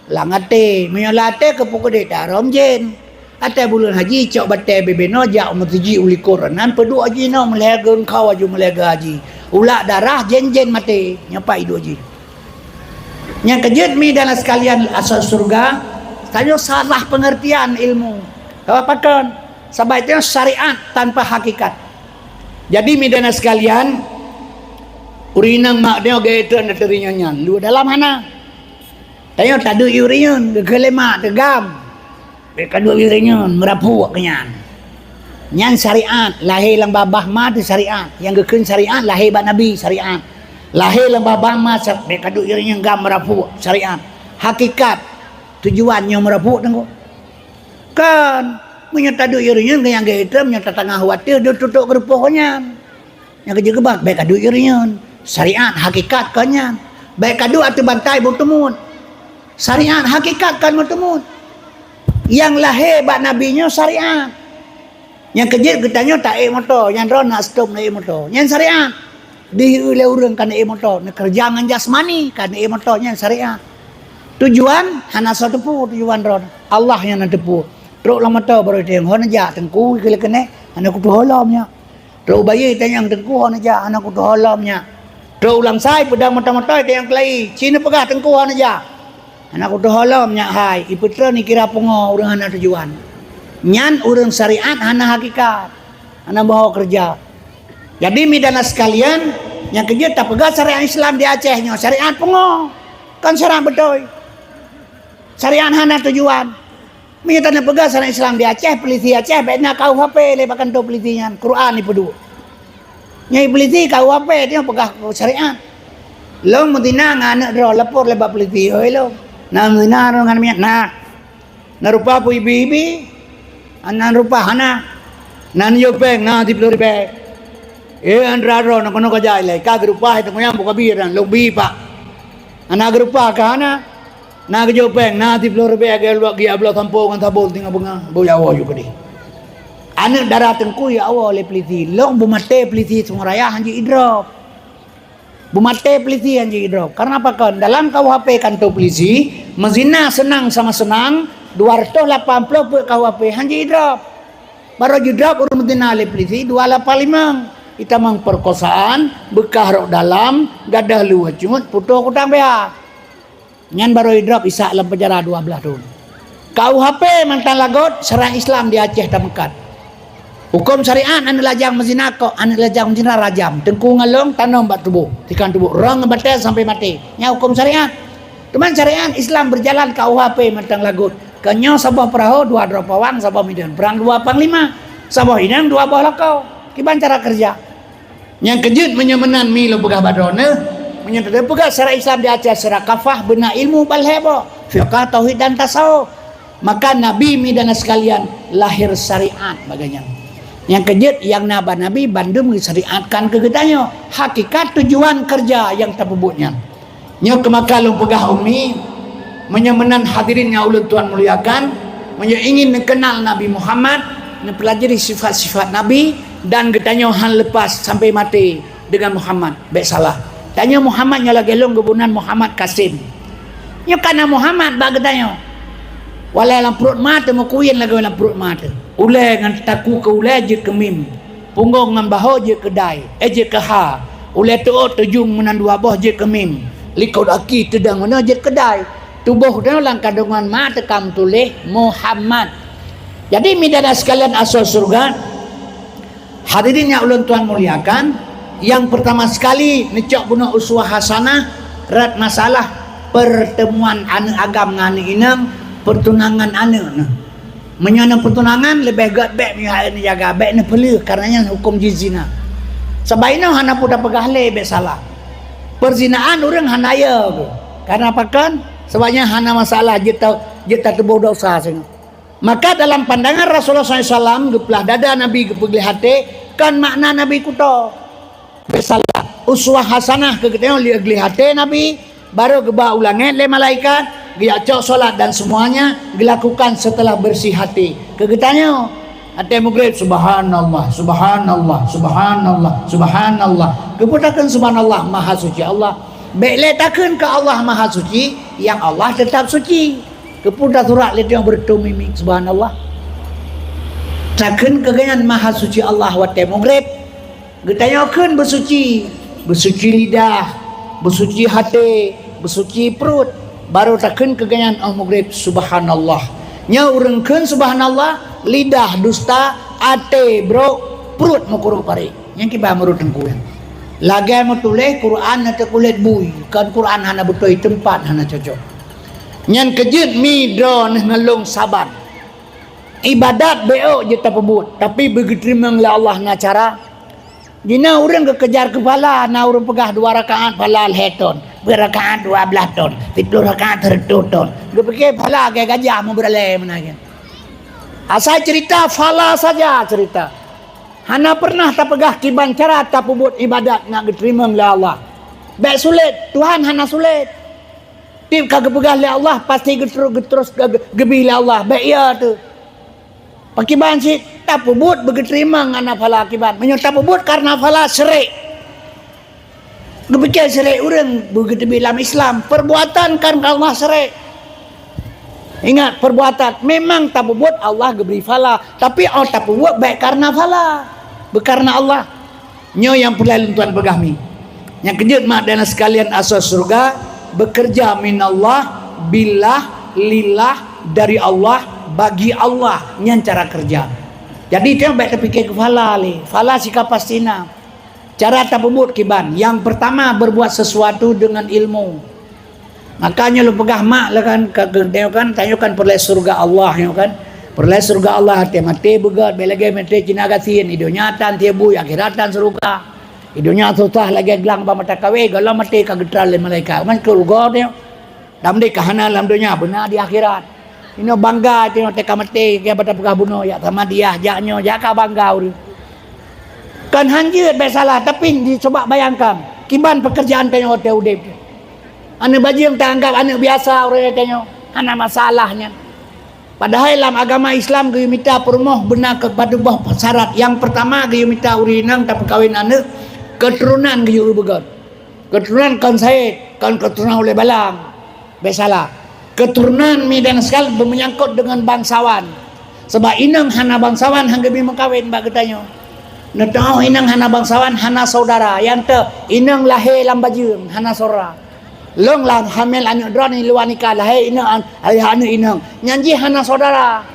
Lam até, meunyoe lam até keupeue keudeh tarông jén. Até buleuen haji cok batée bak binoe jak u meuseujid u likot nan peuduek jinoe meulhée geunkhau aju meulhée geuhaji. Ulak darah jén-jén maté, nyoe pat iduek jih. Nyang keujeuet mi dan sekalian asai syeuruga, tanyoe salah pengertian ilmu. Sabab pakon? Sabab itu syariat tanpa hakikat. Jadi mi dan sekalian, ureuëng inong mak nyoe gaya itu anda teurinyoe nyan, lu dalam hana. Tanyoe taduek ureuëng nyan, geukheun lé mak teuh gam. Bék kaduek ureuëng nyan, meurapuk keu nyan. Nyan syariat, lahé lam babah ma teuh syariat. Nyang geukheun syariat, lahé bak Nabi syariat. Lahé lam babah ma sa-, bék kaduek ureuëng nyan gam meurapuk syariat. Hakikat, tujuan nyoe meurapuk teungku. Kan, meunyoe taduek ureuëng nyan, nyang geuitem, nyoe tatangah watée, deuh tutok geurupoh nyan. Nyang keujeuet keubah, bék kaduek ureuëng nyan. Syariat, hakikat kon nyan. Bék kaduek ateueh bantai beuteumut. Syariat, hakikat kon beuteumut. Nyang lahé bak Nabi nyoe syariat. Nyang keujeuet geutanyoe taék moto, nyang droe na stop naék moto. Nyan syariat. Dieu lé ureuëng ka naék moto, neukeureuja ngon jasmani, ka naék moto, nyan syariat. Tujuan, hana soe teupeu tujuan droe. Allah nyang na teupeu. Trok lam moto baru teueng, ho neujak teungku keu lé keunéh, hana kutuho lom nyoe. Trok u bayeue tanyong teungku ho neujak, hana kutuho lom nyak. Trok u lam sai peudong moto-moto tanyong keulayi, ci neupeugah teungku ho neujak. Hana kutuho lom nyak hai, ipeutrön ikira pungo ureuëng hana tujuan. Nyan ureuëng syariat hana hakikat, hana meuho keureuja. Jadi mi dan sekalian, nyang keujeuet tapeugah syariat Islam di Aceh nyoe syariat pungo, kon syariat beutôi. Syariat hana tujuan. Meunyoe taneuk peugah syariat Islam di Aceh, peulisi Aceh, bék na KUHP lé bak kantô peulisi nyan, Quran ipeuduek. Nyoe peulisi KUHP nyoe peugah syariat. Lôn meuzina ngon aneuëk droe, lapor lé bak peulisi, "Oi lôn, na meuzina droe ngon miet?" "Na." "Na rupa peue ibi-ibi?" "Hana rupa, hana." "Na neuyue péng?" "Na siploh ribée." "Eh, Andra droe, na keunoe ka jai lé, ka geurupa hai teungoh nyang buka bie dan lôn bi pak." "Hana geurupa ka hana?" "Na geujok péng, na siploh ribée lagée luwak giya bloe sampoe ngon sabon singoh beungoh, boh jawoe ju keudeh." Aneuëk dara teungku ya Allah lé peulisi, lôn beumaté peulisi Sungai Raya han jeuet idrop. Beumaté peulisi han jeuet idrop. Karena pakon? Dalam KUHP kantô peulisi, meuzina seunang sama seunang, dua ratus lapan puluh peuet KUHP han jeuet idrop. Barô jidrop ureuëng meuzina lé peulisi dua lapan limong. Itamong perkosaan, beukah rok dalam, gadoh luweue cut, putôh kutang B H. Nyan barô idrop isak lam penjara dua belas thon. KUHP mantong lagot, syariat Islam di Aceh tameukat. Huköm syariat aneuëk lajang meuzina kok, aneuëk lajang meuzina rajam, teungku ngon lôn tanom bak tuboh, tikang tuboh, rong ngon batée sampai maté. Nyan huköm syariat. Teuma syariat Islam beujalan KUHP mantong lagot. Keu nyoe saboh peurahô dua droe pawang, saboh mideuen, prang dua panglima, saboh inong dua boh lakoe. Kiban cara keureuja. Nyang keujeuet meunyoe meunan mi lôn peugah bak droeneuh, meunyoe tapeugah syariat Islam di Aceh secara kafah beuna ilmu ban lhée boh, fiqah, tauhid dan tasawuf. Maka Nabi, mi dan sekalian, lahir syariat bak geuh nyan. Nyang keujeuet nyang na bak Nabi bandum geusyariatkan keu geutanyoe. Hakikat tujuan keureuja nyang tapeubuet nyan. Nyoe keuh maka lôn peugah ummi, meunyoe meunan hadirin nyang ulôn tuan muliakan, meunyoe ingin neukeunal Nabi Muhammad, neupeulajari sifat-sifat Nabi, dan geutanyoe han leupah sampai maté deungon Muhammad, bék salah. Tanyoe Muhammad nyoe lagée lôn geuboh nan Muhammad Kasim. Nyoe ka na Muhammad bak geutanyoe. Walai lam pruet ma teuh meukuyen lagée lam pruet ma teuh. Ulée ngon takue keu ulée jeuet keu mim. Punggong ngon bahô jeuet keu dai, eh, jeuet keu ha. Ulée teuôt teujung meunan dua boh jeuet keu mim. Likot aki teudong meunoe jeuet keu dai. Tuboh tanyoe lam kandungan ma teuh ka meutuléh Muhammad. Jadi, mi dan sekalian asoe syeuruga, hadirin nyang ulôn tuan muliakan, nyang peurtama sekali neucok bunoe uswah hasanah rot masalah peurteumuan aneuëk agam ngon aneuëk inong, peutunangan aneuëk neuh. Meunyoe na peutunangan, leubeh gét bék meuhai neujaga, bék neupeuleueh, kareuna nyan huköm jih zina. Sabab inoe hana peue tapeugah lé bék salah. Peuzinaan ureuëng hana yo geuh. Kareuna pakon? Sabab nyan hana masalah, jeuet ta-, jeuet tateuboh desya singoh. Maka dalam pandangan Rasulullah sallallahu alaihi wasallam, geuplah dada Nabi, geupeugleh até, kon makna Nabi kuto. Bék salah. Uswah hasanah keu geutanyoe lé gleh até Nabi, barô geuba u langét lé malaikat, geujak cok solat dan semuanya, geulakukan setelah bersih hati. Keu geutanyoe, até mugréb, "Subhanallah, subhanallah, subhanallah, subhanallah." Keupeue takheun subhanallah, maha suci Allah. Bék lé takheun keu Allah maha suci, nyang Allah teutap suci. Keupeue tasurat lé tanyoe beureutôh mimik, subhanallah. Takheun keu geuhnyan maha suci Allah watée mugréb. Geutanyoe kheun beusuci, beusuci lidah, beusuci até, beusuci pruet, barô takheun keu geuhnyan óh mugréb, subhanallah. Nyoe ureuëng kheun subhanallah, lidah dusta, até brok, pruet meukurok parék. Nyang kiban meurot teungku nyan. Lagée meutuléh Quran na teukulét bui, kon Quran hana beutôi teumpat, hana cocok. Nyan keujeuet mi droeneuh ngon lôn saban. Ibadat bék jeuet tapeubuet, tapi beugeuteurimong lé Allah na cara. Jinoe ureuëng geukejar keu phala, na ureuëng peugah dua rakaat phala lhée ton, peuet rakaat dua blaih ton, siplôh rakaat seureutôh ton. Geupike phala lagée gajah meubeuralée meunan nyan. Asai cerita phala saja cerita. Hana pernah tapeugah kiban cara tapeubuet ibadat nak geuteurimong lé Allah. Bék sulet, Tuhan hana sulet. Tieb ka geupeugah lé Allah, pasti geutru-, geuterus ge-, ge-, geubi lé Allah. Bék iya teuh. Pakiban cit tapeubuet beugeuteurimong hana phala akibat. Meunyoe tapeubuet kareuna phala, syirik. Geupike syirik ureuëng beugeuteubiet lam Islam. Perbuatan kan Allah syirik. Ingat, perbuatan memang tapeubuet Allah geubri phala, tapi oh tapeubuet bék kareuna phala, beukareuna Allah. Nyoe nyang peureulée lôn tuan peugah mi. Nyang keujeuet mak dan sekalian asoe syeuruga, bekerja minallah, billah, lillah, dari Allah, bagi Allah, nyan cara kerja. Jadi, tanyoe bék tapike keu phala lé. Phala sika pasti na. Cara tapeubuet kiban. Nyang peurtama, berbuat sesuatu dengan ilmu. Maka nyoe lôn peugah mak lah kan, ka geutanyoe kan, tanyoe kan peureulée syeuruga Allah nyoe kan. Peureulée syeuruga Allah, até maté beugét, bék lagée maté Cina gasien, i donya tan tieb bui, akhirat tan syeuruga. I donya susah lagée glang bak mata kawé, gohlom maté ka geutral lé malaikat. Man keu rugoe tanyoe. Lam deh ka hana lam donya, beuna di akhirat. Inoe bangga tanyoe teuka maté, kiban tapeugah bunoe, jak sama diah, jak nyoe, jak ka bangga ureuëng. Kon han jeuet bék salah, tapi di coba bayangkan, kiban peukeurjaan tanyoe watée udeb. Aneuëk bajeueng taanggab aneuëk biasa ureuëng tanyoe, hana masalah nyan. Padahai lam agama Islam geuyue mita peurumoh beuna keu padub boh syarat. Nyang peurtama geuyue mita ureuëng inong tapeukawen aneuëk, keuturonan geuyue beugét. Keuturonan kon saét, kon keuturonan ulée balang. Bék salah. Keuturonan mi dan sekali beumeunyangkot deungon bangsawan. Sabab inong hana bangsawan han geubi meukawen bak geutanyoe. Neuteuôh inong hana bangsawan, hana saudara. Nyang teuh inong lahé lam bajeueng, hana saudara. Lôn lah hamil aneuëk droeneuh luwa nikah, lahé inong an-, lahé aneuëk inong. Nyan jih hana saudara.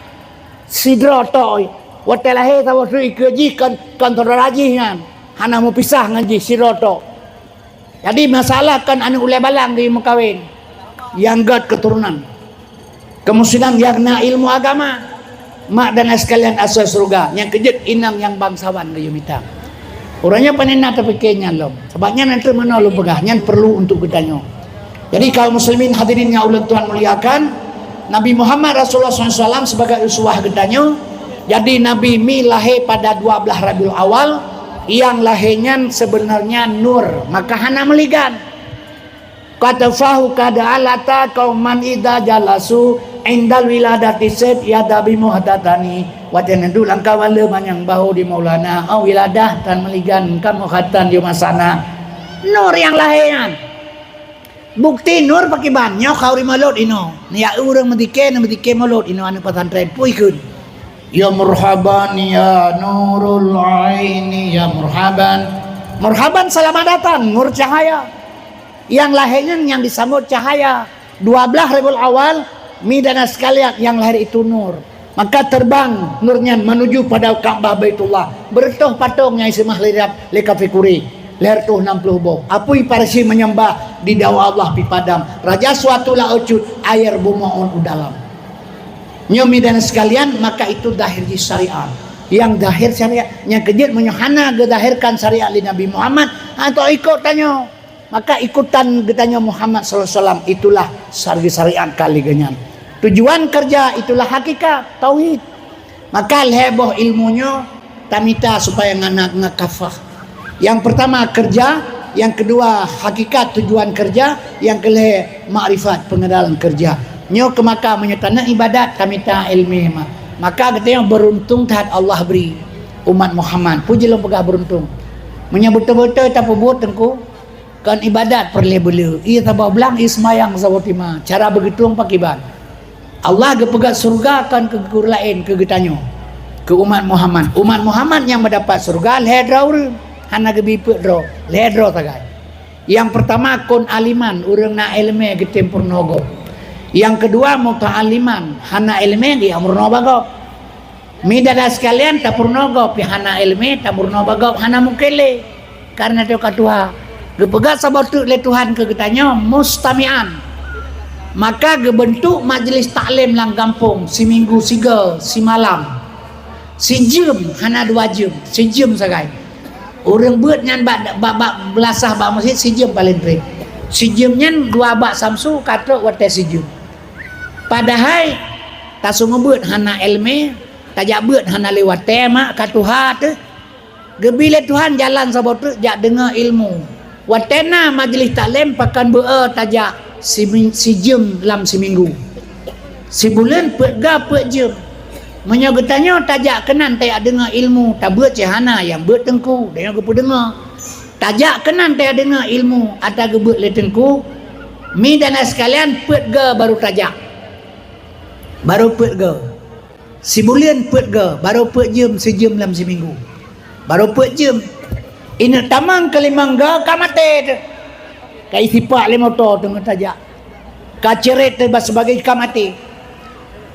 Sidroe tok. Watée lahé saboh treuk ikeue jih kon, kon saudara jih nyan. Hana meupisah ngon jih sidroe tok. Jadi masalah kon aneuëk ulée balang geuyue meukawen. Nyang gét keuturonan. Keumusinan nyang na ilmu agama. Mak dan sekalian asoe syeuruga, nyang keujeuet inong nyang bangsawan geuyue mita. Uroe nyoe pane na tapike nyan lom. Sabab nyan nanti meunoe lôn peugah, nyan perlu untuk geutanyoe. Jadi kaum muslimin hadirin nyang ulôn tuan muliakan, Nabi Muhammad Rasulullah sallallahu alaihi wasallam sebagai uswah geutanyoe. Jadi Nabi mi lahé pada dua belas Rabiul Awal, nyang lahé nyan sebenarnya nur, maka hana meuligan. Katafahu kada alata kauman idza jalasu indal wiladati sed yadabi muhtatani. Watèe neuduek lam kawan le manyang bahu di Maulana, oh wiladah tan meuligan kamoe khatan di masana. Nur nyang lahé nyan. Bukti nur pakiban nyoe khauri mulod inoe. Niyak ureueng meudike, na meudike mulod inoe aneuk pesantren pui kheun. Ya murhaban ya nurul aini ya murhaban. Murhaban selamat datang nur cahaya. Nyang lahé nyan nyang disambot cahaya. Dua belas Rabiul Awal, mi dan sekalian nyang lahé itu nur. Maka terbang nur nyan menuju pada Ka'bah Baitullah. Beureutoh patong nyang iseumah lé kafé Quraisy. Lhèe reutôh nam ploh boh. Apui Parsi menyembah di dawa Allah pi padam. Raja suatu laôt cut, air bumoe u dalam. Nyoe mi dan sekalian, maka itu zahir jih syariat. Nyang zahir syariat, nyang keujeuet meunyoe hana geuzahirkan syariat lé Nabi Muhammad, atau ikot tanyoe. Maka ikutan geutanyoe Muhammad sallallahu alaihi wasallam, itulah syari-, syariat kali geuh nyan. Tujuan kerja itulah hakikat, tauhid. Maka lhèe boh ilmu nyoe tamita supaya ngana ngakafah. Yang pertama kerja, yang kedua hakikat tujuan kerja, yang kelhèe makrifat pengenalan kerja. Nyoe keu maka meunyoe taneuk ibadat tamita ilmu ma-, maka geutanyoe beruntung that Allah beri umat Muhammad. Puji lôn peugah beruntung. Meunyoe beutôi-beutôi tapeubuet teungku, Kon ibadat peureulèe beuleu, ie saboh blang, ie seumayang saboh teuma. Cara beugeutueng pakiban. Allah geupeugah syeuruga kon keu ureueng laén, keu geutanyoe, keu umat Muhammad. Umat Muhammad nyang meudapat syeuruga lhèe droe ureueng, hana geubi peuet droe, lhèe droe sagai. Nyang peurtama kon aliman, ureueng na ileumèe geutem peurunoe gob. Nyang keudua muta'alliman, hana ileumèe geujak meurunoe bak gob. Mi dada sekalian, tapeurunoe gob pih hana ileumèe, tapeurunoe bak gob hana mungken lé. Kareuna teuka tuha. Geupeugah saboh teuk lé Tuhan keu geutanyoe mustami'an. Maka geubeuntuk majlis taklim lam gampông, siminggu sigoe, simalam. Sijeuem, hana dua jeuem, sijeuem sagai. Ureueng beuet nyan bak, bak, bak beulasah bak meuseujid sijeuem paleng trép. Sijeuem nyan dua bak samsu ka trok watèe sijeuem. Padahai taseumeubeuet hana ileumèe, tajak beuet hana lé watèe mak ka tuha teuh. Geubi lé Tuhan jalan saboh teuk jak deungoe ilmu. Watèe na majlis taklim pakon beu-o tajak simi-, sijeuem lam siminggu. Sibuleuen peuet ga peuet jeuem. Meunyoe geutanyoe tajak keunan tajak deungoe ilmu, tabeuet cit hana nyang beuet teungku, deungoe geupeudeungoe. Tajak keunan tajak deungoe ilmu ata geubeuet lé teungku, mi dan ai sekalian peuet ga baru tajak. Baru peuet ga. Sibuleuen peuet ga, barô peuet jeuem, sijeuem lam siminggu. Barô peuet jeuem. Ineuk tamong keulimong ga ka maté teuh. Ka isipak lé moto teungoh tajak. Ka ceuret teuh ba sibagoe ka maté.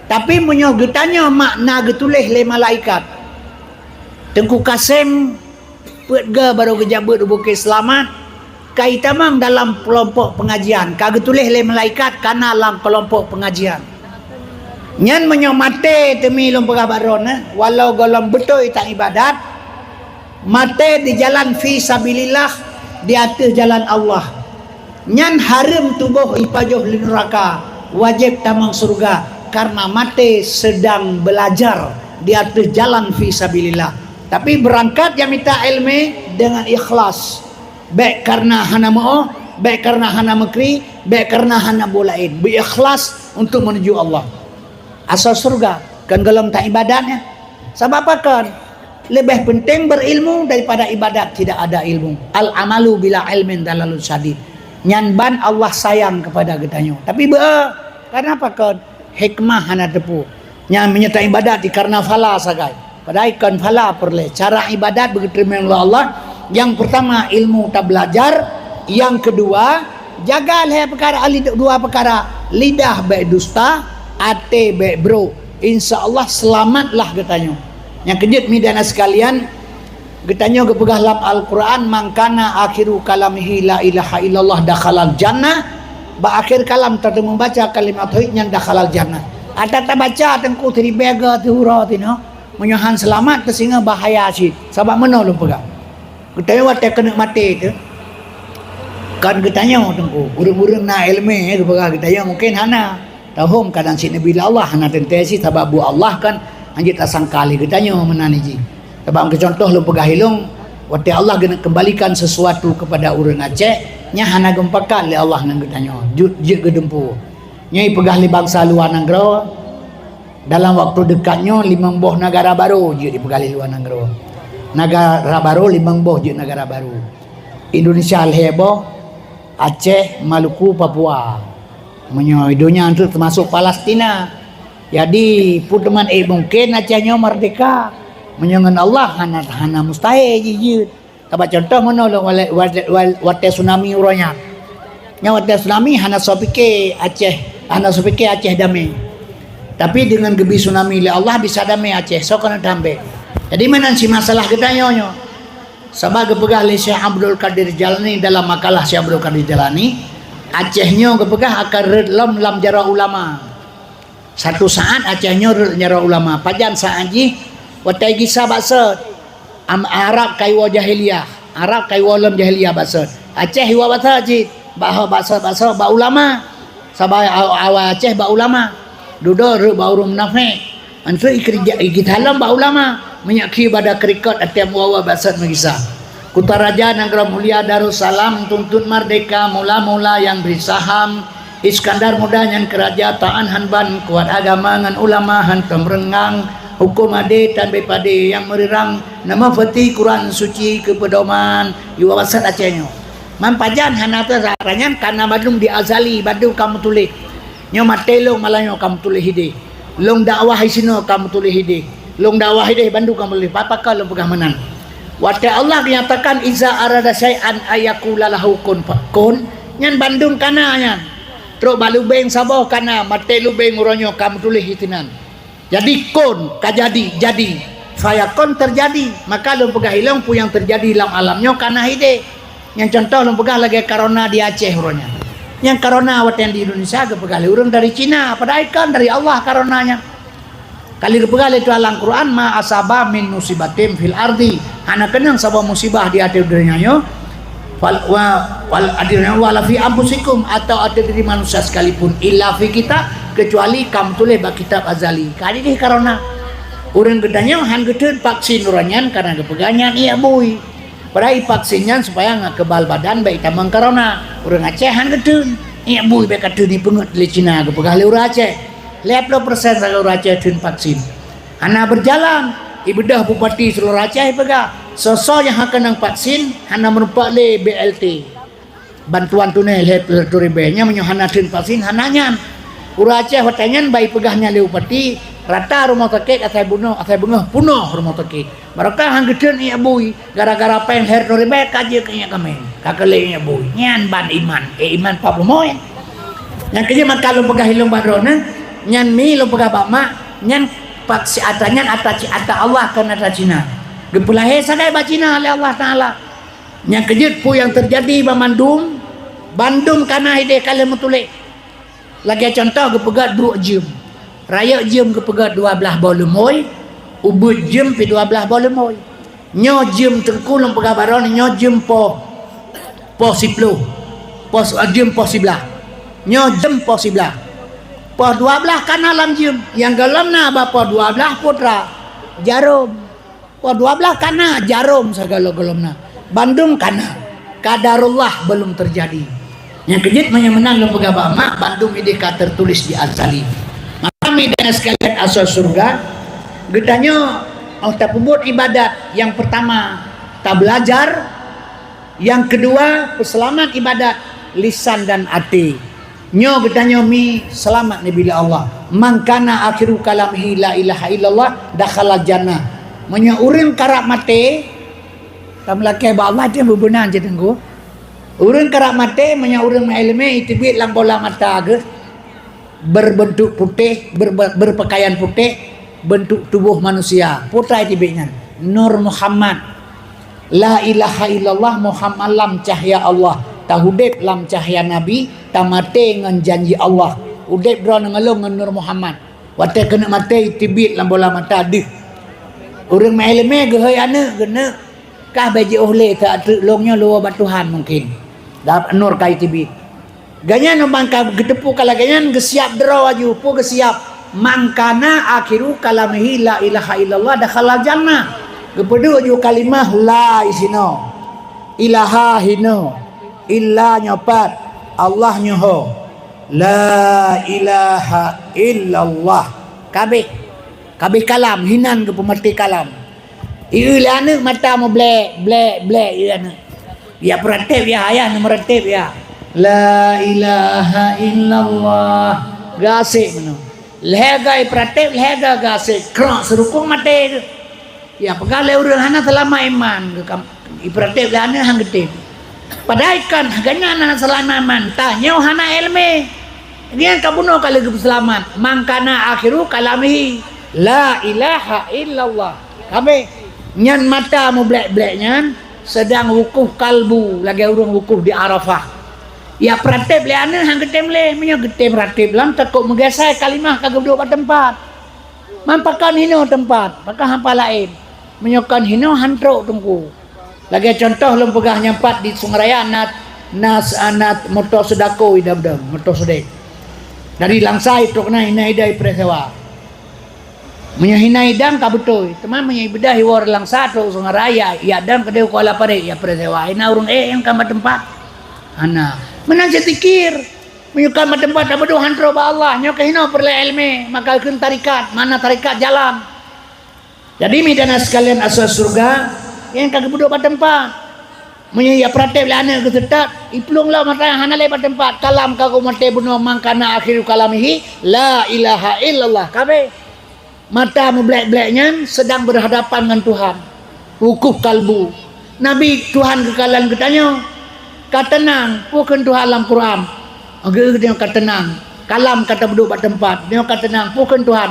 Tapi meunyoe geutanyoe mak na geutuléh lé malaikat, Teungku Kasem peuet ga barô geujak beuet u Bukét Seulamat, ka itamong dalam keulompok peungajian, ka geutuléh lé malaikat kana lam keulompok peungajian. Nyan meunyoe maté teumi lôn peugah bak droeneuh, walau gohlom beutôi taibadat, maté di jalan fi sabilillah, di ateueh jalan Allah. Nyan hareuem tuboh ipajoh lé nuraka, wajéb tamong syeuruga, kareuna maté seudang beulajar di ateueh jalan fi sabilillah. Tapi beurangkat nyang mita ileumèe deungon ikhlas. Bèk kareuna hana meu'oh, bèk kareuna hana meukri, bèk kareuna hana buet laén. Beuikhlas untuk meunuju Allah. Asoe syeuruga, kon gohlom taibadat nyan. Sabab pakon? Leubeh peunteng beurilmu daripada ibadat tidak ada ilmu. Al-amalu bila ilmin dalalun syadid. Nyan ban Allah sayang keupada geutanyoe. Tapi beu, kareuna pakon? Hikmah hana teupeu. Nyan meunyoe taibadat di kareuna phala sagai. Padahai kon phala peureulèe. Cara ibadat beugeuteurimong lé Allah. Nyang peurtama ilmu tabeulajar, nyang keudua jaga lhèe peukara, lid-, dua peukara, lidah bèk dusta, até bèk brok. Insya Allah seulamatlah geutanyoe. Nyang keujeuet mi dan ai sekalian, geutanyoe geupeugah lam Al-Quran, "Man kana akhiru kalamihi la ilaha illallah dakhalal jannah." Bak akhé kalam tateumeubaca kalimat tauhid nyan dakhalal jannah. Ata tabaca teungku siribèe ga teuh uroe tinoe, meunyoe han seulamat teuh singoh bahaya cit. Sabab meunoe lôn peugah. Geutanyoe watèe keuneuk maté teuh, kan geutanyoe teungku, ureueng-ureueng na ileumèe geupeugah geutanyoe mungken hana. Tahom kadang cit neubi lé Allah hana teuntèe cit, sabab buet Allah kan hanjeuet tasangka lé geutanyoe meunan jih. Sabab keu contoh lôn peugah ilong, watèe Allah geuneuk kembalikan sesuatu kepada ureueng Aceh, nyan hana geumupakat lé Allah ngon geutanyoe, jeuet, jeuet geudumpue. Nyoe ipeugah lé bansa luwa nanggroe, dalam waktu dekat nyoe limong boh negara barô jeuet ipeugah lé luwa nanggroe. Negara barô limong boh jeuet negara barô. Indonesia lhèe boh, Aceh, Maluku, Papua. Meunyoe donya tu teumasok Palestina. Jadi, peue teuma ék mungken Aceh nyoe merdeka? Meunyoe ngon Allah hana, hana mustahil jih jeuet. Sabab contoh meunoe lôn, wa-, wa-, wa-, watèe tsunami uroe nyan. Nyan watèe tsunami hana soe pike Aceh, hana soe pike Aceh damé. Tapi deungon geubi tsunami lé Allah bisa damé Aceh, soe keuneuk tambah. Jadi meunan cit masalah geutanyoe nyoe. Sabab geupeugah lé Syekh Abdul Qadir Jailani dalam makalah Syekh Abdul Qadir Jailani, Aceh nyoe geupeugah akan rhot lom lam jaroe ulama. Satu saat Aceh nyoe rhot lam jaroe ulama. Pajan saat jih? Watèe gisa bak sot. Am-, Arab ka iwoe jahiliyah. Arab ka iwoe lom jahiliyah bak sot. Aceh iwoe bak sot cit. Bak ho bak sot, bak sot, bak ulama. Sabab aw-, awai Aceh bak ulama. Dudoe rhot bak ureueng munafék. Antu ikeurija, ikeusalom bak ulama, meunyoe khi bada keurikot até meuwawa bak sot meugisa. Kutaraja nanggroe mulia Darussalam tuntut merdeka, mula-mula nyang bri saham. Iskandar Muda nyan keu raja, taat han ban, kuat agama ngon ulama hantom reungang. Huköm adé tan beu padé nyang meureurang, nama feuti Quran Suci keu peudoman. Iwoe bak sot Aceh nyoe. Man pajan hana teuh, nyan kana bandum di Azali, bandum ka meutuléh. Nyoe maté lôn malam nyoe ka meutuléh idéh. Lôn dakwah disinoe ka meutuléh idéh. Lôn dakwah idéh bandum ka meutuléh. Pakon lôn peugah meunan? Watèe Allah geunyatakan, "Iza arada syai'an ayyakula lahu kun fayakun," nyan bandum kana nyan. Trok bak lubeng saboh kana, maté lubeng uroe nyoe ka meutuléh disinan. Jadi kun ka jadi, jadi. Fayakun terjadi. Maka lôn peugah ilong peue nyang teujadi lam alam nyoe kana idéh. Nyang contoh lôn peugah lagèe corona di Aceh uroe nyan. Nyang corona watèe di Indonesia geupeugah lé ureueng dari Cina, padahai kon dari Allah corona nyan. Ka lheueh geupeugah lé Tuhan lam Quran, "Ma asaba min musibatin fil ardi." Hana keunong saboh musibah di ateueh donya nyoe. Wal, wa, wal adina wala fi anfusikum, atau ateueh diri manusia sekalipun, illa fi kitab, kecuali ka meutuléh bak kitab azali. Ka jideh corona. Ureueng geutanyoe han geutheun vaksin uroe nyan karena geupeugah nyan iék bui. Padahai vaksin nyan supaya ngat keubal badan bèk itamong corona. Ureueng Aceh han geutheun. Iék bui bèk ka theun ipeungeut lé Cina geupeugah lé ureueng Aceh. Lhèe ploh persen sagai ureueng Aceh theun vaksin. Hana beujalan, ibeudôh bupati seuluruh Aceh ipeugah, soe-soe nyang hana keunong vaksin hana meurumpok lé B L T. Bantuan tunai lhèe ploh ribèe. Nyan meunyoe hana theun vaksin, hana nyan. Ureueng Aceh watèe nyan ban ipeugah nyan lé bupati, rata rumoh sakét asai bunoh, asai beungoh punoh rumoh sakét. Barokah han geutheun iék bui, gara-gara péng lhèe ribèe ka jeuet keu iék kaméng, ka keu lé iék bui. Nyan ban iman, eh, iman pap rumoh nyan. Nyang keujeuet maka lôn peugah ilong bak droeneuh, nyan mi lôn peugah bak mak, nyan vaksin ata nyan ata cit ata Allah kon ata Cina. Geupeulahé sagai bak Cina lé Allah Taala. Nyang keujeuet peue nyang teujadi banmandum, bandum kana idéh ka lheueh meutuléh. Lagèe contoh geupeugöt bruek jeuem. Rayeuk jeuem geupeugöt dua blaih boh leumoi, ubeut jeuem pih dua blaih boh leumoi. Nyoe jeuem teungku lôn peugah baroe nyoe jeuem poh, poh siploh. Poh si-, jeuem poh siblaih. Nyoe jeuem poh siblaih. Poh dua blaih kana lam jeuem. Nyang gohlom na bak poh dua blaih putra. Jarom. Poh dua blaih kana jarom sagala gohlom na. Bandum kana. Qadarullah belum terjadi. Nyang keujeuet meunyoe meunan lôn peugah bak mak, bandum idéh ka tertulis di azali. Maka mi dan sekalian asal surga, geutanyoe oh tapeubuet ibadat, nyang pertama tabelajar, nyang keudua peuseulamat ibadat lisan dan até. Nyoe geutanyoe mi seulamat neubi lé Allah. "Man kana akhiru kalamihi la ilaha illallah dakhalal jannah." Meunyoe ureueng karab maté, tameulakèe bak Allah, dia beubeunan cit teungku. Ureueng karab maté, meunyoe ureueng meuileumé, iteubiet lam bola mata geuh, berbentuk putéh, ber-, berpakaian putéh, bentuk tuboh manusia. Peue treuk iteubiet nyan? Nur Muhammad. La ilaha illallah Muhammad lam cahya Allah. Taudép lam cahya Nabi, tamaté ngon janji Allah. Udép droeneuh ngon lôn ngon Nur Muhammad. Watèe keuneuk maté, iteubiet lam bola mata deuh. Ureueng meuileumé geuhôi aneuk, geuneuk. Kah bèk jiôh lé, teuk lôn nyoe luwoe bak Tuhan mungken. Dap nur ka iteubiet. Gobnyan ban ka geuteupeue ka lagée nyan geusiab droe aju, peue geusiab? "Man kana akhiru kalamihi la ilaha illallah dakhalal jannah." Geupeuduek ju kalimah la isinoe. Ilaha hinoe. Illa nyoe pat. Allah nyoe ho. La ilaha illallah. Kabeh. Kabeh kalam, hinan geupeumaté kalam. Ieu lé aneuëk mata meublek, blek, blek ieu aneuëk. Ya peurateb ya, ayah na meurateb ya. La ilaha illallah. Gasek meunoe. Lhée gai peurateb, lhée gai gasek. Krok seurukong maté tu. Ya peugah lé ureuëng hana seulamat iman. Ipeuratéb lé aneuëk han geutem. Padahai kan gobnyan hana seulamat iman, tanyoe hana iéleumé. Nyan ka bunoe ka lheueh geupeuseulamat. "Man kana akhiru kalamihi la ilaha illallah." Kabeh. Nyan mata meublek-blek nyan sedang wukuf kalbu lagée ureuëng wukuf di Arafah. Ya peurateb lé aneuëk han geutem lé, meunyoe geutem rateb lam takot meugasai kalimah ka geuduek bak teumpat. Man pakon hinoe teumpat, pakon hampa laén. Meunyoe kon hinoe han trok teungku. Lagée contoh lôn peugah nyang pat di Sungai Raya na, na, na moto seudako idam-dam, moto seudek. Dari Langsa trok na hina idai preh sewa. Meunyoe hina idam ka beutôi, teuma meunyoe ibeudôh iwoe Langsa trok Sungai Raya, ya dam keudeh Kuala Parek ya preh sewa. Hina ureuëng ék nyang ka bak teumpat. Hana. Meunan cit zikir. Meunyoe ka meuteumpat tabeudoh han trok bak Allah, nyoe keuh hinoe peureulée iéleumé, maka kheun tarekat, makna tarekat jalan. Jadi, mi dan sekalian asai syeuruga, nyang ka geupeuduek bak teumpat. Meunyoe ya peurateb lé aneuëk geuseutôt, iplueng lom mata nyang hana lé bak teumpat, kalam ka geumaté bunoe man kana akhiru kalamihi, la ilaha illallah. Kabeh. Mata meublek-blek nyan sedang berhadapan ngon Tuhan. Wukuf kalbu. Nabi Tuhan geukalon geutanyoe, "Ka teunang, peue kheun Tuhan lam Quran?" Geu-, geutanyoe ka teunang. Kalam ka tabeuduek bak teumpat. Nyoe ka teunang, peue kheun Tuhan?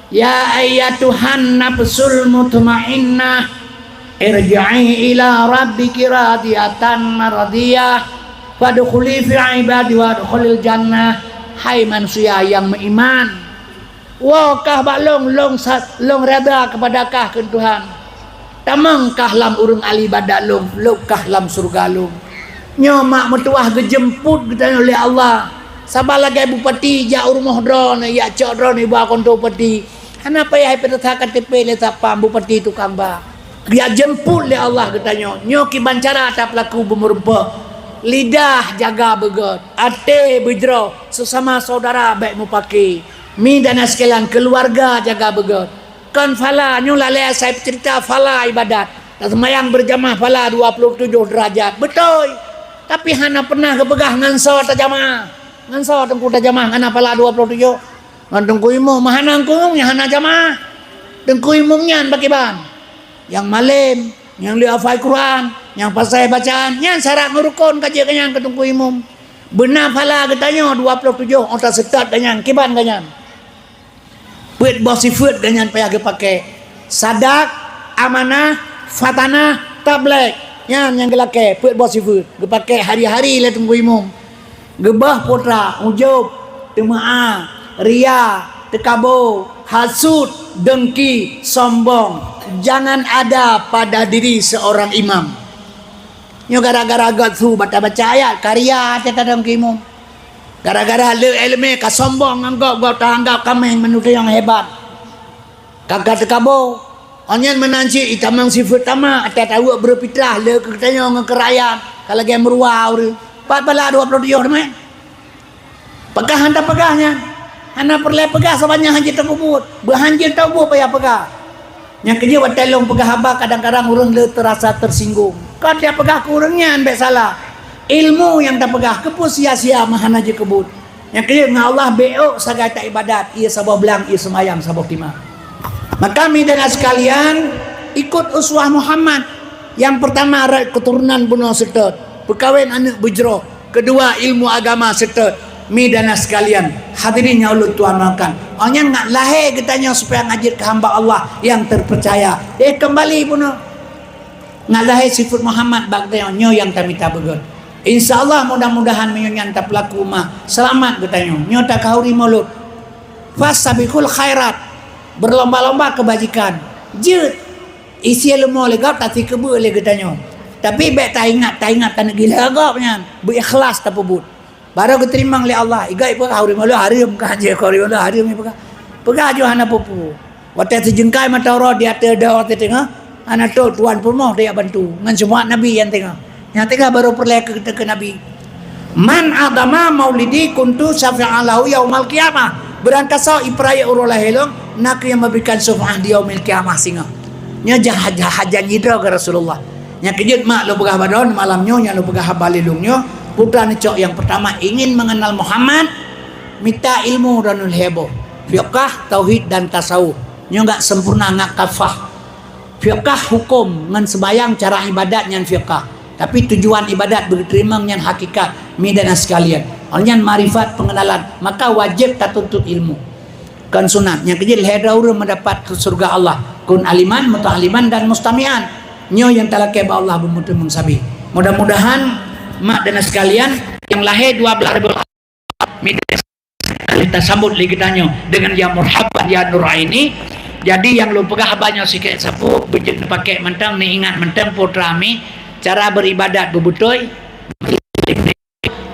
"Ya ayyatuhan nafsul mutmainnah, irji'i ila rabbiki radiyatan mardiyah, fadkhuli fi ibadi wadkhulil jannah." Hai manusia nyang meuiman, woe kah bak lôn, lôn sa-, lôn reda keupada kah kheun Tuhan. Tamong kah lam ureuëng ahli ibadat lôn, lôn kah lam syeuruga lôn. Nyoe mak meutuwah geujeumput geutanyoe lé Allah. Saban lagée bupati jak u rumoh droeneuh, jak cok droeneuh iba kantô bupati. Hana payah ipeuriksa K T P lé satpam, bupati tukang ba. Geujeumput lé Allah geutanyoe. Nyoe kiban cara tapeulaku beumeureumpok. Lidah jaga beugét, até beujroh, seusama syedara bék mupaki. Mi dan sekalian, keuluwarga jaga beugét. Kon phala, nyoe lalée asai peuceurita phala ibadat. Taseumayang beurjamaah phala dua ploh tujoh deurajat. Beutôi. Tapi hana pernah geupeugah ngon soe tajamaah. Ngon soe teungku tajamaah ngon phala dua ploh tujoh? Ngon teungku imum, meuhana teungku imum nyang hana jamaah. Teungku imum nyan pakriban? Nyang malém, nyang lheueh hafai Quran, nyang faseh bacaan, nyan syarat ngon rukon ka jeuet geuh nyan keu teungku imum. Beuna phala geutanyoe dua ploh tujoh ôh taseutôt geuh nyan, kiban geuh nyan. Peuet boh sifeuet geuh nyan payah geupaké. Sadak, amanah, fatanah, tablék. Nyan nyang geulakée, peuet boh sifeuet. Geupaké hari-hari lé teungku imum. Geubah putra, ujub, teumeu'ah, ria, teukabo, hasut, dengki, sombong. Jangan ada pada diri seorang imam. Nyoe gara-gara gét su baca-baca ayat, ka ria até teungku imum. Gara-gara le iéleumé ka sombong ngon gob, gob taanggab kaméng meunurot nyang hebat. Ka ka teukabo, nyan meunan cit itamong sifeuet tamak, até tawök breupitrah le keu geutanyoe ngon keu rakyat, ka lagée meuruwa ureuëng. Pat phala dua ploh tujoh teuma. Pakon hana peugah nyan? Hana peureulée peugah saban nyan hanjeuet tapeubuet. Beuhanjeuet tapeubuet payah peugah. Nyang keujeuet watée lôn peugah haba kadang-kadang ureuëng le teurasa teusinggung. Kon tapeugah keu ureuëng nyan bék salah. Ilmu nyang tapeugah keupeue sia-sia meuhana jikeubeuet. Nyang keujeuet ngon Allah bék ôk sagai taibadat, ie saboh blang, ie seumayang saboh timah. Maka mi dan sekalian, ikut uswah Muhammad. Nyang peurtama rot keuturonan bunoe seutôt, peukawen aneuëk beujroh. Keudua ilmu agama seutôt. Mi dan sekalian, hadirin nyang ulôn tuan makan. Awak nyan ngat lahé geutanyoe supaya ngajeuet keu hamba Allah nyang terpercaya. Eh kembali bunoe. Ngat lahé sifeuet Muhammad bak geutanyoe, nyoe nyang tamita beugét. Insya Allah mudah-mudahan meunyoe nyan tapeulaku mah seulamat geutanyoe. Nyoe takahuri mulod. Fastabiqul khairat. Berlomba-lomba keubajikan. Jeuet. Isi leumo lé gob tasikeubeuet lé geutanyoe. Tapi bék taingat-taingat taneuk gila gob nyan. Beu ikhlas tapeubuet. Barô geuteurimong lé Allah. Iga ipeugah ureuëng ulôn hareuem, ka jeuet keu ureuëng ulôn hareuem ipeugah. Peugah jeuet hana peue-peue. Watée sijeungkai mata uroe di ateueh doh watée teungoh, hana trok tuan peurumoh teuyak bantu ngon seumangat Nabi nyang teungoh. Nyang teungoh barô peureulée keu, keu Nabi. "Man adama maulidi kuntu syafi'an lahu yaumal qiyamah." Beurangkasoe ipeurayeuk uroe lahé lôn, na kheueh nyang meuberikan syafaat di yaumil qiyamah singoh. Nyoe jah, jah, janji droe keu Rasulullah. Nyang keujeuet mak lôn peugah bak droeneuh malam nyoe, nyang lôn peugah haba lé lôn nyoe, putra neucok nyang peurtama ingin mengenal Muhammad, mita ilmu droeneuh lhée boh, fiqah, tauhid dan tasawuf. Nyoe gak sempurna ngat kafah. Fiqah huköm ngon seumayang cara ibadat nyan fiqah. Tapi tujuan ibadat beuteurimong nyan hakikat, mi dan sekalian. Awak nyan marifat pengenalan, maka wajéb tatuntut ilmu. Kon sunat, nyang keujeuet lhée droe ureuëng mendapat syurga Allah. Kun aliman, muta'aliman dan mustami'an. Nyoe nyang talakée bak Allah beumeuteumong sabe. Mudah-mudahan mak dan sekalian nyang lahé dua belas Rabiul Midas, kita sambut lé geutanyoe dengan ya marhaban ya Nuraini. Jadi nyang lôn peugah haba nyoe sikét sapeue, beujeuet neupaké mantong, neuingat mantong putra mi, cara beribadat beubeutôi,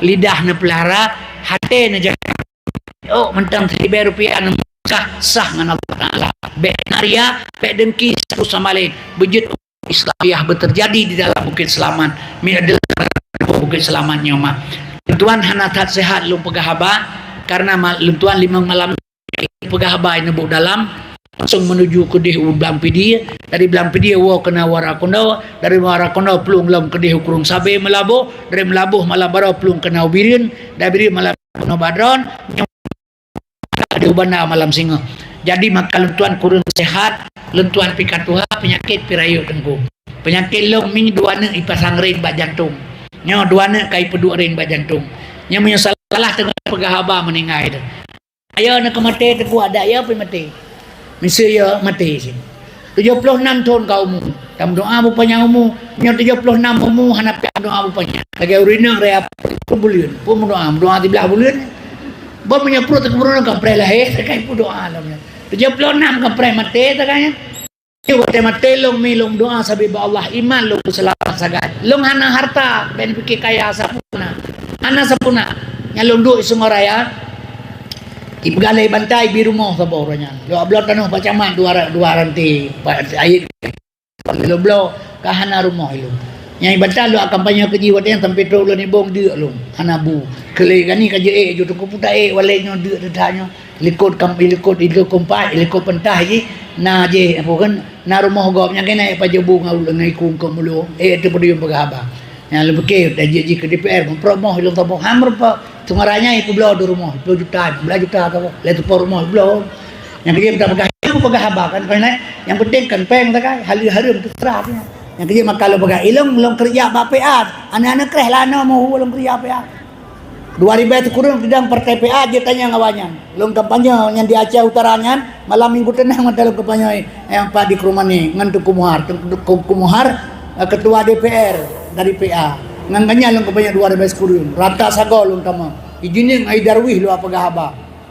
lidah neupeulara, haté neujaga. Oh, mantong siribée rupiah neusah, sah ngon Allah Taala. Bék na ria, bék dengki satu sama lain. Beujeuet Islamiah beuteujadi di dalam Bukit Selamat. Mi adalah Bukit Selamat nyoe mah. Tuan hana that sehat lôn peugah haba, karena ma-, lôn tuan limong malam peugah haba neuboh dalam, langsung menuju keudeh u Blang Pidie, dari Blang Pidie woe keunong Warakondo, dari Warakondo plueng lom keudeh u Krueng Sabe Meulaboh, dari Meulaboh malam baroe plueng keunong Bireuen, dari Bireuen malam keunong Badron, di Banda malam singoh. Jadi maka lôn tuan kureueng sehat, lôn tuan pih ka tuha, peunyakét pih rayeuk teungku. Peunyakét lôn mi dua neuk ipasang ring bak jantong. Nyoe dua neuk ka ipeuduek ring bak jantong. Nyoe meunyoe salah teungoh peugah haba meuninggai teuh. Ayo na keu maté teungku, adak ya pih maté. Miseue ya maté cit. Tujoh ploh nam thon ka umu. Tameudoa beupanyang umu. Nyoe tujoh ploh nam umu hana piah doa beupanyang. Lagée ureuëng inong raya peuet buleuen. Peue meudoa, meudoa siblaih buleuen. Bah meunyoe pruet teukeuburunoe ka preh lahé, sakai peudoa lom nyan. Tujoh ploh nam ka preh maté sakai nyan. Watée maté lôn mi lôn doa sabe bak Allah, iman lôn seulamat sagai. Lôn hana harta, ben pike kaya sapeue na. Hana sapeue na. Nyang lôn duek i Sungai Raya, ipeugah lé bantai bi rumoh saboh uroe nyan. Lôn bloe tanoh pacamat dua ra-, dua ranté, pa-, ayat lôn bloe ka hana rumoh ilôn. Nyang ibantai lôn kampanye keu jih watée nyan sampai trok lôn ibong deuk lôn. Hana bu. Keu lé gani ka jeuet ju teungku puta ék walée nyoe deuk teuta nyoe. Likot kam-, likot, likot kompai, likot pentah jih, na jih, apa kan, na rumoh gob nyang keuneuk pajoh bu ngon, ngon ikung keu meulueng, eh, teupeudiyum peugah haba. Nyang leupeukée, dan jih, jih keu D P R, meupromoh ilong saboh, ha, meurupa, seungaran nyan ipubloe di rumoh, dua juta, dua belas juta saboh, lhée teupeu rumoh ipubloe. Nyang keujieb tapeugah, nyang peugah haba kan, kan, eh? Nyang penting kan péng sagai, hal hareuem teuseurah nyan. Nyang keujieb maka lôn peugah, ilong, lôn keureuja bak P A, aneuk-aneuk kreh lanoe meuhu lôn keureuja P A. Dua ribée sikureueng sidang partai P A jitanyong awaknyan. Lôn kampanye nyan di Aceh Utara nyan, malam minggu teunang mata lôn kampanye nyang pat di Kromani ngon Teungku Muhar. Teungku, Teungku Muhar, eh, ketua D P R dari P A. Ngon gobnyan lôn kampanye dua ribée sikureueng. Rata sagoe lôn tamong. Ijineuk ngon Darwis lôn peugah haba.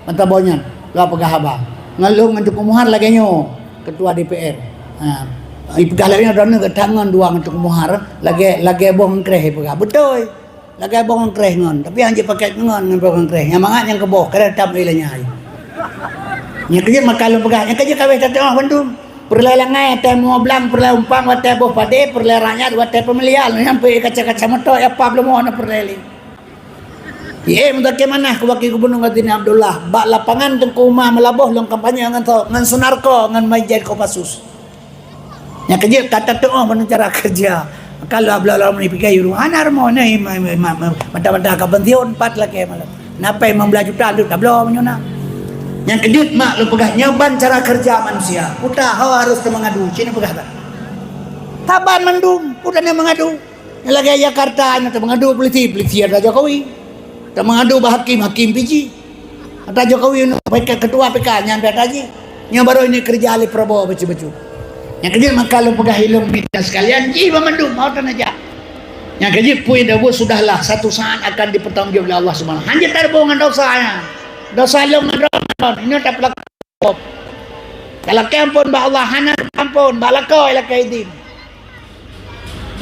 Mata boh nyan lôn peugah haba. Ngon lôn ngon Teungku Muhar lagée nyoe, ketua D P R. Ha. Ipeugah lagée nyoe droeneuh geutangon dua ngon Teungku Muhar, lagée, lagée boh ngon kreh ipeugah. Beutôi. Lagée boh ngon kreh ngon, tapi han jeuet paket ngon ngon boh ngon kreh. Nyang mangat nyang keuboh, kreh tam ilée nyai. Nyang keujeuet maka lôn peugah, nyang keujeuet kaweh tateuoh bandum. Peureulée langai, watée muoh blang, peureulée umpang, watée boh padé, peureulée rakyat, watée peumiliar, nyang peukaca-kaca moto, ya pab leumo na peureulée lé. Ye, meutakém manah keu Wakil Gubunur Ghazini Abdullah, bak lapangan Teungku Umar Meulaboh lôn kampanye ngon so-, ngon Sunarko, ngon Majen Kopassus. Nyang keujeuet ka tateuoh bandum cara keureuja. Maka lôn bloe lom ni pike yuru. Hana rumoh ni, ma-, ma-, ma-, ma-, mata-mata ka pensiun, pat lakée malam. Nape lima belas juta lôn tabloe meunyoe na. Nyang keujeuet mak lôn peugah nyoe ban cara keureuja manusia. Peue ta ho harôh teumeungadu, cit na peugah that. Saban mandum, peue ta na meungadu. Nyang lagée Jakarta nyoe teumeungadu polisi, polisi atra Jokowi. Teumeungadu bak hakim, hakim P J. Atra Jokowi nyoe, P K, ketua P K nyan atra jih. Nyoe barô ini keureuja lé Prabowo bacut-bacut. Nyang keujeuet maka lôn peugah ilong bida sekalian, jih banmandum, mau teuneujak. Nyang keujeuet peue nyang buet sudahlah, satu saat akan dipertanggungjawab oleh Allah Subhanahu. Hana jeuet taboh ngon dosa nyan. Dosa lôn ngon droe, nyoe tapeulaku. Talakée amphon bak Allah, hana amphon, bak lakoe lakée idin.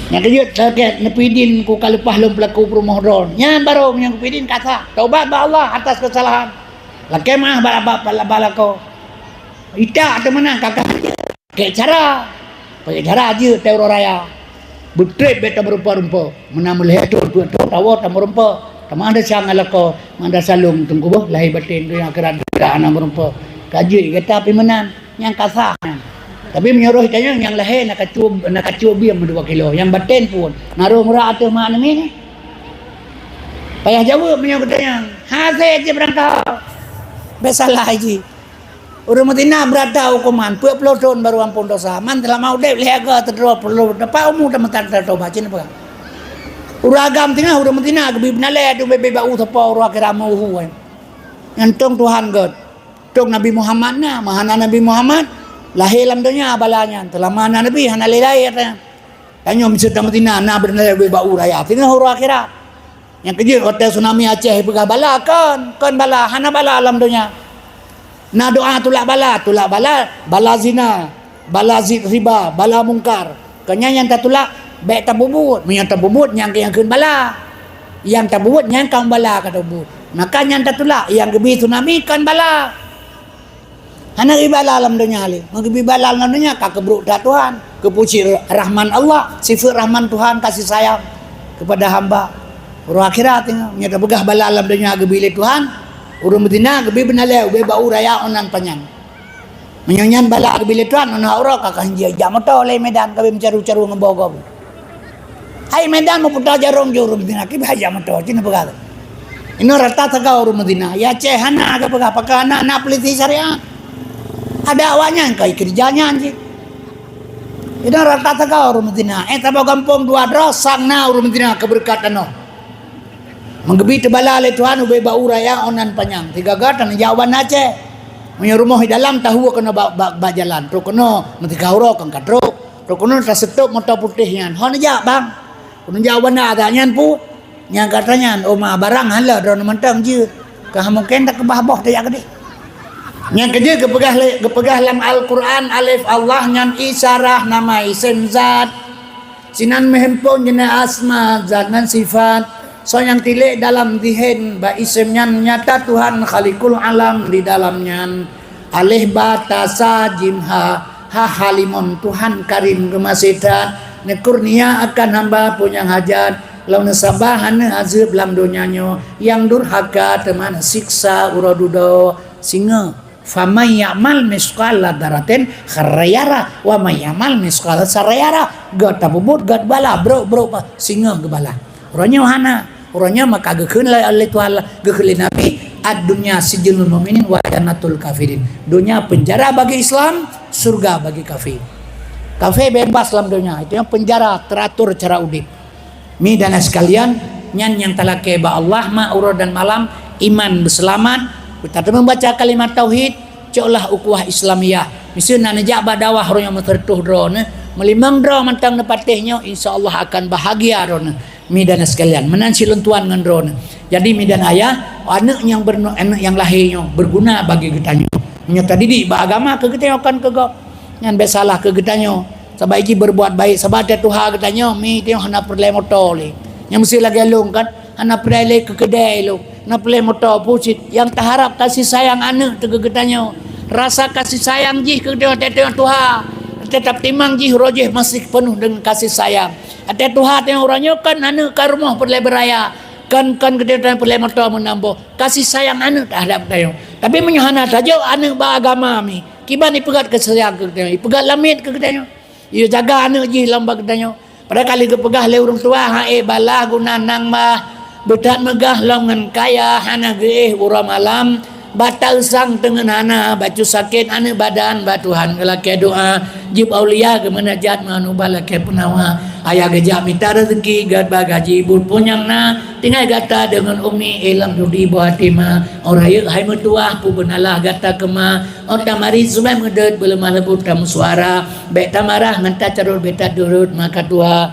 Nyang keujeuet sakét neupeudin ku ka leupah lom peulaku peurumoh droe. Nyan barô nyang kupeudin ka sah. Taubat bak Allah atas keusalahan. Lakée meuáh bak, bak, bak, bak lakoe. Ita ateueh meunan ka, ka. Pakèk cara. Pakèk cara jeuet teuh uroe raya. Beutrép bèk tameurumpok-rumpok. Meunan meulhèe thon, peuet thon, tawoe tameurumpok. Tameu'ah desya ngon lakoe, meu'ah desya lôn teungku boh, lahé batén, donya akhirat, hana meurumpok. Ka jeuet gata pih meunan, nyang ka sah nyan. Tapi meunyoe roh tanyoe nyang lahé na kacuek, na kacuek biem dua kilo, nyang batén phon na roh meurak ateueh mak nami nyan. Payah jaweueb meunyoe geutanyong, hasé cit beurangkah. Bèk salah jih. Ureueng meutina beurata huköman, peuet ploh thon barô ampôn desya. Man teulama udép lhèe go teudroe ploh, dapat umu tameutan tatobat, cit neupeugah. Ureueng agam teungoh ureueng meutina geubi beunalée, adu bebe bak u sapo uroe akhirat meuhu, eh. Nyan tông Tuhan gét. Tông Nabi Muhammad na, meuhana Nabi Muhammad, lahé lam donya bala nyan. Teulama na Nabi, hana lé lahé ata nyan. Tanyoe miseue tameutina na beunalée ubé bak u raya. Teungoh uroe akhirat. Nyang keujeuet watée tsunami Aceh peugah bala, kon, kon bala, hana bala lam donya. Na doa tulak bala, tulak bala, bala zina, bala zi-, riba, bala mungkar. Kon nyan nyang tatulak, bèk tapubuet. Meunyoe tapubuet, nyang, nyang kheun bala. Nyang tapubuet, nyang ka bala ka tapubuet. Maka nyan tatulak, nyang geubi tsunami kon bala. Hana geubi bala lam donya lé. Meugeubi bala lam donya ka keubrok that Tuhan. Keupeue cit rahman Allah, sifeuet rahman Tuhan kasih sayang kepada hamba. Uroe akhirat teungoh, meunyoe tapeugah bala lam donya geubi lé Tuhan, ureueng meutina geubi beunalée ubé bak u raya 'oh nan panyang. Meunyoe nyan bala geubi lé Tuhan, 'oh nan uroe ka, ka hanjeuet jak moto lé Medan, ka meucaru-caru ngon boh gob. Hai Medan meuputa jarông jurông, bina kiban jak moto, cit neupeugah. Inoe rata sagoe ureueng meutina. Ya Aceh hana geupeugah, pakon hana, na polisi syariat. Ada awak nyan kai keurija nyan cit. Inoe rata sagoe ureueng meutina. Eh, saboh gampông dua droe sang na ureueng meutina keubeureukat tanoh. Meugeubi teubala lé Tuhan ubé bak u raya 'oh nan panyang. Sigaga tan jak u Banda Aceh. Meunyoe rumoh di dalam tahu keunoe bak, bak, bak jalan. Trok keunoe meutika uroe kon ka trok. Trok keunoe taseutôt moto putéh nyan. Hon jak bang. Keuneuk jak u Banda Aceh nyan pu. Nyang gata nyan, oh ma, barang hana lé droeneuh mantong jeuet. Ka mungken takeubah boh tajak keudeh. Nyang keujeuet geupeugah lé, geupeugah lam Al-Qur'an, alif Allah nyan isyarah nama isem zat. Sinan meuhimpon jeunèh asma, zat ngon sifat. Soe nyang tilék dalam zihen, bak isem nyan nyata Tuhan Khaliqul Alam di dalam nyan. Aleh ba ta sa jim ha, ha ha limong Tuhan Karim geumaséh that, neukurnia akan hamba peue nyang hajat, lom neusaba hana azeueb lam donya nyoe, nyang durhaka teuma neusiksa uroe dudoe. Singoh, faman ya'mal misqala dzarratin khaira yarah, wa man ya'mal misqala syarrin yarah. Gét tapubuet, gét bala, brok-brok, singoh geubala. Uroe nyoe hana. Uroe nyoe maka geukheun lé, lé Tuhan, geukheun lé Nabi, "Ad-dunya sijnul mu'minin wa jannatul kafirin." Donya penjara bagi Islam, surga bagi kafir. Kafir bebas lam donya, itu nyang penjara, teratur cara udép. Mi dan sekalian, nyan nyang talakée bak Allah, ma uroe dan malam, iman beuseulamat, tateumé baca kalimat tauhid, coklah ukhuwah Islamiyah. Miseue na neujak bak dakwah uroe nyoe meuseureutoh droeneuh, meulimong droe mantong neupatéh nyoe, insya Allah akan bahagia droeneuh. Mi dan sekalian, meunan cit lôn tuan ngon droeneuh. Jadi mi dan ayah, aneuk nyang beurunoe, aneuk nyang lahé nyoe beuguna bagi geutanyoe. Meunyoe tadidik bak agama keu geutanyoe kon keu gob, nyan bèk salah keu geutanyoe. Sabab jih berbuat baik, sabab watèe tuha geutanyoe, mi tanyoe hana peureulèe moto lé. Nyang meusti lagèe lôn kan, hana peureulèe lé keu keudè lôn. Na peureulèe moto pucit nyang taharap kasih sayang aneuk teuh keu geutanyoe. Rasa kasih sayang jih keu geutanyoe watèe tuha. Teutap timang jih uroe jih masih peunoh deungon kasih sayang. Watèe tuha tanyoe uroe nyoe kan aneuk ka rumoh peureulèe beuraya. Kan, kan geutanyoe peureulèe moto meunan boh. Kasih sayang aneuk teuhadap geutanyoe. Tapi meunyoe hana tajok aneuk bak agama mi, kiban ipeugöt kasih sayang keu geutanyoe, ipeugöt lamiet keu geutanyoe. Yue jaga aneuk jih lom bak geutanyoe. Padahai ka lheueh geupeugah lé ureueng tuha, "Hai bala guna nang bah, beuthat meugah lom ngon kaya, hana geuéh uroe malam, bak taeusang teungeut hana, bacut sakét aneuk badan, bak Tuhan geulakèe doa, jieb aulia geumeunajat, meu'en ubat lakèe peunawa. Ayah geujak mita reuzeuki, gét bak gaji buet peue nyang na, tinggai gata deungon umi, eh lom dudi boh até ma, oh rayeuk hai meutuwah, peue beunalah gata keuma, oh tamari subeh meudeuet beuleumah leumbot tameusuara." Bèk tamarah ngon tacarot, bèk tadurot maka tuha.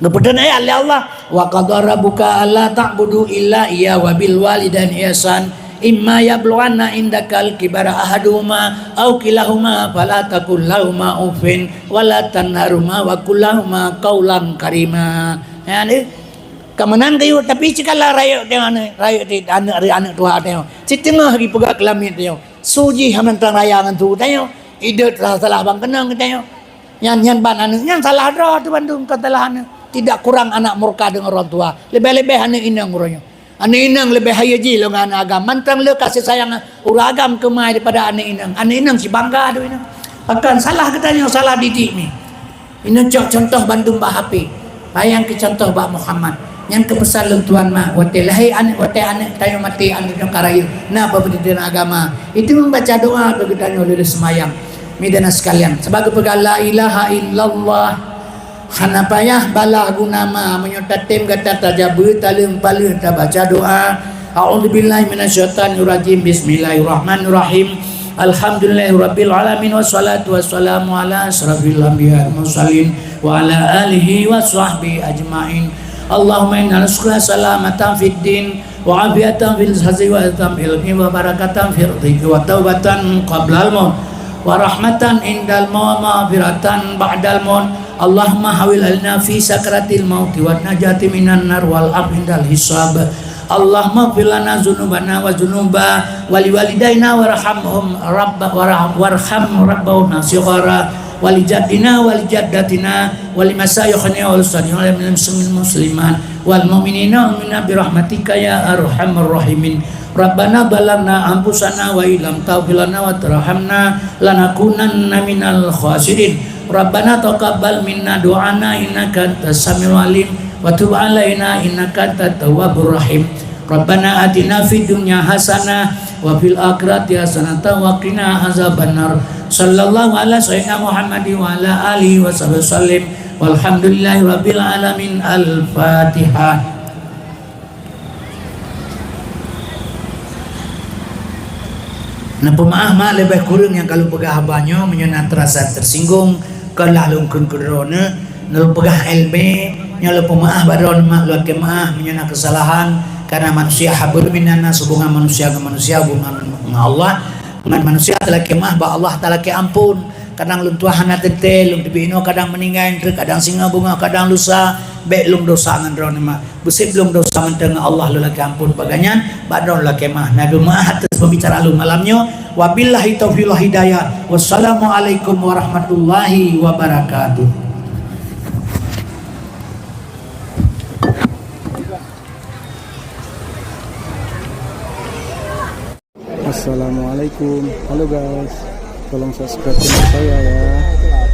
Geupeuteuntèe lé Allah, "Wa qadha rabbuka alla ta'budu illa iyyahu wa bil walidaini ihsan." "Imma yablughanna indakal kibara ahaduhuma aw kilahuma fala taqul lahuma uffin wala tanharhuma wa qul lahuma qawlan karima." Ya, ni. Ka meunan geuyue, tapi sikala rayeuk teuh aneuk, rayeuk teuh aneuk, aneuk tuha teuh. Siteungoh geupeugah keu lamiet teuh. Su jih mantong raya ngon su teuh. Idot salah-salah ban keunong teuh. Nyan, nyan ban aneuk, nyan salah droe teuh bandum, kon salah aneuk. Tidak kurang anak murka dengan orang tua. Leubeh-leubeh aneuk inong uroe nyoe. Aneuk inong leubeh hayeu jih lom ngon aneuk agam. Mantong le kasih sayang ureueng agam keumai daripada aneuk inong. Aneuk inong sibangga doi inong. Pakon salah geutanyoe, salah didik mi. Inong cok contoh bandum bak H P. Bayang keu contoh bak Muhammad. Nyan keu peusan lôn tuan mak, watèe lahé aneuk, watèe aneuk tanyoe maté, aneuk tanyoe ka rayeuk. Na peundidikan agama. Itu membaca doa bagi tanyoe lulus semayang. Midana sekalian, sebagai peugah la ilaha illallah. Hana payah balaih guna ma, meunyoe tatem gata tajabeue taleueng paleueng tabaca doa. A'udzubillahi minasyaitonirrajim. Bismillahirrahmanirrahim. Alhamdulillahirabbil alamin, wassalatu wassalamu ala asyrafil anbiya wal mursalin wa ala alihi wa sahbihi ajmain. Allahumma inna nas'aluka salamatan fid din wa afiatan fil jasadi wa ilmi wa barakatan fir rizqi wa taubatan qablal maut wa rahmatan indal maut wa maghfiratan ba'dal maut. Allahumma hawwin alaina fi sakaratil mauti wan najati minan nar wal 'afwi indal hisab. Allahumma ighfir lana dzunubana wa dzunuba wa liwalidaina warhamhum rabba-, warham-, warham rabbahuma shighara wa lijaddina wa lijaddatina wa limasyayikhina wa lisairil muslimin muslimat wal mu'minina wal mu'minat birahmatika ya arhamar rahimin. Rabbana zalamna anfusana wa illam taghfir lana wa tarhamna lanakunanna minal khasirin. Rabbana taqabbal minna du'ana innaka antas samiul alim wa tub alaina innaka antat tawwabur rahim. Rabbana atina fid dunya hasanah wa fil akhirati hasanatan wa qina azabannar. Sallallahu ala sayyidina Muhammadin wa ala alihi wa sahbihi wasallim. Walhamdulillahi rabbil alamin. Al-Fatihah. Neupeumaáh mak leubeh kureueng nyang ka lôn peugah haba nyoe, meunyoe na teurasa teusinggong, kon lah lôn kheun keu droeneuh, lôn peugah ilmé, nyoe lôn peumaáh bak droeneuh mak, lôn lakée maáh meunyoe na keusalahan, karena manusia haba minannas, hubungan manusia ngon manusia, hubungan ngon Allah, ngon manusia talakée maáh, bak Allah talakée amphon. Kadang lôn tuha hana teuntée, lôn teubiet inoe kadang meuninggai, kadang singoh beungoh, kadang lusa, bék lôn dosa ngon droeneuh mak. Beusép lôn dosa mantong ngon Allah lôn lakée amphon. Bak gobnyan, bak droeneuh lakée maáh. Neupeumaáh ateueh peubicara lôn malam nyoe. Wabillahi taufiq wal hidayah. Wassalamualaikum warahmatullahi wabarakatuh. Assalamualaikum. Halo guys. Tolong subscribe channel saya ya.